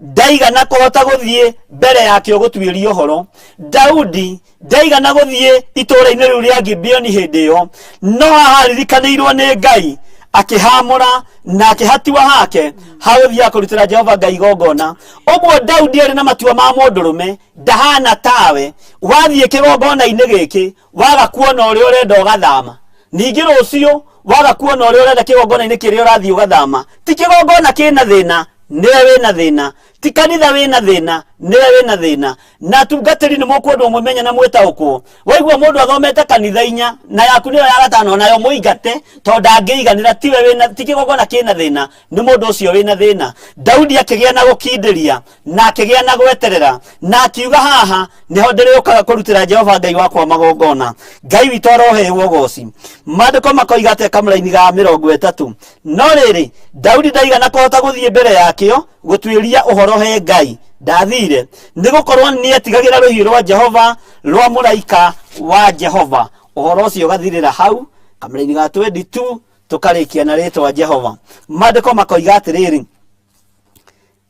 ndaigana kũhota gũthiĩ mbere yakĩo gũtuĩria ũhoro. Daudi ndaigana gũthiĩ itũũra-inĩ rĩu rĩa Gibeoni hĩndĩ ĩyo, no haha aririkanĩirwo nĩ Ngai, akĩhamũra na akĩhatua hake hagũthiaga kũrutĩra Jehova Ngai igongona. Ũguo Daudi arĩ na matua ma mũndũrũme, ndahana tawe wathiĩ kĩgongona-inĩ gĩkĩ waga kuona ũrĩa ũrenda ũgathama, ningĩ rũciũ waga kuona ũrĩa ũrenda kĩgongona-inĩ kĩrĩa ũrathiĩ ũgathama. Ti kĩgongona kĩna thĩna, nĩwe wĩna thĩna. Ti kanitha wĩna thĩna, nĩwe wĩna thĩna. Na atungatĩri nĩ mũkwendwo mũmenye na mwĩtaũkwo. Waigua mũndũ athomete kanitha inya na yaku nĩyo ya gatano, nayo mũingate tondũ ndangĩiganĩra. Tiwe wĩna, ti kĩgongona kĩna thĩna, nĩ mũndũ ũcio wĩna thĩna. Daudi akĩgĩa na gũkindĩria na akĩgĩa na gweterera, na akiuga haha nĩho ndĩrĩũkaga kũrutĩra Jehova Ngai wakwa magongona. Ngai witũ arohewo ũgoci. Maandĩko makoiga atĩa kamũraini ga 30? No rĩrĩ, Daudi ndaigana kũhota gũthiĩ mbere yakĩo gũtuĩria ũhoro he Ngai, ndathire, nĩ gũkorwo nĩetigagĩra rũhiũ rwa Jehova, rwa mũraika wa Jehova. Ũhoro ũcio ũgathirĩra hau kamũraini ga 22, tũkarĩkia na rĩtwa Jehova. Maandĩko makoiga atĩrĩrĩ,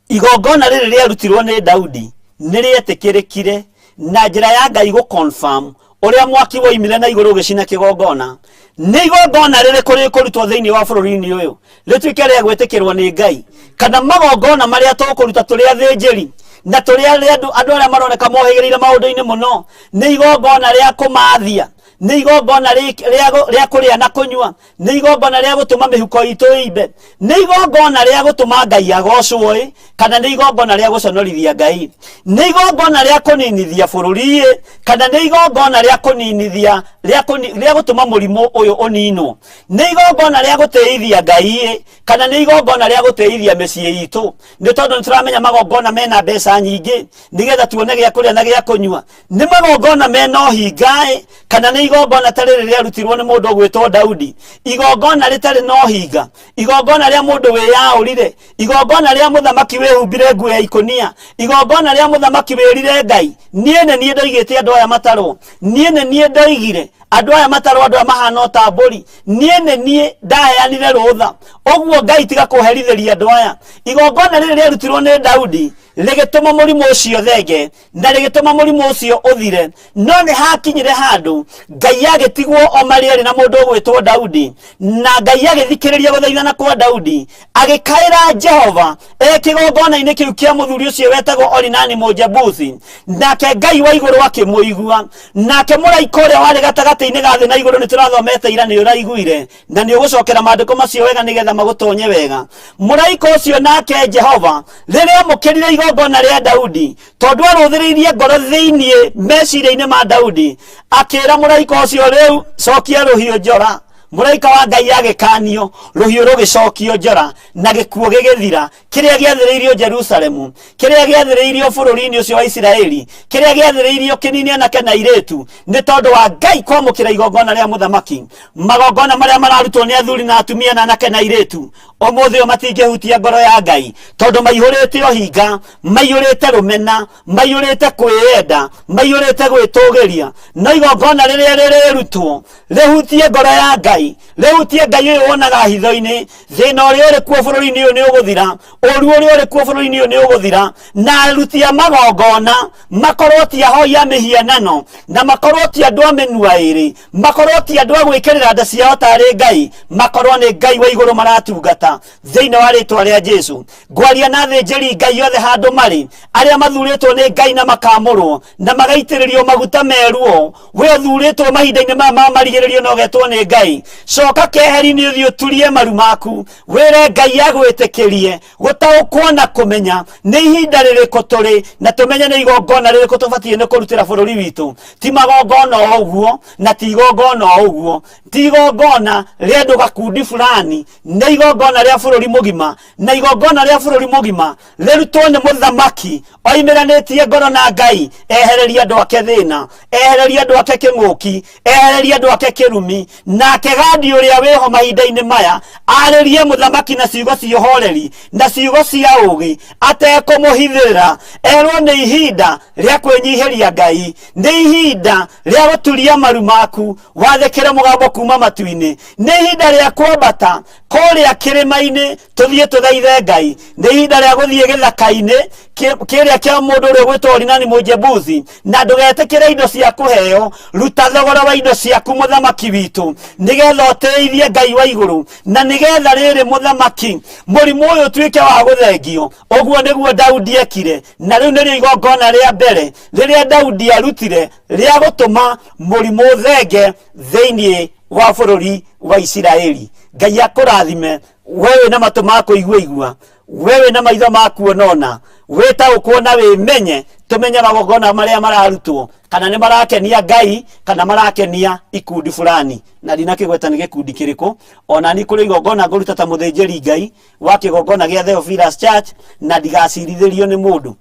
igongona rĩrĩ rĩarutirwo nĩ Daudi nĩ rĩetĩkĩrĩkire na njĩra ya Ngai gũ confirm ũrĩa mwaki woimire na igũrũ ũgĩcina kĩgongona. Nĩ igongona rĩrĩkũ rĩkũrutwo thĩinĩ wa bũrũri-inĩ ũyũ rĩtuĩke rĩa gwĩtĩkĩrwo nĩ Ngai? Kana magongona marĩa tũkũruta tũrĩ athĩnjĩri na tũrĩ andũ arĩa maroneka mohĩgĩrĩire maũndũ-inĩ mũno, nĩ igongona rĩa kũmathia, nĩ igongona rĩa kũrĩa na kũnyua, nĩ igongona rĩa gũtũma mĩhuko itũ ĩimbe, nĩ igongona rĩa gũtũma Ngai agocwo ĩ, kana nĩ igongona rĩa gũconorithia Ngai, nĩ igongona rĩa kũninithia bũrũri ĩ, kana nĩ igongona rĩa kũninithia rĩa gũtũma mũrimũ ũyũ ũninwo, nĩ igongona rĩa gũtĩithia Ngai ĩ, kana nĩ igongona rĩa gũtĩithia mĩciĩ itũ, nĩ tondũ nĩ tũramenya magongona mena mbeca nyingĩ nĩgetha tuone gĩa kũrĩa na gĩa kũnyua. Nĩ magongona mena ũhinga-ĩ, kana nĩ igongona ta rĩrĩ rĩarutirwo nĩ mũndũ ũgwĩtwo Daudi, igongona rĩtarĩ na ũhinga, igongona rĩa mũndũ wĩyaũrire, igongona rĩa mũthamaki wĩhumbire nguo ya ikũnia, igongona rĩa mũthamaki wĩrire Ngai, niĩ nĩ niĩ ndoigĩte andũ aya matarwo, niĩ nĩ niĩ ndoigire andũ aya matarwo, andũ aya mahana o ta mbũri, niĩ nĩ niĩ ndaheanire rũtha, ũguo Ngai tiga kũherithĩria andũ aya. Igongona rĩrĩ rĩarutirwo nĩ Daudi rĩgĩtũma mũrimũ ũcio thenge na rĩgĩtũma mũrimũ ũcio ũthire. No nĩ hakinyire handũ Ngai agĩtigwo o marĩ erĩ na mũndũ ũgwĩtwo Daudi, na Ngai agĩthikĩrĩria gũthaithana kwa Daudi, agĩkaĩra Jehova e kĩgongona-inĩ kĩu kĩa mũthuri ũcio wetagwo Orinani Mũjebusi, nake Ngai wa igũrũ akĩmũigua. Nake mũraika ũrĩa warĩ gatagatĩ Gatagatĩ-inĩ ga thĩ na igũrũ nĩ tũrathomete ira, nĩ ũraiguire na nĩ ũgũcokera maandĩko macio wega nĩgetha magũtonye wega. Mũraika ũcio nake Jehova rĩrĩa amũkĩrire igongona rĩa Daudi, tondũ arũthĩrĩirie ngoro thĩinĩ meciria-inĩ ma Daudi, akĩra mũraika ũcio, rĩu cokia rũhiũ njora. Mũraika wa Ngai agĩkanio, rũhiũ rũgĩcokio njora na gĩkuũ gĩgĩthira, kĩrĩa gĩathĩrĩirio Jerusalemu, kĩrĩa gĩathĩrĩirio bũrũri-inĩ ũcio wa Isiraeli, kĩrĩa gĩathĩrĩirio kĩnini anake na airĩtu, nĩ tondũ wa Ngai kwamũkĩra igongona rĩa mũthamaki. Magongona marĩa mararutwo nĩ athuri na atumia na anake na airĩtu ũmũthĩ ũyũ matingĩhutia ngoro ya Ngai, tondũ maihũrĩte ũhinga, maiyũrĩte rũmena, maiyũrĩte kwĩyenda, maiyũrĩte gwĩtũgĩria. No igongona rĩrĩa rĩrĩrutwo rĩhutie ngoro ya Ngai, rĩhutie Ngai ũyũ wonaga hitho-inĩ, thĩna ũrĩa ũrĩ kuo bũrũri-inĩ ũyũ nĩ ũgũthira, ũru ũrĩa ũrĩ kuo bũrũri-inĩ ũyũ nĩ ũgũthira. Na aruti a magongona makorwo ti ahoi a mĩhianano, na makorwo ti andũ a mĩnua ĩrĩ, makorwo ti andũ a gwĩkĩrĩra nda ciao tarĩ Ngai, makorwo nĩ Ngai wa igũrũ maratungata. Thĩinĩ wa rĩtwa rĩa Jesu ngwaria na athĩnjĩri Ngai othe handũ marĩ, arĩa mathurĩtwo nĩ Ngai na makamũrwo na magaitĩrĩrio maguta meruo. We ũthurĩtwo mahinda-inĩ maya ma marigĩrĩrio na ũgetwo nĩ Ngai, coka keheri-inĩ ũthiĩ ũturie maru maku, wĩre Ngai agwĩtĩkĩrie gũtaũkwo na kũmenya nĩ ihinda rĩrĩkũ tũrĩ, na tũmenye nĩ igongona rĩrĩkũ tũbatiĩ nĩ kũrutĩra bũrũri witũ. Ti magongona o ũguo, na ti igongona o ũguo, ti igongona rĩa andũ gakundi fulani, nĩ igongona rĩa bũrũri mũgima. Na igongona rĩa bũrũri mũgima rĩrutwo nĩ mũthamaki oimĩranĩtie ngoro na Ngai, ehererie andũ ake thĩna, ehererie andũ ake kĩng'ũki, ehererie andũ ake kĩrumi. Nake Gadi ũrĩa wĩho mahinda-inĩ maya arĩrie mũthamaki na ciugo cia ũhoreri na ciugo cia ũũgĩ, atekũmũhithĩrĩra, erwo nĩ ihinda rĩa kwĩnyihĩria Ngai, nĩ ihinda rĩa gũturia maru maku wathĩkĩre mũgambo kuma matu-inĩ, nĩ ihinda rĩa kwambata kũrĩa kĩrĩma-inĩ tũthiĩ tũthaithe Ngai, nĩ ihinda rĩa gũthiĩ gĩthaka-inĩ kĩrĩa kĩa mũndũ ũrĩa ũgwĩtwo Orinani Mũjebusi, na ndũgetĩkĩre indo cia kũheo. Ruta thogora wa indo ciaku mũthamaki witũ, nĩgetha ũtĩithie Ngai wa igũrũ, na nĩgetha rĩrĩ mũthamaki mũrimũ ũyũ ũtuĩke wa gũthengio. Ũguo nĩguo Daudi ekire, na rĩu nĩrĩo igongona rĩa mbere rĩrĩa Daudi arutire rĩa gũtũma mũrimũ ũthenge thĩinĩ wa bũrũri wa Isiraeli. Ngai akũrathime we wĩna matũ ma kũigua igua, we wĩna maitho ma kuonona, wĩtaũkwo na wĩmenye, tũmenye magongona marĩa mararutwo kana nĩ marakenia Ngai kana marakenia ikundi fulani. Na ndinakĩgweta nĩ gĩkundi kĩrĩkũ, ona ni kũrĩ igongona ngũruta ta mũthĩnjĩri Ngai wa kĩgongona gĩa Theophilus Church, na ndigacirithĩrio nĩ mũndũ,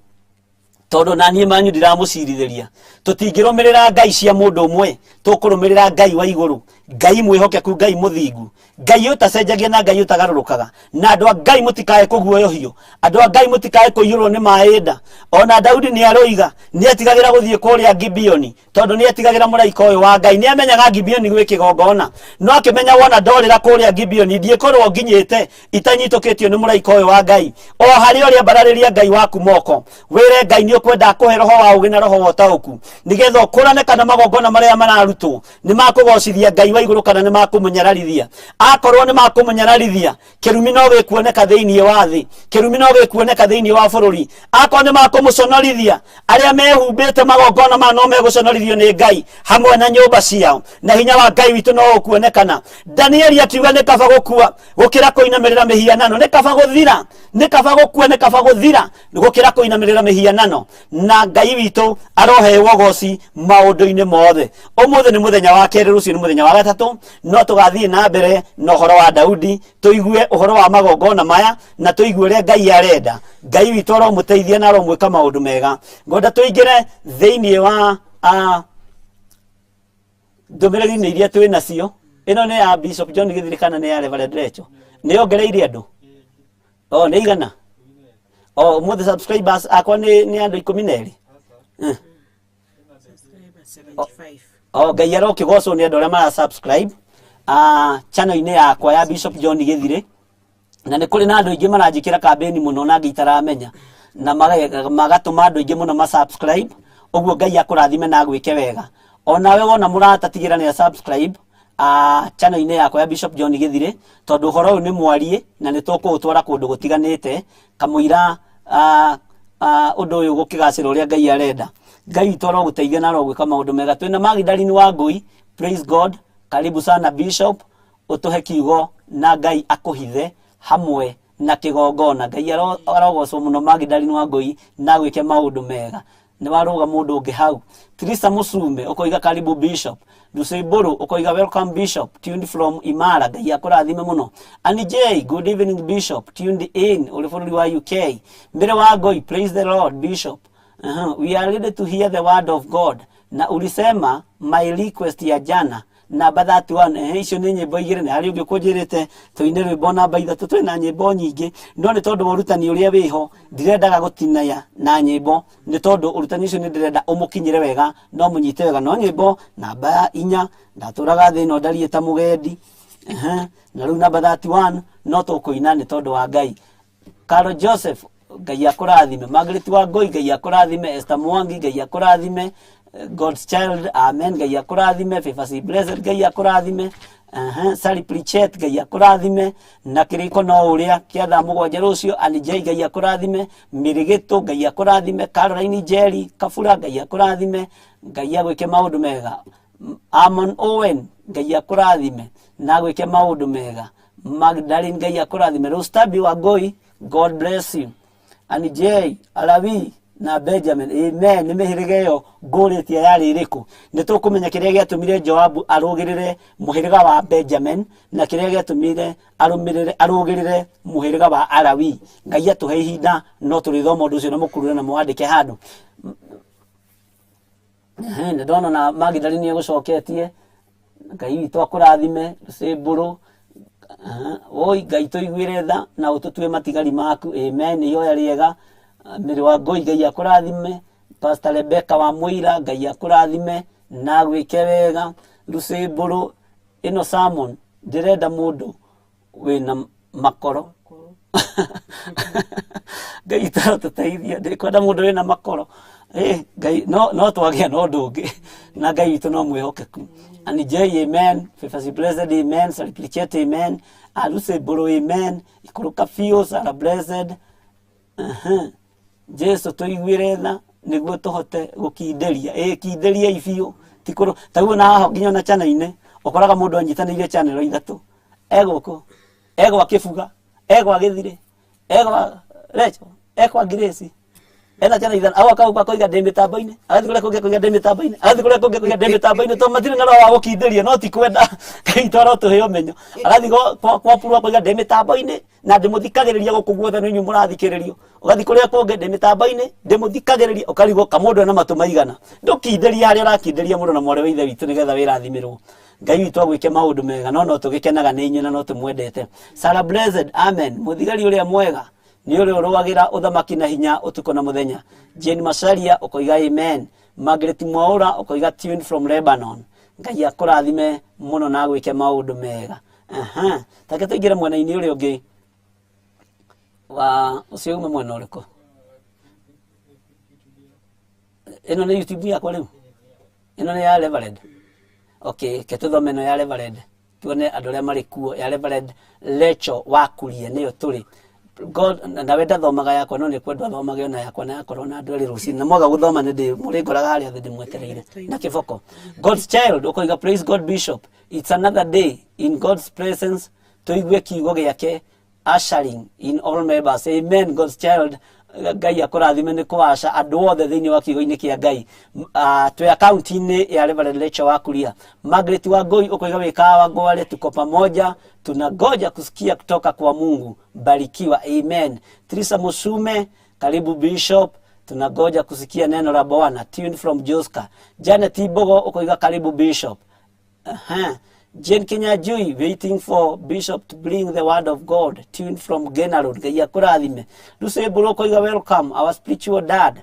tondũ na niĩ manyu ndiramũcirithĩria. Tũtingĩrũmĩrĩra ngai cia mũndũ ũmwe, tũkũrũmĩrĩra Ngai wa igũrũ, Ngai mwĩhokeku, Ngai mũthingu, Ngai ũtacenjagia na Ngai ũtagarũrũkaga. Na andũ a Ngai mũtikae kũguoyohio, andũ a Ngai mũtikae kũiyũrwo nĩ maĩ nda. Ona Daudi nĩ aroiga nĩ etigagĩra gũthiĩ kũrĩa Gibeoni, tondũ nĩ etigagĩra mũraika ũyũ wa Ngai. Nĩ amenyaga Gibeoni gwĩ kĩgongona, no akĩmenya wona ndorĩra kũrĩa Gibeoni ndiĩkorwo nginyĩte itanyitũkĩtio nĩ mũraika ũyũ wa Ngai. O harĩa ũrĩ, ambararĩria Ngai waku moko, wĩre Ngai nĩ ũkwenda akũhe roho wa ũũgĩ na roho wa ũtaũku, nĩgetha ũkũrane kana magongona marĩa mararutwo nĩ makũgocithia Ngai wa igũrũ kana nĩ makũmũnyararithia. Akorwo nĩ makũmũnyararithia, kĩrumi no gĩkuoneka thĩinĩ wa thĩ, kĩrumi no gĩkuoneka thĩinĩ wa bũrũri. Akorwo nĩ makũmũconorithia, arĩa mehumbĩte magongona maya no megũconorithio nĩ Ngai hamwe na nyũmba ciao, na hinya wa Ngai witũ no ũkuonekana. Danieli akiuga nĩ kaba gũkua gũkĩra kũinamĩrĩra mĩhianano, nĩ kaba gũthira, nĩ kaba gũkua, nĩ kaba gũthira gũkĩra kũinamĩrĩra mĩhianano. Na Ngai witũ arohewo ũgoci maũndũ-inĩ mothe. Ũmũthĩ nĩ mũthenya wa kerĩ, rũciũ nĩ mũthenya wa gatatũ, no tũgathiĩ na mbere na ũhoro wa Daudi, tũigue ũhoro wa magongona maya na tũigue ũrĩa Ngai arenda. Ngai witũ aromũteithia na aromwĩka maũndũ mega. Ngwenda tũingĩre thĩinĩ wa ndũmĩrĩri-inĩ iria twĩ nacio. Ĩno nĩ ya Bishop John Githiri kana nĩ ya Reverend Recho? Nĩ yongereire andũ o nĩ igana o ũmũthĩ. Subscribers akwa nĩ andũ 12. O Ngai arokĩgocwo nĩ andũ arĩa mara subscribe channel-inĩ yakwa ya Bishop John Githiri. Na nĩ kũrĩ na andũ aingĩ maranjĩkĩra kambĩni mũno na angĩ itaramenya, na magatũma andũ aingĩ mũno ma subscribe. Ũguo Ngai akũrathime na agwĩke wega. Onawe wona mũrata, tigĩra nĩ subscribe channel-inĩ yakwa ya Bishop John Githiri, tondũ ũhoro ũyũ nĩ mwariĩ na nĩ tũkũũtwara kũndũ gũtiganĩte kamũira ũndũ ũyũ gũkĩgacĩra ũrĩa Ngai arenda. Ngai witũ arogũteithia na arogwĩka maũndũ mega. Twĩna Magdalene wa Ngũi Praise God. Karibu sana Bishop, ũtũhe kiugo na Ngai akũhithe hamwe na kĩgongona. Ngai arogocwo mũno. Magdalene wa Ngũi na gwĩke maũndũ mega. Nĩ warũga mũndũ ũngĩ hau. Trisa Musume ũkoiga karibu Bishop. Lucy Mbũrũ ũkoiga welcome Bishop, tuned from Imara. Ngai akũrathime mũno. Annie J, good evening Bishop, tuned in ũrĩ bũrũri wa UK. Mbere wa Ngoi, praise the Lord Bishop. We are ready to hear the word of God. Na ulisema my request ya jana namba 31. Icio nĩ nyĩmbo igĩrĩ na harĩ ũngĩ ũkũnjĩrĩte tũine rwĩmbo namba ithatũ. Twĩ na nyĩmbo nyingĩ, no nĩ tondũ wa ũrutani ũrĩa wĩho ndirendaga gũtinaya na nyĩmbo, nĩ tondũ ũrutani ũcio nĩ ndĩrenda ũmũkinyĩre wega no mũnyite wega. No nyĩmbo namba 4, ndatũraga thĩ ĩno ndariĩ ta mũgendi. Na rĩu namba 31 no tũkũina nĩ tondũ wa Ngai. Carol Joseph, Ngai akũrathime. Margaret Wangui, Ngai akũrathime. Esther Mwangi, Ngai akũrathime. God's Child, amen, Ngai akũrathime. Favor C Blessed, Ngai akũrathime. Sally Pritchett, Ngai akũrathime. Na kĩrĩko no ũrĩa kĩa thaa 7 rũciũ. Annie J, Ngai akũrathime. Mĩrĩgĩtũ, Ngai akũrathime. Caroline Jerry Kabura, Ngai akũrathime. Ngai agwĩke maũndũ mega. Amon Owen, Ngai akũrathime na agwĩke maũndũ mega. Magdalene, Ngai akũrathime. Rostabi wa Ngoi, God bless you. Annie J, Alawi na Benjamin, amen. Nĩ mĩhĩrĩga ĩyo ngũrĩtie yarĩ ĩrĩkũ? Nĩ tũkũmenya kĩrĩa gĩatũmire Joabu arũgĩrĩre mũhĩrĩga wa Benjamin na kĩrĩa gĩatũmire arũmĩrĩre arũgĩrĩre mũhĩrĩga wa Alawi. Ngai atũhe ihinda no tũrĩthoma ũndũ ũcio na mũkurure na mwandĩke handũ. Nĩ ndona na Magdalene nĩ egũcoketie. Ngai witũ akũrathime. Rũcĩmbũrũ, oi Ngai tũiguĩre tha na ũtũtue matigari maku, amen. Nĩ ihoya rĩega. Mĩrĩ wa Ngũi, Ngai akũrathime. Pastor Rebecca wa Mũira, Ngai akũrathime na agwĩke wega. Rũcĩmbũrũ, ĩno sermon ndĩrenda mũndũ wĩna makoro. Ngai tũteithia, ndĩkwenda mũndũ wĩna makoro. Ngai no twagĩa na ũndũ ũngĩ na Ngai witũ no mwĩhokeku. Annie J, amen. Favor Blessed, amen. Salichet, amen. Aluse Boro, amen. Ikũrũka biũ. Sarah Blessed. Jesu tũiguĩre tha nĩguo tũhote gũkindĩria. Ĩ kindĩriai biũ, ti kũrũ taguo na haha nginya ona channel-inĩ ũkoraga mũndũ anyitanĩire channel ithatũ, egũkũ, egwa kĩbuga, egwa gĩthirĩ, egwa Recho, ekwa Grace, ena channel ithano. Au akauga akoiga ndĩ mĩtambo-inĩ, agathiĩ kũrĩa kũngĩ akoiga ndĩ mĩtambo-inĩ, agathiĩ kũrĩa kũngĩ akoiga ndĩ mĩtambo-inĩ, tondũ matirĩ na roho wa gũkindĩria. No ti kwenda Ngai twara ũtũhe ũmenyo. Agathiĩ kwa Puru akoiga ndĩ mĩtambo-inĩ na ndĩmũthikagĩrĩria gũkũ guothe, nĩ inyuĩ mũrathikĩrĩrio. Ũgathiĩ kũrĩa kũngĩ, ndĩ mĩtambo-inĩ, ndĩmũthikagĩrĩria, ũkarigwo kamũndũ ena matũ maigana. Ndũkindĩria harĩa ũrakindĩria mũndũ na mwarĩ wa ithe witũ nĩgetha wĩrathimĩrwo. Ngai witũ agwĩke maũndũ mega. No tũgĩkenaga nĩ inyuĩ na no tũmwendete. Sarah Blessed, amen. Mũthigari ũrĩa mwega nĩ ũrĩa ũrũagĩra ũthamaki na hinya ũtukũ na mũthenya. Jane Macharia ũkoiga amen. Margaret Mwaũra ũkoiga tuned from Lebanon. Ngai akũrathime mũno na agwĩke maũndũ mega. Aha, take tũingĩre mwena-inĩ ũrĩa ũngĩ wa ũcio. Ume mwena ũrĩkũ? Ĩno nĩ YouTube yakwa rĩu, ĩno nĩ ya Reverend. Okay, ke tũthome ĩno ya Reverend tuone andũ arĩa marĩ kuo. Ya Reverend Lecho wa Kuria nĩyo tũrĩ. God nawe ndathomaga yakwa, no nĩ kwendwo athomage ona yakwa na yakorwo na andũ erĩ rũcinĩ na mwaga gũthoma nĩ ndĩ mũrĩngoraga harĩa thĩ ndĩmwetereire na kĩboko. God's Child ũkoiga praise God Bishop, it's another day in God's presence, tũigue kiugo gĩake, ushering in all members, amen. God's Child, Ngai akũrathime nĩ kũaca andũ othe thĩinĩ wa kiugo-inĩ kĩa Ngai. Twĩ akaunti-inĩ ya Reverend Rachel wa Kuria. Margaret Wangui ũkoiga wĩkawa ngware, tuko pamoja, tunangoja kusikia kutoka kwa Mungu, barikiwa, amen. Trisa Musume, karibu Bishop, tunangoja kusikia neno la Bwana, tuned from Joska. Janet Mbogo ũkoiga karibu Bishop. Jane Kinyanjui, waiting for Bishop to bring the word of God, tuned from Gena Road. Ngai akũrathime. Lucy Mburu ũkoiga welcome our spiritual dad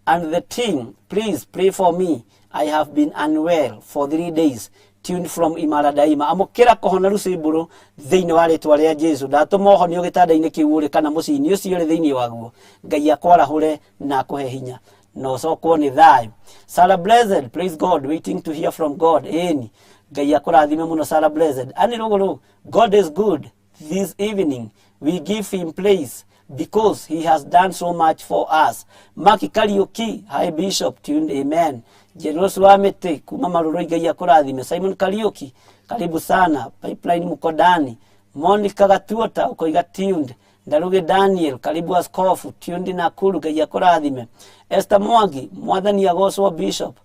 and the team. Please pray for me. I have been unwell for 3 days. Tuned from Imara Daima. Amũkĩra kũhona, Lucy Mburu, thĩinĩ wa rĩtwa rĩa Jesu. Ndatũma ũhonio gĩtanda-inĩ kĩu ũrĩ kana mũciĩ-inĩ ũcio ũrĩ thĩinĩ waguo. Ngai akwarahũre na akũhe hinya na ũcokwo nĩ thayũ. Sarah Blessed, praise God, waiting to hear from God. Ĩni, Ngai akũrathime mũno, Sarah Blessed. Ani Rũgũrũ, God is good this evening. We give him praise. Because he has done so much for us. Maki Kariuki, hi Bishop, tuned, amen. Jenos wa Mĩtĩ kuma Marũrũ, Ngai akũrathime. Simon Kariuki, karibu sana. Pipeline Mukodani. Monica Gatuota ũkoiga tuned. Ndaruge Daniel, karibu askofu, tuned Nakuru, Ngai akũrathime. Esther Mwangi, Mwathani agocwo Bishop.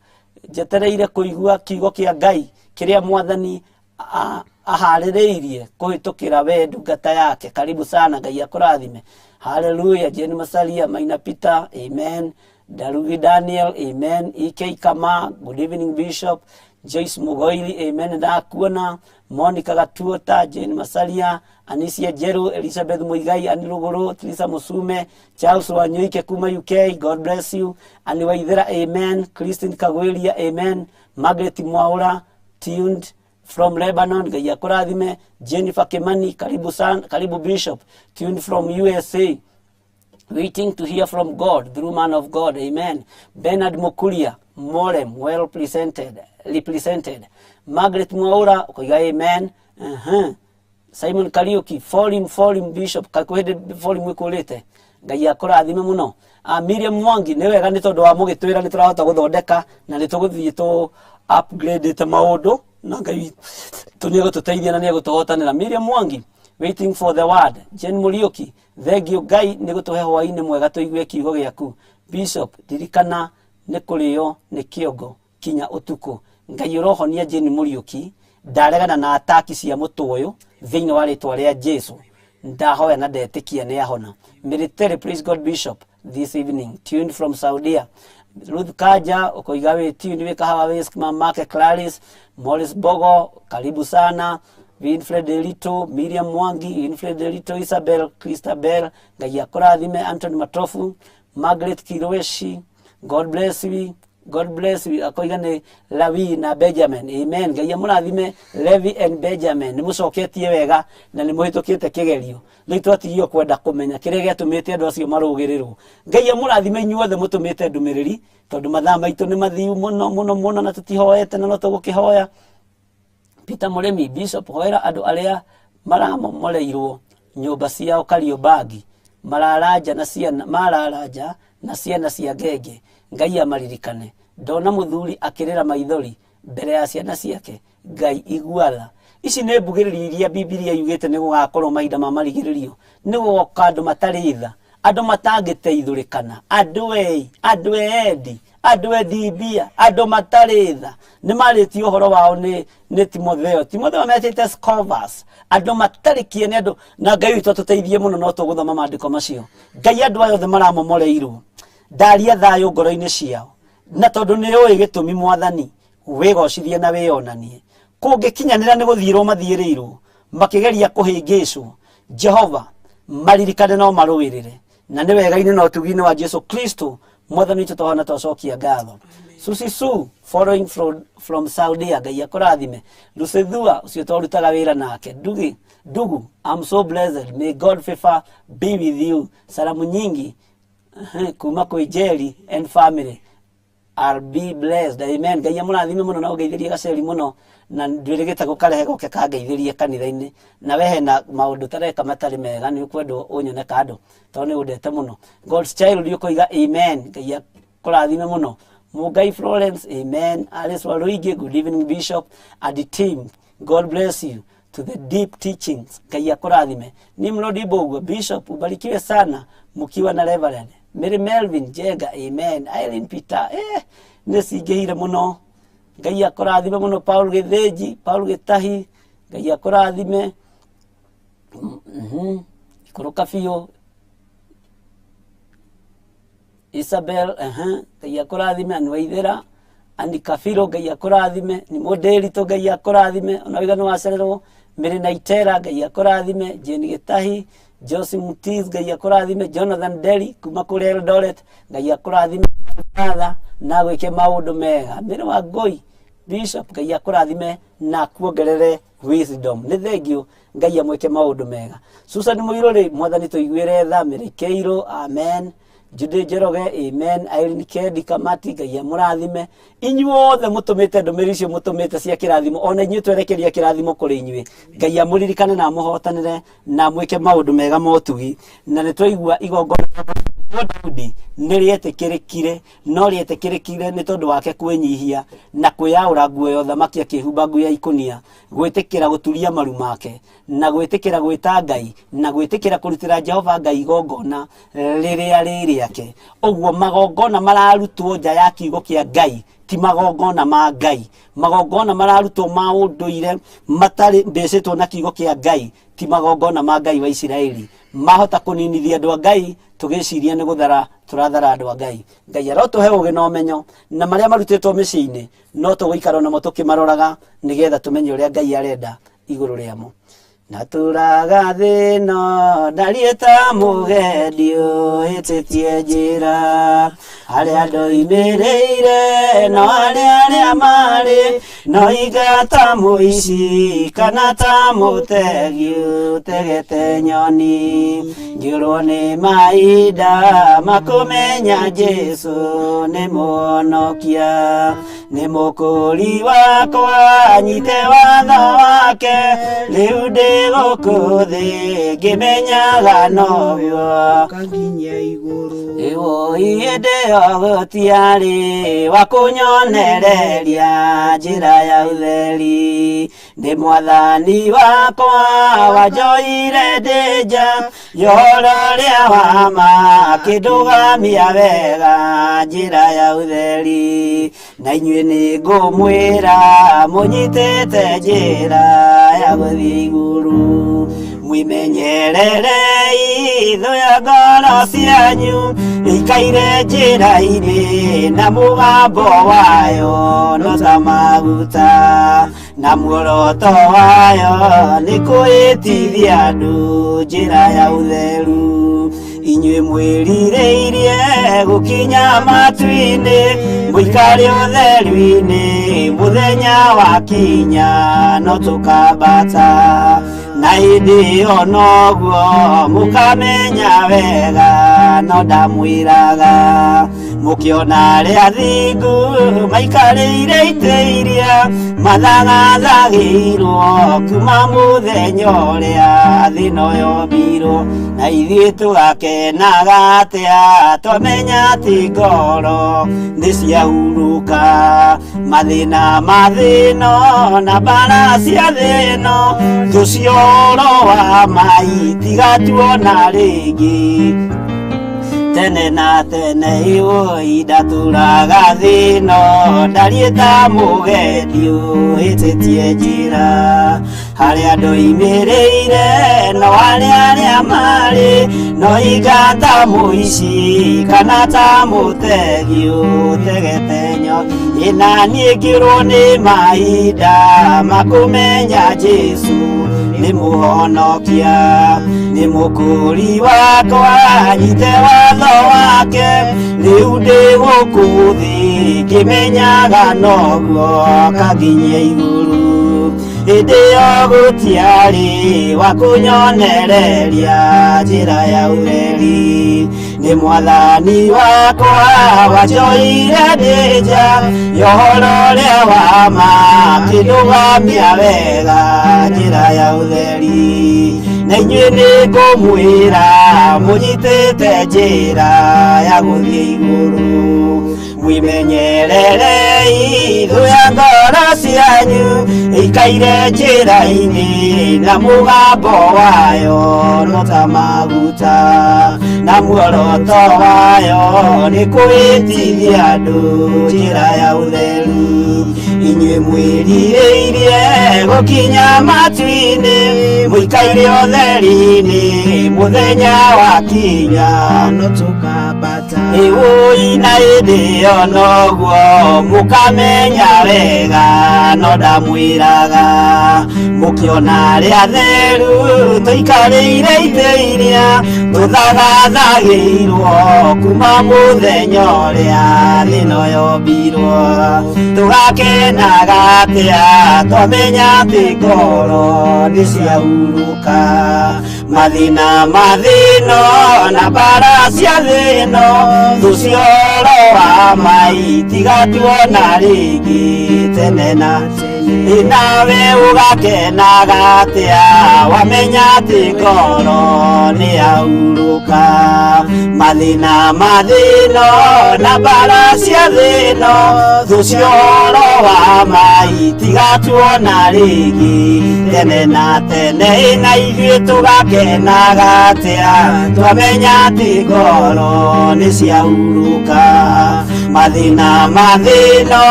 Njetereire kũigua kiugo kĩa Ngai kĩrĩa Mwathani aharĩrĩirie kũhĩtũkĩra we ndungata yake. Karibu sana, Ngai akũrathime. Haleluya. Jane Masalia, Maina Peter, amen. Darugi Daniel, amen. Ek Kama, good evening Bishop. Joyce Mugoiri, amen. Ndakuona. Monica Gatuota, Jane Masalia, Anisia Jeru, Elizabeth Muigai, Ani Ruguru, Teresa Musume, Charles Wanyoike kuma UK, God bless you. Ani Waithera, amen. Christine Kagweria, amen. Margaret Mwaura, tuned from Lebanon, Ngai akũrathime. Jennifer Kimani, karibu sana, karibu Bishop, tuned from USA, waiting to hear from God through man of God, amen. Bernard Mukuria, Morem, well presented, represented. Margaret Mwaura ukoiga amen. Simon Kariuki, volume, volume Bishop, kakwä volume ĩkũrĩte. Ngai akũrathime mũno. Miriam Mwangi, nĩ wega nĩ tondũ wa mũgĩtwĩra nĩ tũrahota gũthondeka na nĩ tũgũthiĩ tũ upgrade maũndũ na Ngai tũ nĩ egũtũteithia na nĩ egũtũhotanĩra. Miriam Mwangi, waiting for the word. Jane Muriuki, thengio Ngai nĩ gũtũhe hwaĩ-inĩ mwega tũigue kiugo gĩaku. Bishop, ririkana nĩ kũrĩo nĩ kĩongo kinya ũtukũ. Ngai ũrohonia Jane Muriuki, ndaregana na ataki cia mũtũ ũyũ thĩinĩ wa rĩtwa rĩa Jesu. Ndahoya na ndetĩkia nĩ ahona. Military, praise God Bishop, this evening, tuned from Saudia. Ruth Kaja ukoiga wĩ tuned wĩ kahawa wĩ mamake Clarice. Morris Bogo, karibu sana. Winfred Elito, Miriam Mwangi, Winfred Elito, Isabel Christabel, Ngai akũrathime. Anthony Matofu, Margaret Kiroeshi, God bless you. God bless you. Akoiga nĩ Lawi na Benjamin. Amen. Ngai amũrathime Levi and Benjamin. Nĩ mũcoketie wega na nĩ mũhĩtũkĩte kĩgerio. Rĩu twatigio kwenda kũmenya kĩrĩa gĩatũmĩte andũ acio marũgĩrĩrwo. Ngai amũrathime inyuothe mũtũmĩte ndũmĩrĩri tondũ mathaa maitũ nĩ mathiu mũno mũno mũno na tũtihoete na no tũgũkĩhoya. Peter Mũrĩmi, Bishop, hoera andũ arĩa maramomoreirwo nyũmba ciao Kariobangi, mararanja na ciana, mararanja na ciana cia ngenge. Ngai amaririkane. Ndona mũthuri akĩrĩra maithori mbere ya ciana ciake. Ngai iguatha. Ici nĩ mbugĩrĩrio iria Bibilia yugĩte nĩ gũgakorwo mahinda ma marigĩrĩrio. Nĩ gũgoka andũ matarĩ tha, andũ matangĩteithũrĩkana, andũ ei, andũ endi, andũ endi mbia, andũ matarĩ tha. Nĩ marĩtie ũhoro wao nĩ Timotheo. Timotheo metĩte scoffers, andũ matarĩ kĩene, andũ na Ngai witũ atũteithie mũno no tũgũthoma maandĩko macio. Ngai andũ aya othe maramomoreirwo ndaria thayũ ngoro-inĩ ciao, na tondũ nĩ ũĩ gĩtũmi Mwathani, wĩgocithie na wĩonanie. Kũngĩkinyanĩra nĩ gũthiĩrwo mathiĩrĩirwo makĩgeria kũhĩngĩcwo, Jehova maririkane no marũĩrĩre, na nĩ wega-inĩ na ũtugi-inĩ wa Jesu Kristo Mwathani witũ twahona twacokia ngatho. Susi Su, following from Saudia, Ngai akũrathime. Lucethua ũcio twarutaga wĩra nake, Ndugi Ndugu, I'm so blessed, may God favor be with you. Salamu nyingi kuma kwĩ Jerry and family. I'll be blessed. Amen. Ngai amũrathime mũno na ũngeithĩrie gaceri mũno na ndwĩrĩgĩte gũkarehe goke kangeithĩrie kanitha-inĩ. Na we hena maũndũ tareka matarĩ mega nĩ ũkwendwo ũnyone kando tondũ nĩ ũndete mũno. God's child ũkoiga amen. Ngai akũrathime mũno. Mũngai Florence, amen. Alice Waruingi, good evening Bishop and the team. God bless you to the deep teachings. Ngai akũrathime. Nimrod Mbugua, Bishop, ubarikiwe sana mkiwa na Reverend. Mary Melvin Jenga, amen. Irene Peter, nĩ cingĩhire mũno. Ngai akũrathime mũno. Paul Gĩthĩnji, Paul Gĩtahi, Ngai akũrathime. Ikũrũka biũ. Isabel, Ngai akũrathime. Anĩ Waithĩra, Ani Kabiro, Ngai akũrathime. Ni Mũndĩritũ, Ngai akũrathime. Ona wĩga nĩ wacererwo. Mary Naitera, Ngai akũrathime. Jane Gĩtahi, Josie Mutiz, Ngai akũrathime. Jonathan Deli kuma kũrĩa Eldoret, Ngai akũrathime. Father, na gwĩke maũndũ mega. Mary Wangũi, Bishop, Ngai akũrathime na akuongerere wisdom. Nĩ thengio Ngai amwĩke maũndũ mega. Susan Mũirũrĩ, Mwathani tũiguĩre tha. Mary Keiro, amen. Judy Njoroge, amen. Irene Kendi Kamati, Ngai amũrathime. Inyuothe mũtũmĩte ndũmĩrĩri icio mũtũmĩte cia kĩrathimo, ona inyuĩ twerekeria kĩrathimo kũrĩ inyuĩ. Ngai amũririkane na amũhotanĩre na amwĩke maũndũ mega ma ũtugi. Na nĩ twaigua igongona rĩa Daudi nĩ rĩetĩkĩrĩkire, no rĩetĩkĩrĩkire nĩ tondũ wake kwĩnyihia na kwĩyaũra nguo ya ũthamaki akĩhumba nguo ya ikũnia, gwĩtĩkĩra gũturia maru make na gwĩtĩkĩra gwĩta Ngai na gwĩtĩkĩra kũrutĩra Jehova Ngai igongona rĩrĩa rĩ rĩake. Ũguo magongona mararutwo nja ya kiugo kĩa Ngai ti magongona ma Ngai. Magongona mararutwo ma ũndũire matarĩ mbĩcĩtwo na kiugo kĩa Ngai ti magongona ma Ngai wa Isiraeli. Mahota kũninithia andũ a Ngai tũgĩciria nĩ gũthara tũrathara andũ a Ngai. Ngai arotũhe ũgĩ na ũmenyo na marĩa marutĩtwo mĩciĩ-inĩ no tũgũikara namo tũkĩmaroraga nĩgetha tũmenye ũrĩa Ngai arenda igũrũ rĩamo. Ndatũraga thĩno ndariĩ ta mũgendi ũhĩtĩtie njĩra, harĩa ndoimĩrĩire no harĩa arĩa marĩ, no iga ta mũici kana ta mũtegi ũtegete nyoni. Ngĩũrwo nĩ mahinda makũmenya Jesũ nĩ mũhonokia, nĩ mũkũri wakwa nyite watho wake, rĩu ndĩ gũkũ thĩ ngĩmenyaga noguo Kaginya igũrũ. Ĩwoi hĩndĩ ĩyo gũtiarĩ wa kũnyonereria njĩra ya ũtheri, nĩ mwathani wakwa wanjoire ndĩ nja ya ũhoro ũrĩa wa ma, akĩndũgamia wega njĩra ya ũtheri. Na inyuĩ nĩ ngũmwĩra mũnyitĩte njĩra ya gũthiĩ igũrũ, mwĩmenyererei thũ ya ngoro cianyu ĩikaire njĩra-inĩ na mũgambo wayo no ta maguta, na muoroto wayo nĩ kwĩtithia andũ njĩra ya ũtheru. Inyuĩ mwĩrirĩirie gũkinya matu-inĩ, mũikare ũtheru-inĩ mũthenya wakinya no tũkambata, na hĩndĩ ĩyo noguo mũkamenya wega no ndamwĩraga. Mũkĩona arĩa athingu maikarĩire itĩ iria mathagathagĩirwo kuma mũthenya ũrĩa thĩ ĩno yombirwo, na ithuĩ tũgakenaga atĩa twamenya atĩ ngoro nĩ ciahurũka. Mathĩna ma thĩ ĩno na mbara cia thĩ ĩno, thũ cia ũhoro wa ma itigatuona rĩngĩ tene na tene. Ĩwoi ndatũraga thĩ ĩno ndariĩ ta mũgendi ũhĩtĩtie njĩra, harĩa ndoimĩrĩire no harĩa arĩa marĩ, no iga ta mũici kana ta mũtegi ũtegete nyoni. Ĩna niĩ ngĩrwo nĩ mahinda makũmenya Jesũ nĩ mũhonokia, nĩ mũkũri wakwa nyite watho wake, rĩu ndĩ gũkũ thĩ ngĩmenyaga noguo kaginyia igũrũ. Hĩndĩ ĩyo gũtiarĩ wa kũnyonereria njĩra ya ũtheri, nĩ mwathani wakwa wanjoire ndĩ nja ya ũhoro ũrĩa wa ma, akĩndũgamia wega njĩra ya ũtheri. Na inyuĩ nĩ ngũmwĩra mũnyitĩte njĩra ya gũthiĩ igũrũ, mwĩmenyererei thũ ya ngoro cianyu ĩikaire njĩra-inĩ na mũgambo wayo no ta maguta, na muoroto wayo nĩ kwĩtithia andũ njĩra ya ũtheru. Inyuĩ mwĩrirĩirie gũkinya matu-inĩ, mũikaire ũtheri-inĩ mũthenya wakinya no tũkambata. Ĩwũi na hĩndĩ ĩyo noguo mũkamenya wega no ndamwĩra. ndamwĩraga mũkĩona arĩa atheru tũikarĩire itĩ iria tũthagathagĩirwo kuma mũthenya ũrĩa thĩ ĩno yombirwo tũgakenaga atĩa twamenya atĩ ngoro nĩ ciahurũka mathĩna ma thĩno na mbara cia thĩno thũ cioro wa mai tigatuona rĩngĩ tene na tene nawe ũgakenaga atĩa wamenya atĩ ngoro nĩ yahurũka mathĩna ma thĩno na mbara cia thĩno thũ cioro wa mai tigatuona rĩngĩ tene na tene na ithuĩ tũgakenaga atĩa twamenya atĩ ngoro nĩ ciahurũka mathĩna ma thĩno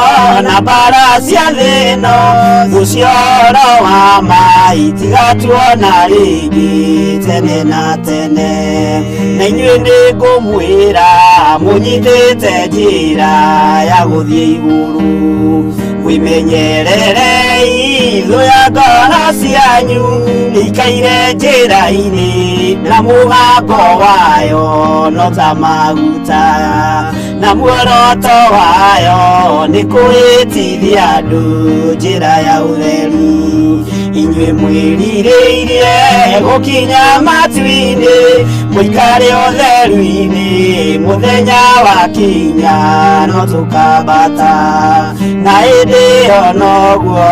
na mbara cia thĩno thũ cioro wa mai tigatuona rĩngĩ tene na tene na inyuĩ nĩ ngũmwĩra mũnyitĩte njĩra ya gũthiĩ igũrũ mwĩmenyererei thũ ya ngoro cianyu ĩikaire njĩra-inĩ na mũgambo wayo no ta maguta na muoroto wayo nĩ kwĩtithia andũ njĩra ya ũtheru inyuĩ mwĩrirĩirie gũkinya matu-inĩ mũikare ũtheru-inĩ mũthenya wakinya no tũkambata na hĩndĩ ĩyo noguo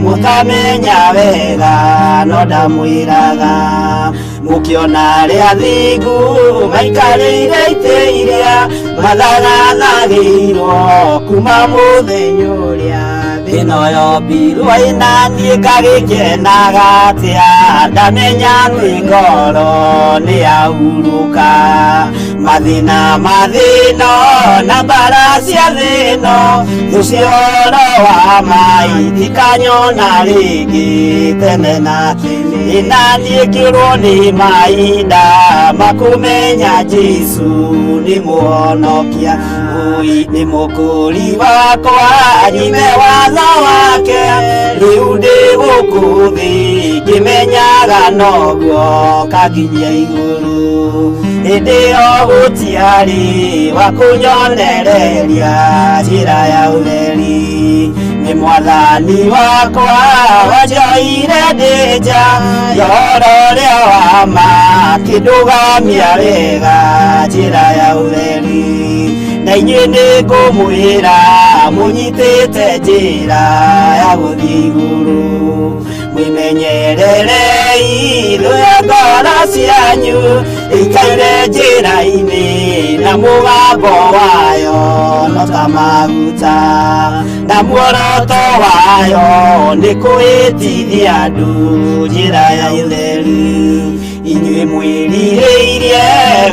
mũtamenya wega no ndamwĩraga mũkĩona arĩa athingu maikarĩire itĩ iria mathagathagĩirwo kuma mũthenya ũrĩa thĩ ĩno yombirwo ĩna niĩ ngagĩkenaga atĩa ndamenya atĩ ngoro nĩ yahurũka mathĩna ma thĩno na mbara cia thĩno thũ cioro wa mai tikanyona rĩngĩ tene na tene na niĩ ngĩũrwo nĩ mahinda makũmenya Jesũ nĩ mũhonokia ui nĩ mũkũri wakwa nyime watho wake rĩu ndĩ gũkũ thĩ ngĩmenyaga noguo kakinyia igũrũ hĩndĩ ĩyo gũtiarĩ wa kũnyonereria njĩra ya ũtheri nĩ mwathani wakwa wanjoire ndĩ nja ya ũhoro ũrĩa wa ma akĩndũgamia wega njĩra ya ũtheri na inyuĩ nĩ ngũmwĩra mũnyitĩte njĩra ya gũthiĩ igũrũ mwĩmenyererei thũ ya ngoro cianyu ĩikaire njĩra-inĩ na mũgambo wayo no ta maguta na muoroto wayo nĩ kwĩtithia andũ njĩra ya ũtheru inyuĩ mwĩrirĩirie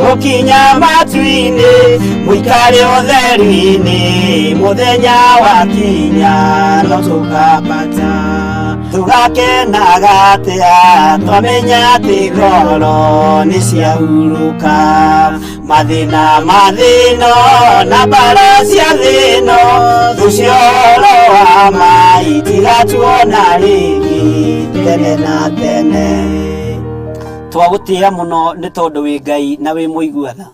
gũkinya matu-inĩ mũikare ũtheru-inĩ mũthenya wakinya no tũkambata tũgakenaga atĩa twamenya atĩ ngoro nĩ ciahurũka mathĩna ma thĩno na mbara cia thĩno thũ cioro wa mai tigatuona rĩngĩ tene na tene twagũtĩĩa mũno nĩ tondũ wĩ Ngai na wĩ mũigua tha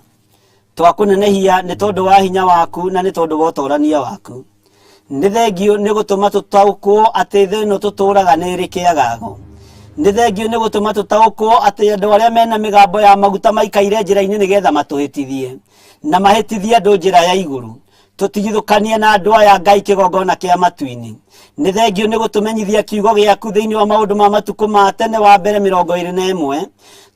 twakũnenehia nĩ tondũ wa hinya waku na nĩ tondũ wa ũtorania waku nĩ thengio nĩ gũtũma tũtaũkwo atĩ thĩ ĩno tũtũraga nĩ ĩrĩ kĩagago nĩ thengio nĩ gũtũma tũtaũkwo atĩ andũ arĩa mena mĩgambo ya maguta maikaire njĩra-inĩ nĩgetha matũhĩtithie na mahĩtithie andũ njĩra ya igũrũ tũtigithũkanie na andũ aya Ngai kĩgongona kĩa matu-inĩ nĩ thengio nĩ gũtũmenyithia kiugo gĩaku thĩinĩ wa maũndũ ma matukũ ma tene wa mbere 21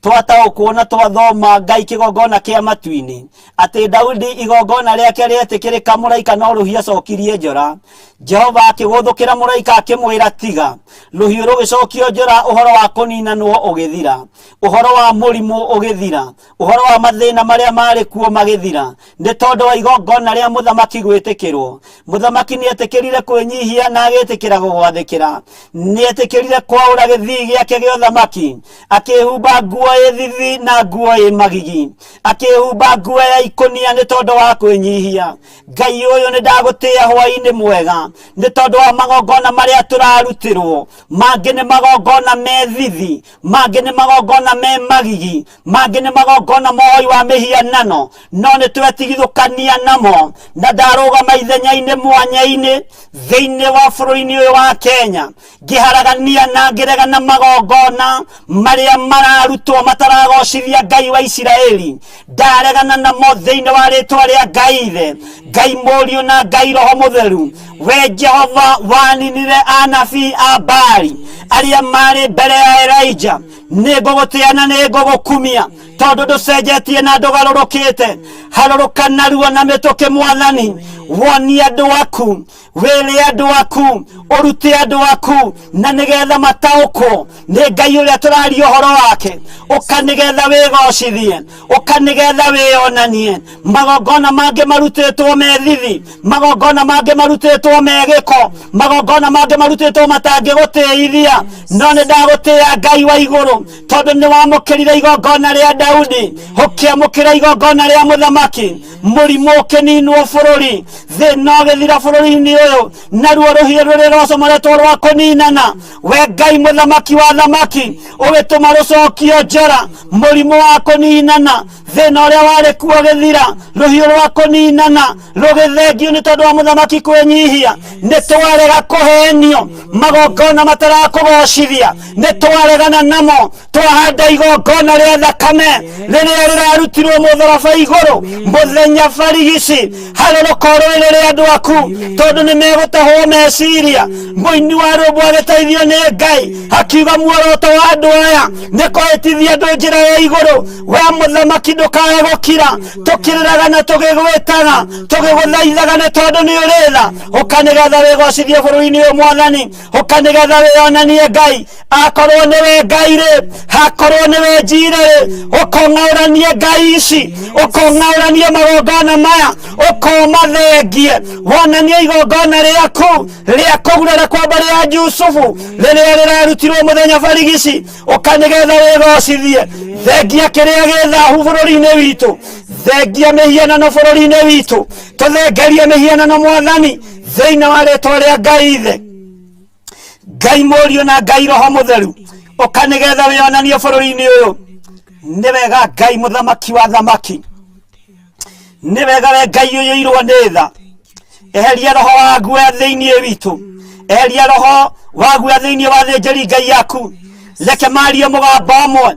twataũkwo na twathoma Ngai kĩgongona kĩa matu-inĩ atĩ Daudi igongona rĩake rĩetĩkĩrĩka mũraika no rũhiũ acokirie njora Jehova akĩgũthũkĩra mũraika akĩmwĩra tiga rũhiũ rũgĩcokio njora ũhoro wa kũninanwo ũgĩthira ũhoro wa mũrimũ ũgĩthira ũhoro wa mathĩna marĩa marĩ kuo magĩthira nĩ tondũ wa igongona rĩa mũthamaki gwĩtĩkĩrwo mũthamaki nĩ etĩkĩrire kwĩnyihia na agĩtĩkĩra gũgwathĩkĩra nĩ etĩkĩrire kwaũra gĩthii gĩake gĩa ũthamaki akĩhumba nguo ĩ thithi na nguo ĩ magigi, akĩhumba nguo ya ikũnia nĩ tondũ wa kwĩnyihia. Ngai ũyũ, nĩ ndagũtĩĩa hwaĩ-inĩ mwega nĩ tondũ wa magongona marĩa tũrarutĩrwo. Mangĩ nĩ magongona me thithi, mangĩ nĩ magongona me magigi, mangĩ nĩ magongona mohoi wa mĩhianano, no nĩ twetigithũkania namo. Na ndarũgama ithenya-inĩ mwanya-inĩ thĩinĩ wa bũrũri-inĩ ũyũ wa Kenya, ngĩharagania na ngĩregana magongona marĩa mararutwo mataragocithia Ngai wa Isiraeli. Ndaregana namo thĩinĩ wa rĩtwa rĩa Ngai Ithe, Ngai Mũriũ na Ngai Roho Mũtheru. We Jehova, waninire anabii a Baali arĩa marĩ mbere ya Elijah. Nĩ ngũgũtĩa na nĩ ngũgũkumia tondũ ndũcenjetie na ndũgarũrũkĩte. Harũrũka narua na mĩtũkĩ, Mwathani, wonie andũ aku, wĩre andũ aku, ũrute andũ aku, na nĩgetha mataũkwo nĩ Ngai ũrĩa tũraria ũhoro wake. Ũka nĩgetha wĩgocithie, ũka nĩgetha wĩyonanie. Magongona mangĩ marutĩtwo me thithi, magongona mangĩ marutĩtwo me gĩko, magongona mangĩ marutĩtwo matangĩgũtĩithia, no nĩ ndagũtĩĩa, Ngai wa igũrũ, tondũ nĩ wamũkĩrire igongona rĩa Daudi, ũkĩamũkĩra igongona rĩa mũthamaki. Mũrimũ ũkĩninwo bũrũri, thĩna ũgĩthira bũrũri-inĩ ũyũ, naruo rũhiũ rũrĩ rwacomoretwo rwa kũninana, we Ngai mũthamaki wa thamaki, ũgĩtũma rũcokio njora. Mũrimũ wa kũninana, thĩna ũrĩa warĩ kuo ũgĩthira, rũhiũ rwa kũninana rũgĩthengio nĩ tondũ wa mũthamaki kwĩnyihia. Nĩ twarega kũhenio magongona matarakũgocithia, nĩ twaregana namo. Twahanda igongona rĩa thakame rĩrĩa rĩrarutirwo mũtharaba igũrũ mũthenya barigici. Harũrũka ũrũĩrĩre andũ aku tondũ nĩ megũtahwo meciria. Mũini wa rwĩmbo agĩteithio nĩ Ngai akiuga muoroto wa andũ aya nĩ kũhĩtithia andũ njĩra ya igũrũ. We mũthamaki, ndũkae gũkira tũkĩrĩraga na tũgĩgwĩtaga tũgĩgũthaithaga nĩ tondũ nĩ ũrĩ tha. Ũka nĩgetha wĩgocithie bũrũri-inĩ ũyũ, Mwathani. Ũka nĩgetha wĩyonanie, Ngai. Akorwo nĩwe Ngai rĩ, akorwo nĩwe njire rĩ, ũkong'aũranie ngai ici, ũkong'aũranie magongona maya, ũkomathengie, wonanie igongona rĩaku rĩa kũgurara kwa mbarĩ ya Jusufu rĩrĩa rĩrarutirwo mũthenya barigici. Ũka nĩgetha wĩgocithie. Thengia kĩrĩa gĩ thahu bũrũri-inĩ witũ, thengia mĩhianano bũrũri-inĩ witũ, tũthengerie mĩhianano, Mwathani, thĩinĩ wa rĩtwa rĩa Ngai Ithe, Ngai Mũriũ na Ngai Roho Mũtheru. Ũka nĩgetha wĩonanie bũrũri-inĩ ũyũ. Nĩ wega, Ngai mũthamaki wa thamaki, nĩ wega we Ngai ũyũirwo nĩ tha. Eheria roho wa guoya thĩinĩ witũ, eheria roho wa guoya thĩinĩ wa thĩnjĩri Ngai yaku. Reke marie mũgambo ũmwe,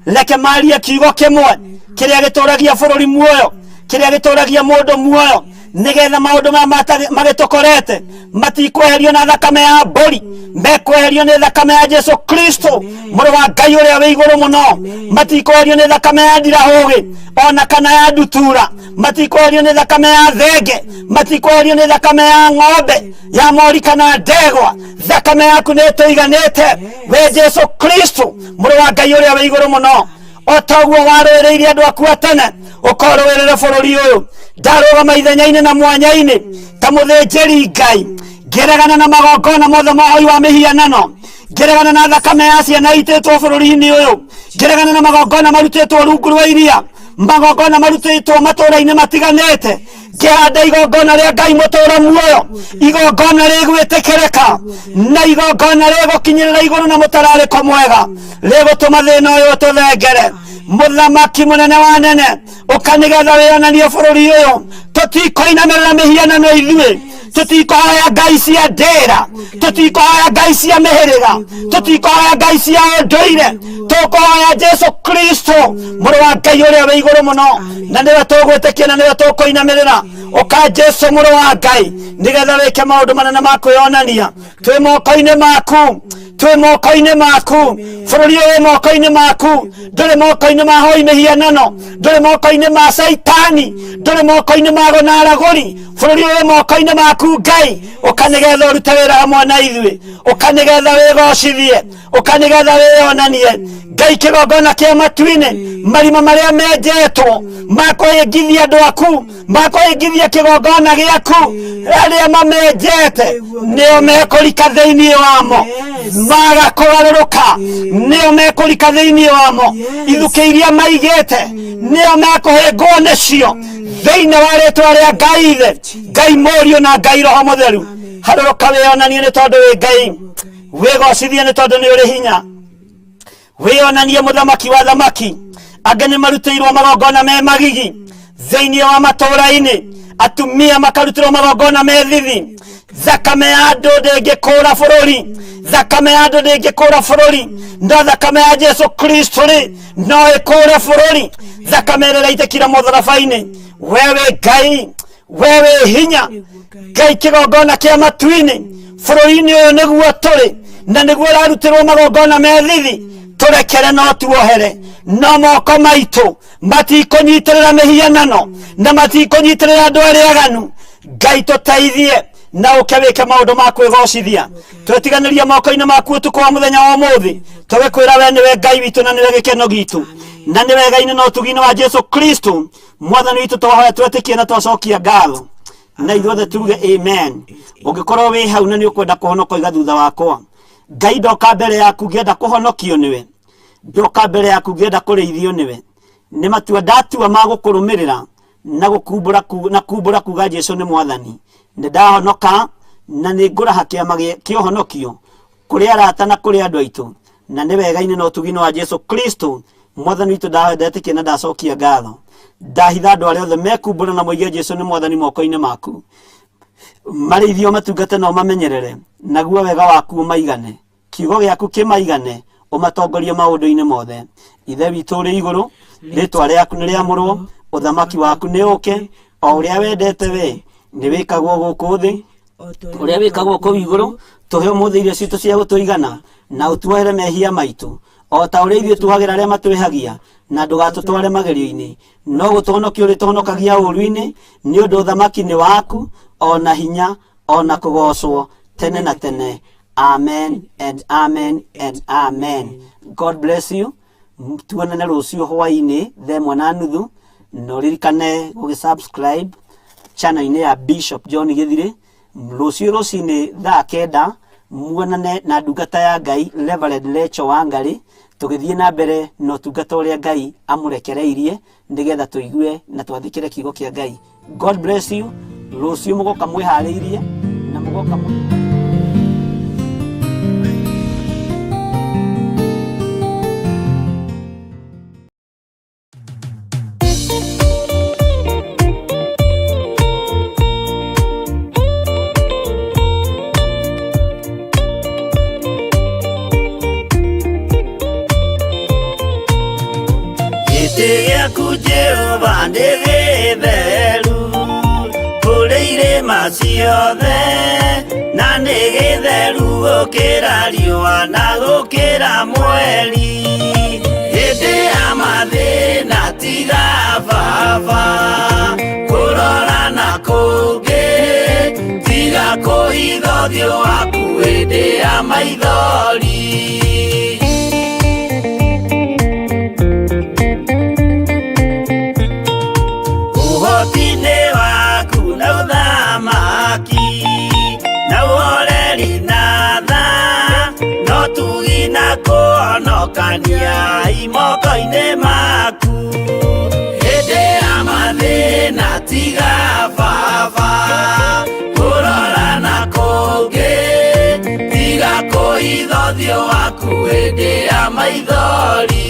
reke marie kiugo kĩmwe kĩrĩa gĩtũragia bũrũri muoyo, kĩrĩa gĩtũragia mũndũ muoyo, nĩgetha maũndũ maya magĩtũkorete matikweherio na thakame ya mbũri, mekweherio nĩ thakame ya Jesu Kristo, mũrũ wa Ngai ũrĩa wĩ igũrũ mũno. Matikweherio nĩ thakame ya ndirahũgĩ ona kana ya ndutura, matikweherio nĩ thakame ya thenge, matikweherio nĩ thakame ya ng'ombe ya mori kana ndegwa. Thakame yaku nĩ ĩtũiganĩte, we Jesu Kristo, mũrũ wa Ngai ũrĩa wĩ igũrũ mũno. O ta ũguo warũĩrĩire andũ aku a tene, ũkorũĩrĩre bũrũri ũyũ. Ndarũgama ithenya-inĩ na mwanya-inĩ ta mũthĩnjĩri Ngai, ngĩregana na magongona mothe ma ũhoi wa mĩhianano, ngĩregana na thakame ya ciana itĩtwo bũrũri-inĩ ũyũ, ngĩregana na magongona marutĩtwo rungu rwa iria, magongona marutĩtwo matũũra-inĩ matiganĩte. Ngĩhanda igongona rĩa Ngai mũtũũra muoyo, igongona rĩgwĩtĩkĩrĩka na igongona rĩgũkinyĩrĩra igũrũ na mũtararĩko mwega rĩgũtũma thĩna ũyũ ũtũthengere. Mũthamaki mũnene wa nene, ũka nĩgetha wĩonanie bũrũri ũyũ. Tũtikoinamĩrĩra mĩhianano ithuĩ, tũtikohoya ngai cia ndĩra, tũtikohoya ngai cia mĩhĩrĩga, tũtikohoya ngai cia ũndũire. Tũkũhoya Jesu Kristo, mũrũ wa Ngai ũrĩa wĩ igũrũ mũno, na nĩwe tũgwĩtĩkia na nĩwe tũkũinamĩrĩra. Ũka, Jesu mũrũ wa Ngai, nĩgetha wĩke maũndũ manene ma kwĩyonania. Twĩ moko-inĩ maku, twĩ moko-inĩ maku. Bũrũri ũyũ wĩ moko-inĩ maku, ndũrĩ moko-inĩ ma hoi mĩhianano, ndũrĩ moko-inĩ ma Caitani, ndũrĩ moko-inĩ ma ago na aragũri. Bũrũri ũyũ wĩ moko-inĩ maku, Ngai. Ũka nĩgetha ũrute wĩra hamwe na ithuĩ, ũka nĩgetha wĩgocithie, ũka nĩgetha wĩyonanie. Ngai kĩgongona kĩa matu-inĩ, marima marĩa menjetwo makũhĩngithia andũ aku, makũhĩngithia kĩgongona gĩaku, arĩa mamenjete nĩo mekũrika thĩinĩ wamo, maga kũgarũrũka nĩo mekũrika thĩinĩ wamo, ithukĩ iria maigĩte nĩo mekũhĩngwo nĩcio, thĩinĩ wa rĩtwa rĩa Ngai Ithe, Ngai Mũriũ na Ngai Roho Mũtheru. Harũrũka wĩonanie nĩ tondũ wĩ Ngai, wĩgocithie nĩ tondũ nĩ ũrĩ hinya, wĩonanie mũthamaki wa thamaki. Angĩ nĩ marutĩirwo magongona me magigi thĩinĩ wa matũũra-inĩ, atumia makarutĩrwo magongona me thithi. Thakame ya andũ ndĩngĩkũra bũrũri, thakame ya andũ ndĩngĩkũra bũrũri, no thakame ya Jesu Kristo rĩ no ĩkũre bũrũri, thakame ĩrĩa ĩraitĩkire mũtharaba-inĩ. Wewe Ngai, wewe hinya, Ngai kĩgongona kĩa matu-inĩ, bũrũri-inĩ ũyũ nĩguo tũrĩ na nĩguo ũrarutĩrwo magongona me thithi. Tũrekere no tuohere, no moko maitũ matikũnyitĩrĩra mĩhianano na matikũnyitĩrĩra andũ arĩa aganu. Ngai tũteithie na ũke wĩke maũndũ ma kwĩgocithia. Twetiganĩria moko-inĩ maku ũtukũ wa mũthenya wa ũmũthĩ, tũgĩkwĩra we nĩwe Ngai witũ na nĩwe gĩkeno gitũ, na nĩ wega-inĩ na ũtugi-inĩ wa Jesu Kristo Mwathani witũ twahoya twetĩkie na twacokia ngatho, na ithuothe tuge amen. Ũngĩkorwo wĩ hau na nĩ ũkwenda kũhonoka, iga thutha wakwa: Ngai, ndoka mbere yaku ngĩenda kũhonokio nĩwe, ndoka mbere yaku ngĩenda kũrĩithio nĩwe. Nĩ matua ndatua ma gũkũrũmĩrĩra na gũkumbũra na kumbũra kuga Jesu nĩ Mwathani. Nĩ ndahonoka na nĩ ngũraha kĩama kĩa ũhonokio kũrĩ arata na kũrĩ andũ aitũ, na nĩ wega-inĩ na ũtugi-inĩ wa Jesu Kristo Mwathani witũ ndahoya ndetĩkia na ndacokia ngatho. Ndahitha andũ arĩa othe mekumbũra na moige Jesu nĩ Mwathani moko-inĩ maku, marĩithio, matungate na ũmamenyerere, naguo wega waku ũmaigane, kiugo gĩaku kĩmaigane, ũmatongorie maũndũ-inĩ mothe. Ithe witũ ũrĩ igũrũ, rĩtwa rĩaku nĩ rĩamũrwo, ũthamaki waku nĩ ũke, o ũrĩa wendete we nĩ wĩkagwo gũkũ thĩ ũrĩa wĩkagwo kũu igũrũ. Tũhe ũmũthĩ irio citũ cia gũtũigana, na ũtuohere mehia maitũ o ta ũrĩa ithuĩ tuohagĩra arĩa matwĩhagia, na ndũgatũtware magerio-inĩ, no gũtũhonokia ũrĩtũhonokagia ũũru-inĩ, nĩ ũndũ ũthamaki nĩ waku, o na hinya, o na kũgoocwo tene na tene. Amen and amen and amen. God bless you. Tuonane rũciũ hwaĩ-inĩ 1:30, na ũririkane gũgĩ-subscribe channel-inĩ ya Bishop John Gĩthirĩ. Rũciũ rũcinĩ 9:00 muonane na ndungata ya Ngai Reverend Rachel Wangari, tũgĩthiĩ na mbere na ũtungata ũrĩa Ngai amũrekereirie, nĩgetha tũigue na twathĩkĩre kiugo kĩa Ngai. God bless you. Rũciũ mũgoka mwĩharĩirie na mũgoka mwĩ... Gĩtĩ gĩaku Jehova nĩ gĩtheru kũrĩ irĩma ciothe, na nĩ gĩtheru gũkĩra riũa na gũkĩra mweri. Hĩndĩ ya mathĩna tiga baba kũrora na kũngĩ, tiga kũhitha ũthiũ waku hĩndĩ ya maithori. Ũhoti-inĩ waku na ũthamaki na ũhoreri na tha, no tugi na kũhonokania imoko-inĩ maku. Hĩndĩ ya mathĩna tiga baba kũrora na kũngĩ, tiga kũhitha ũthiũ waku hĩndĩ ya maithori.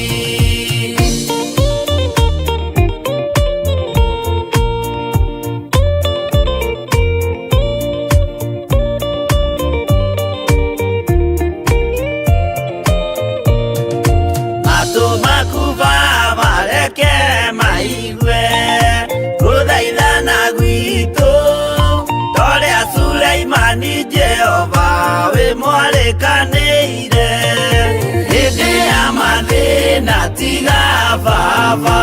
Matũ maku baba reke maigue gũthaithana gwitũ, torĩa Suleimani Jehova wĩ mwarĩkanĩire. Hĩndĩ ya mathĩna tiga baba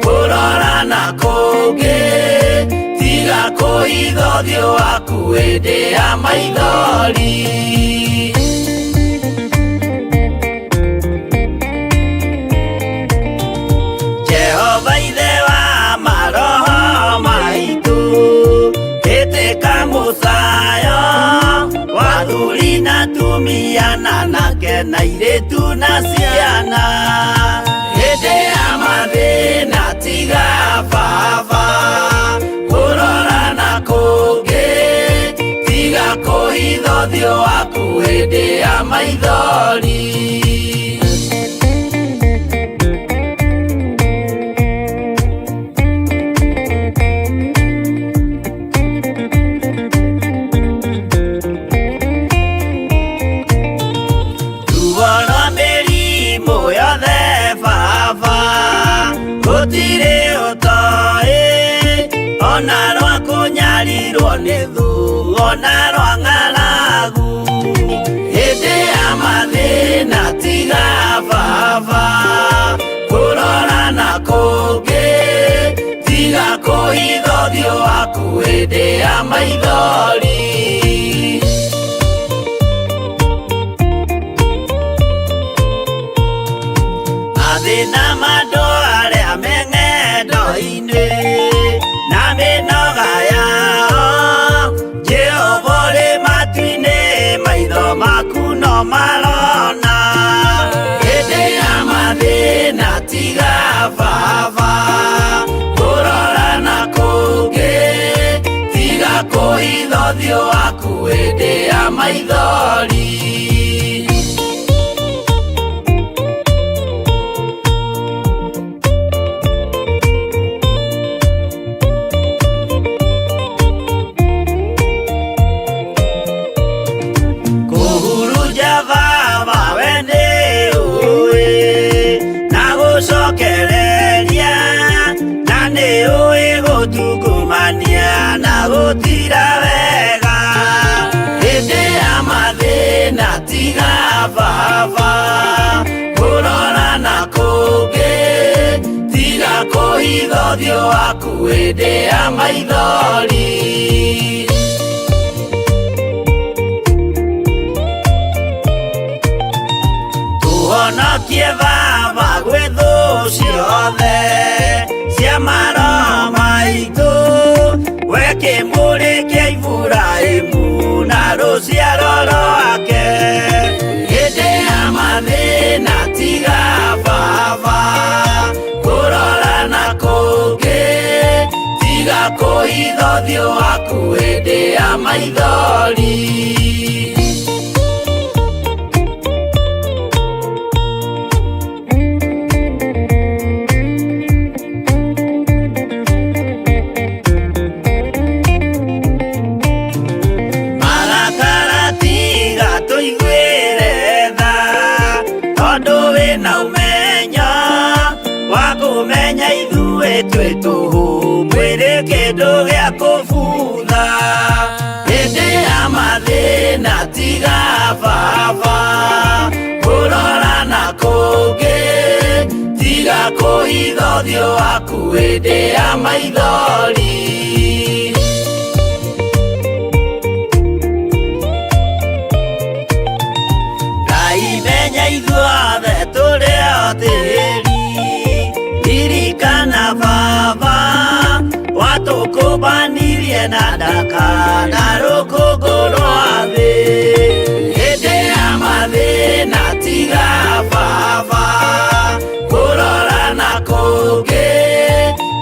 kũrora na kũngĩ, tiga kũhitha ũthiũ waku hĩndĩ ya maithori. Atumia na anake na airĩtu na ciana. Hĩndĩ ya mathĩna tiga baba kũrora na kũngĩ, tiga kũhitha ũthiũ waku hĩndĩ ya maithori. Ruo rwa mĩrimũ yothe baba gũtirĩ ũtoĩ, ona rwa kũnyarirwo nĩ thũ, ona rwa ng'aragu. Hĩndĩ ya mathĩna tiga baba kũrora na kũngĩ, tiga kũhitha ũthiũ waku hĩndĩ ya maithori. Mathĩna ma andũ arĩa me ng'endo-inĩ na mĩnoga yao, Jehova ũrĩ matu-inĩ, maitho maku no marona. Hĩndĩ ya mathĩna tiga baba kũrora na kũngĩ, tiga kũhitha ũthiũ waku hĩndĩ ya maithori. Kũhurunja baba we nĩ ũĩ, na gũcokereria, na nĩ ũĩ gũtungumania na gũtira wega. Hĩndĩ ya mathĩna tiga baba kũrora na kũngĩ, tiga kũhitha ũthiũ waku hĩndĩ ya maithori. Tũhonokie baba gwĩ thũ ciothe cia maroho maitũ, we kĩmũrĩ kĩa Iburahĩmu na rũciaro rwake. Hĩndĩ ya mathĩna tiga baba kũrora na kũngĩ, tiga kũhitha ũthiũ waku hĩndĩ ya maithori. Marakara tiga tũiguĩre tha, tondũ wĩna ũmenyo wa kũmenya ithuĩ twĩ tũhũ, mwĩrĩ kĩndũ gĩa kũbutha. Hĩndĩ ya mathĩna tiga baba kũrora na kũngĩ, tiga kũhitha ũthiũ waku hĩndĩ ya maithori. Ngai menya ithuothe tũrĩ o tĩri, ririkana baba watũkũmbanirie na ndaka na rũkũngũ rwa thĩ. Hĩndĩ ya mathĩna tiga baba kũrora na kũngĩ,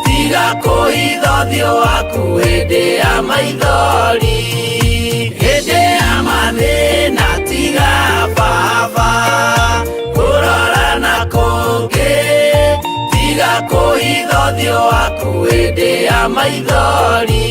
tiga kũhitha ũthiũ waku hĩndĩ ya maithori. Hĩndĩ ya mathĩna tiga baba kũrora na kũngĩ, tiga kũhitha ũthiũ waku hĩndĩ ya maithori.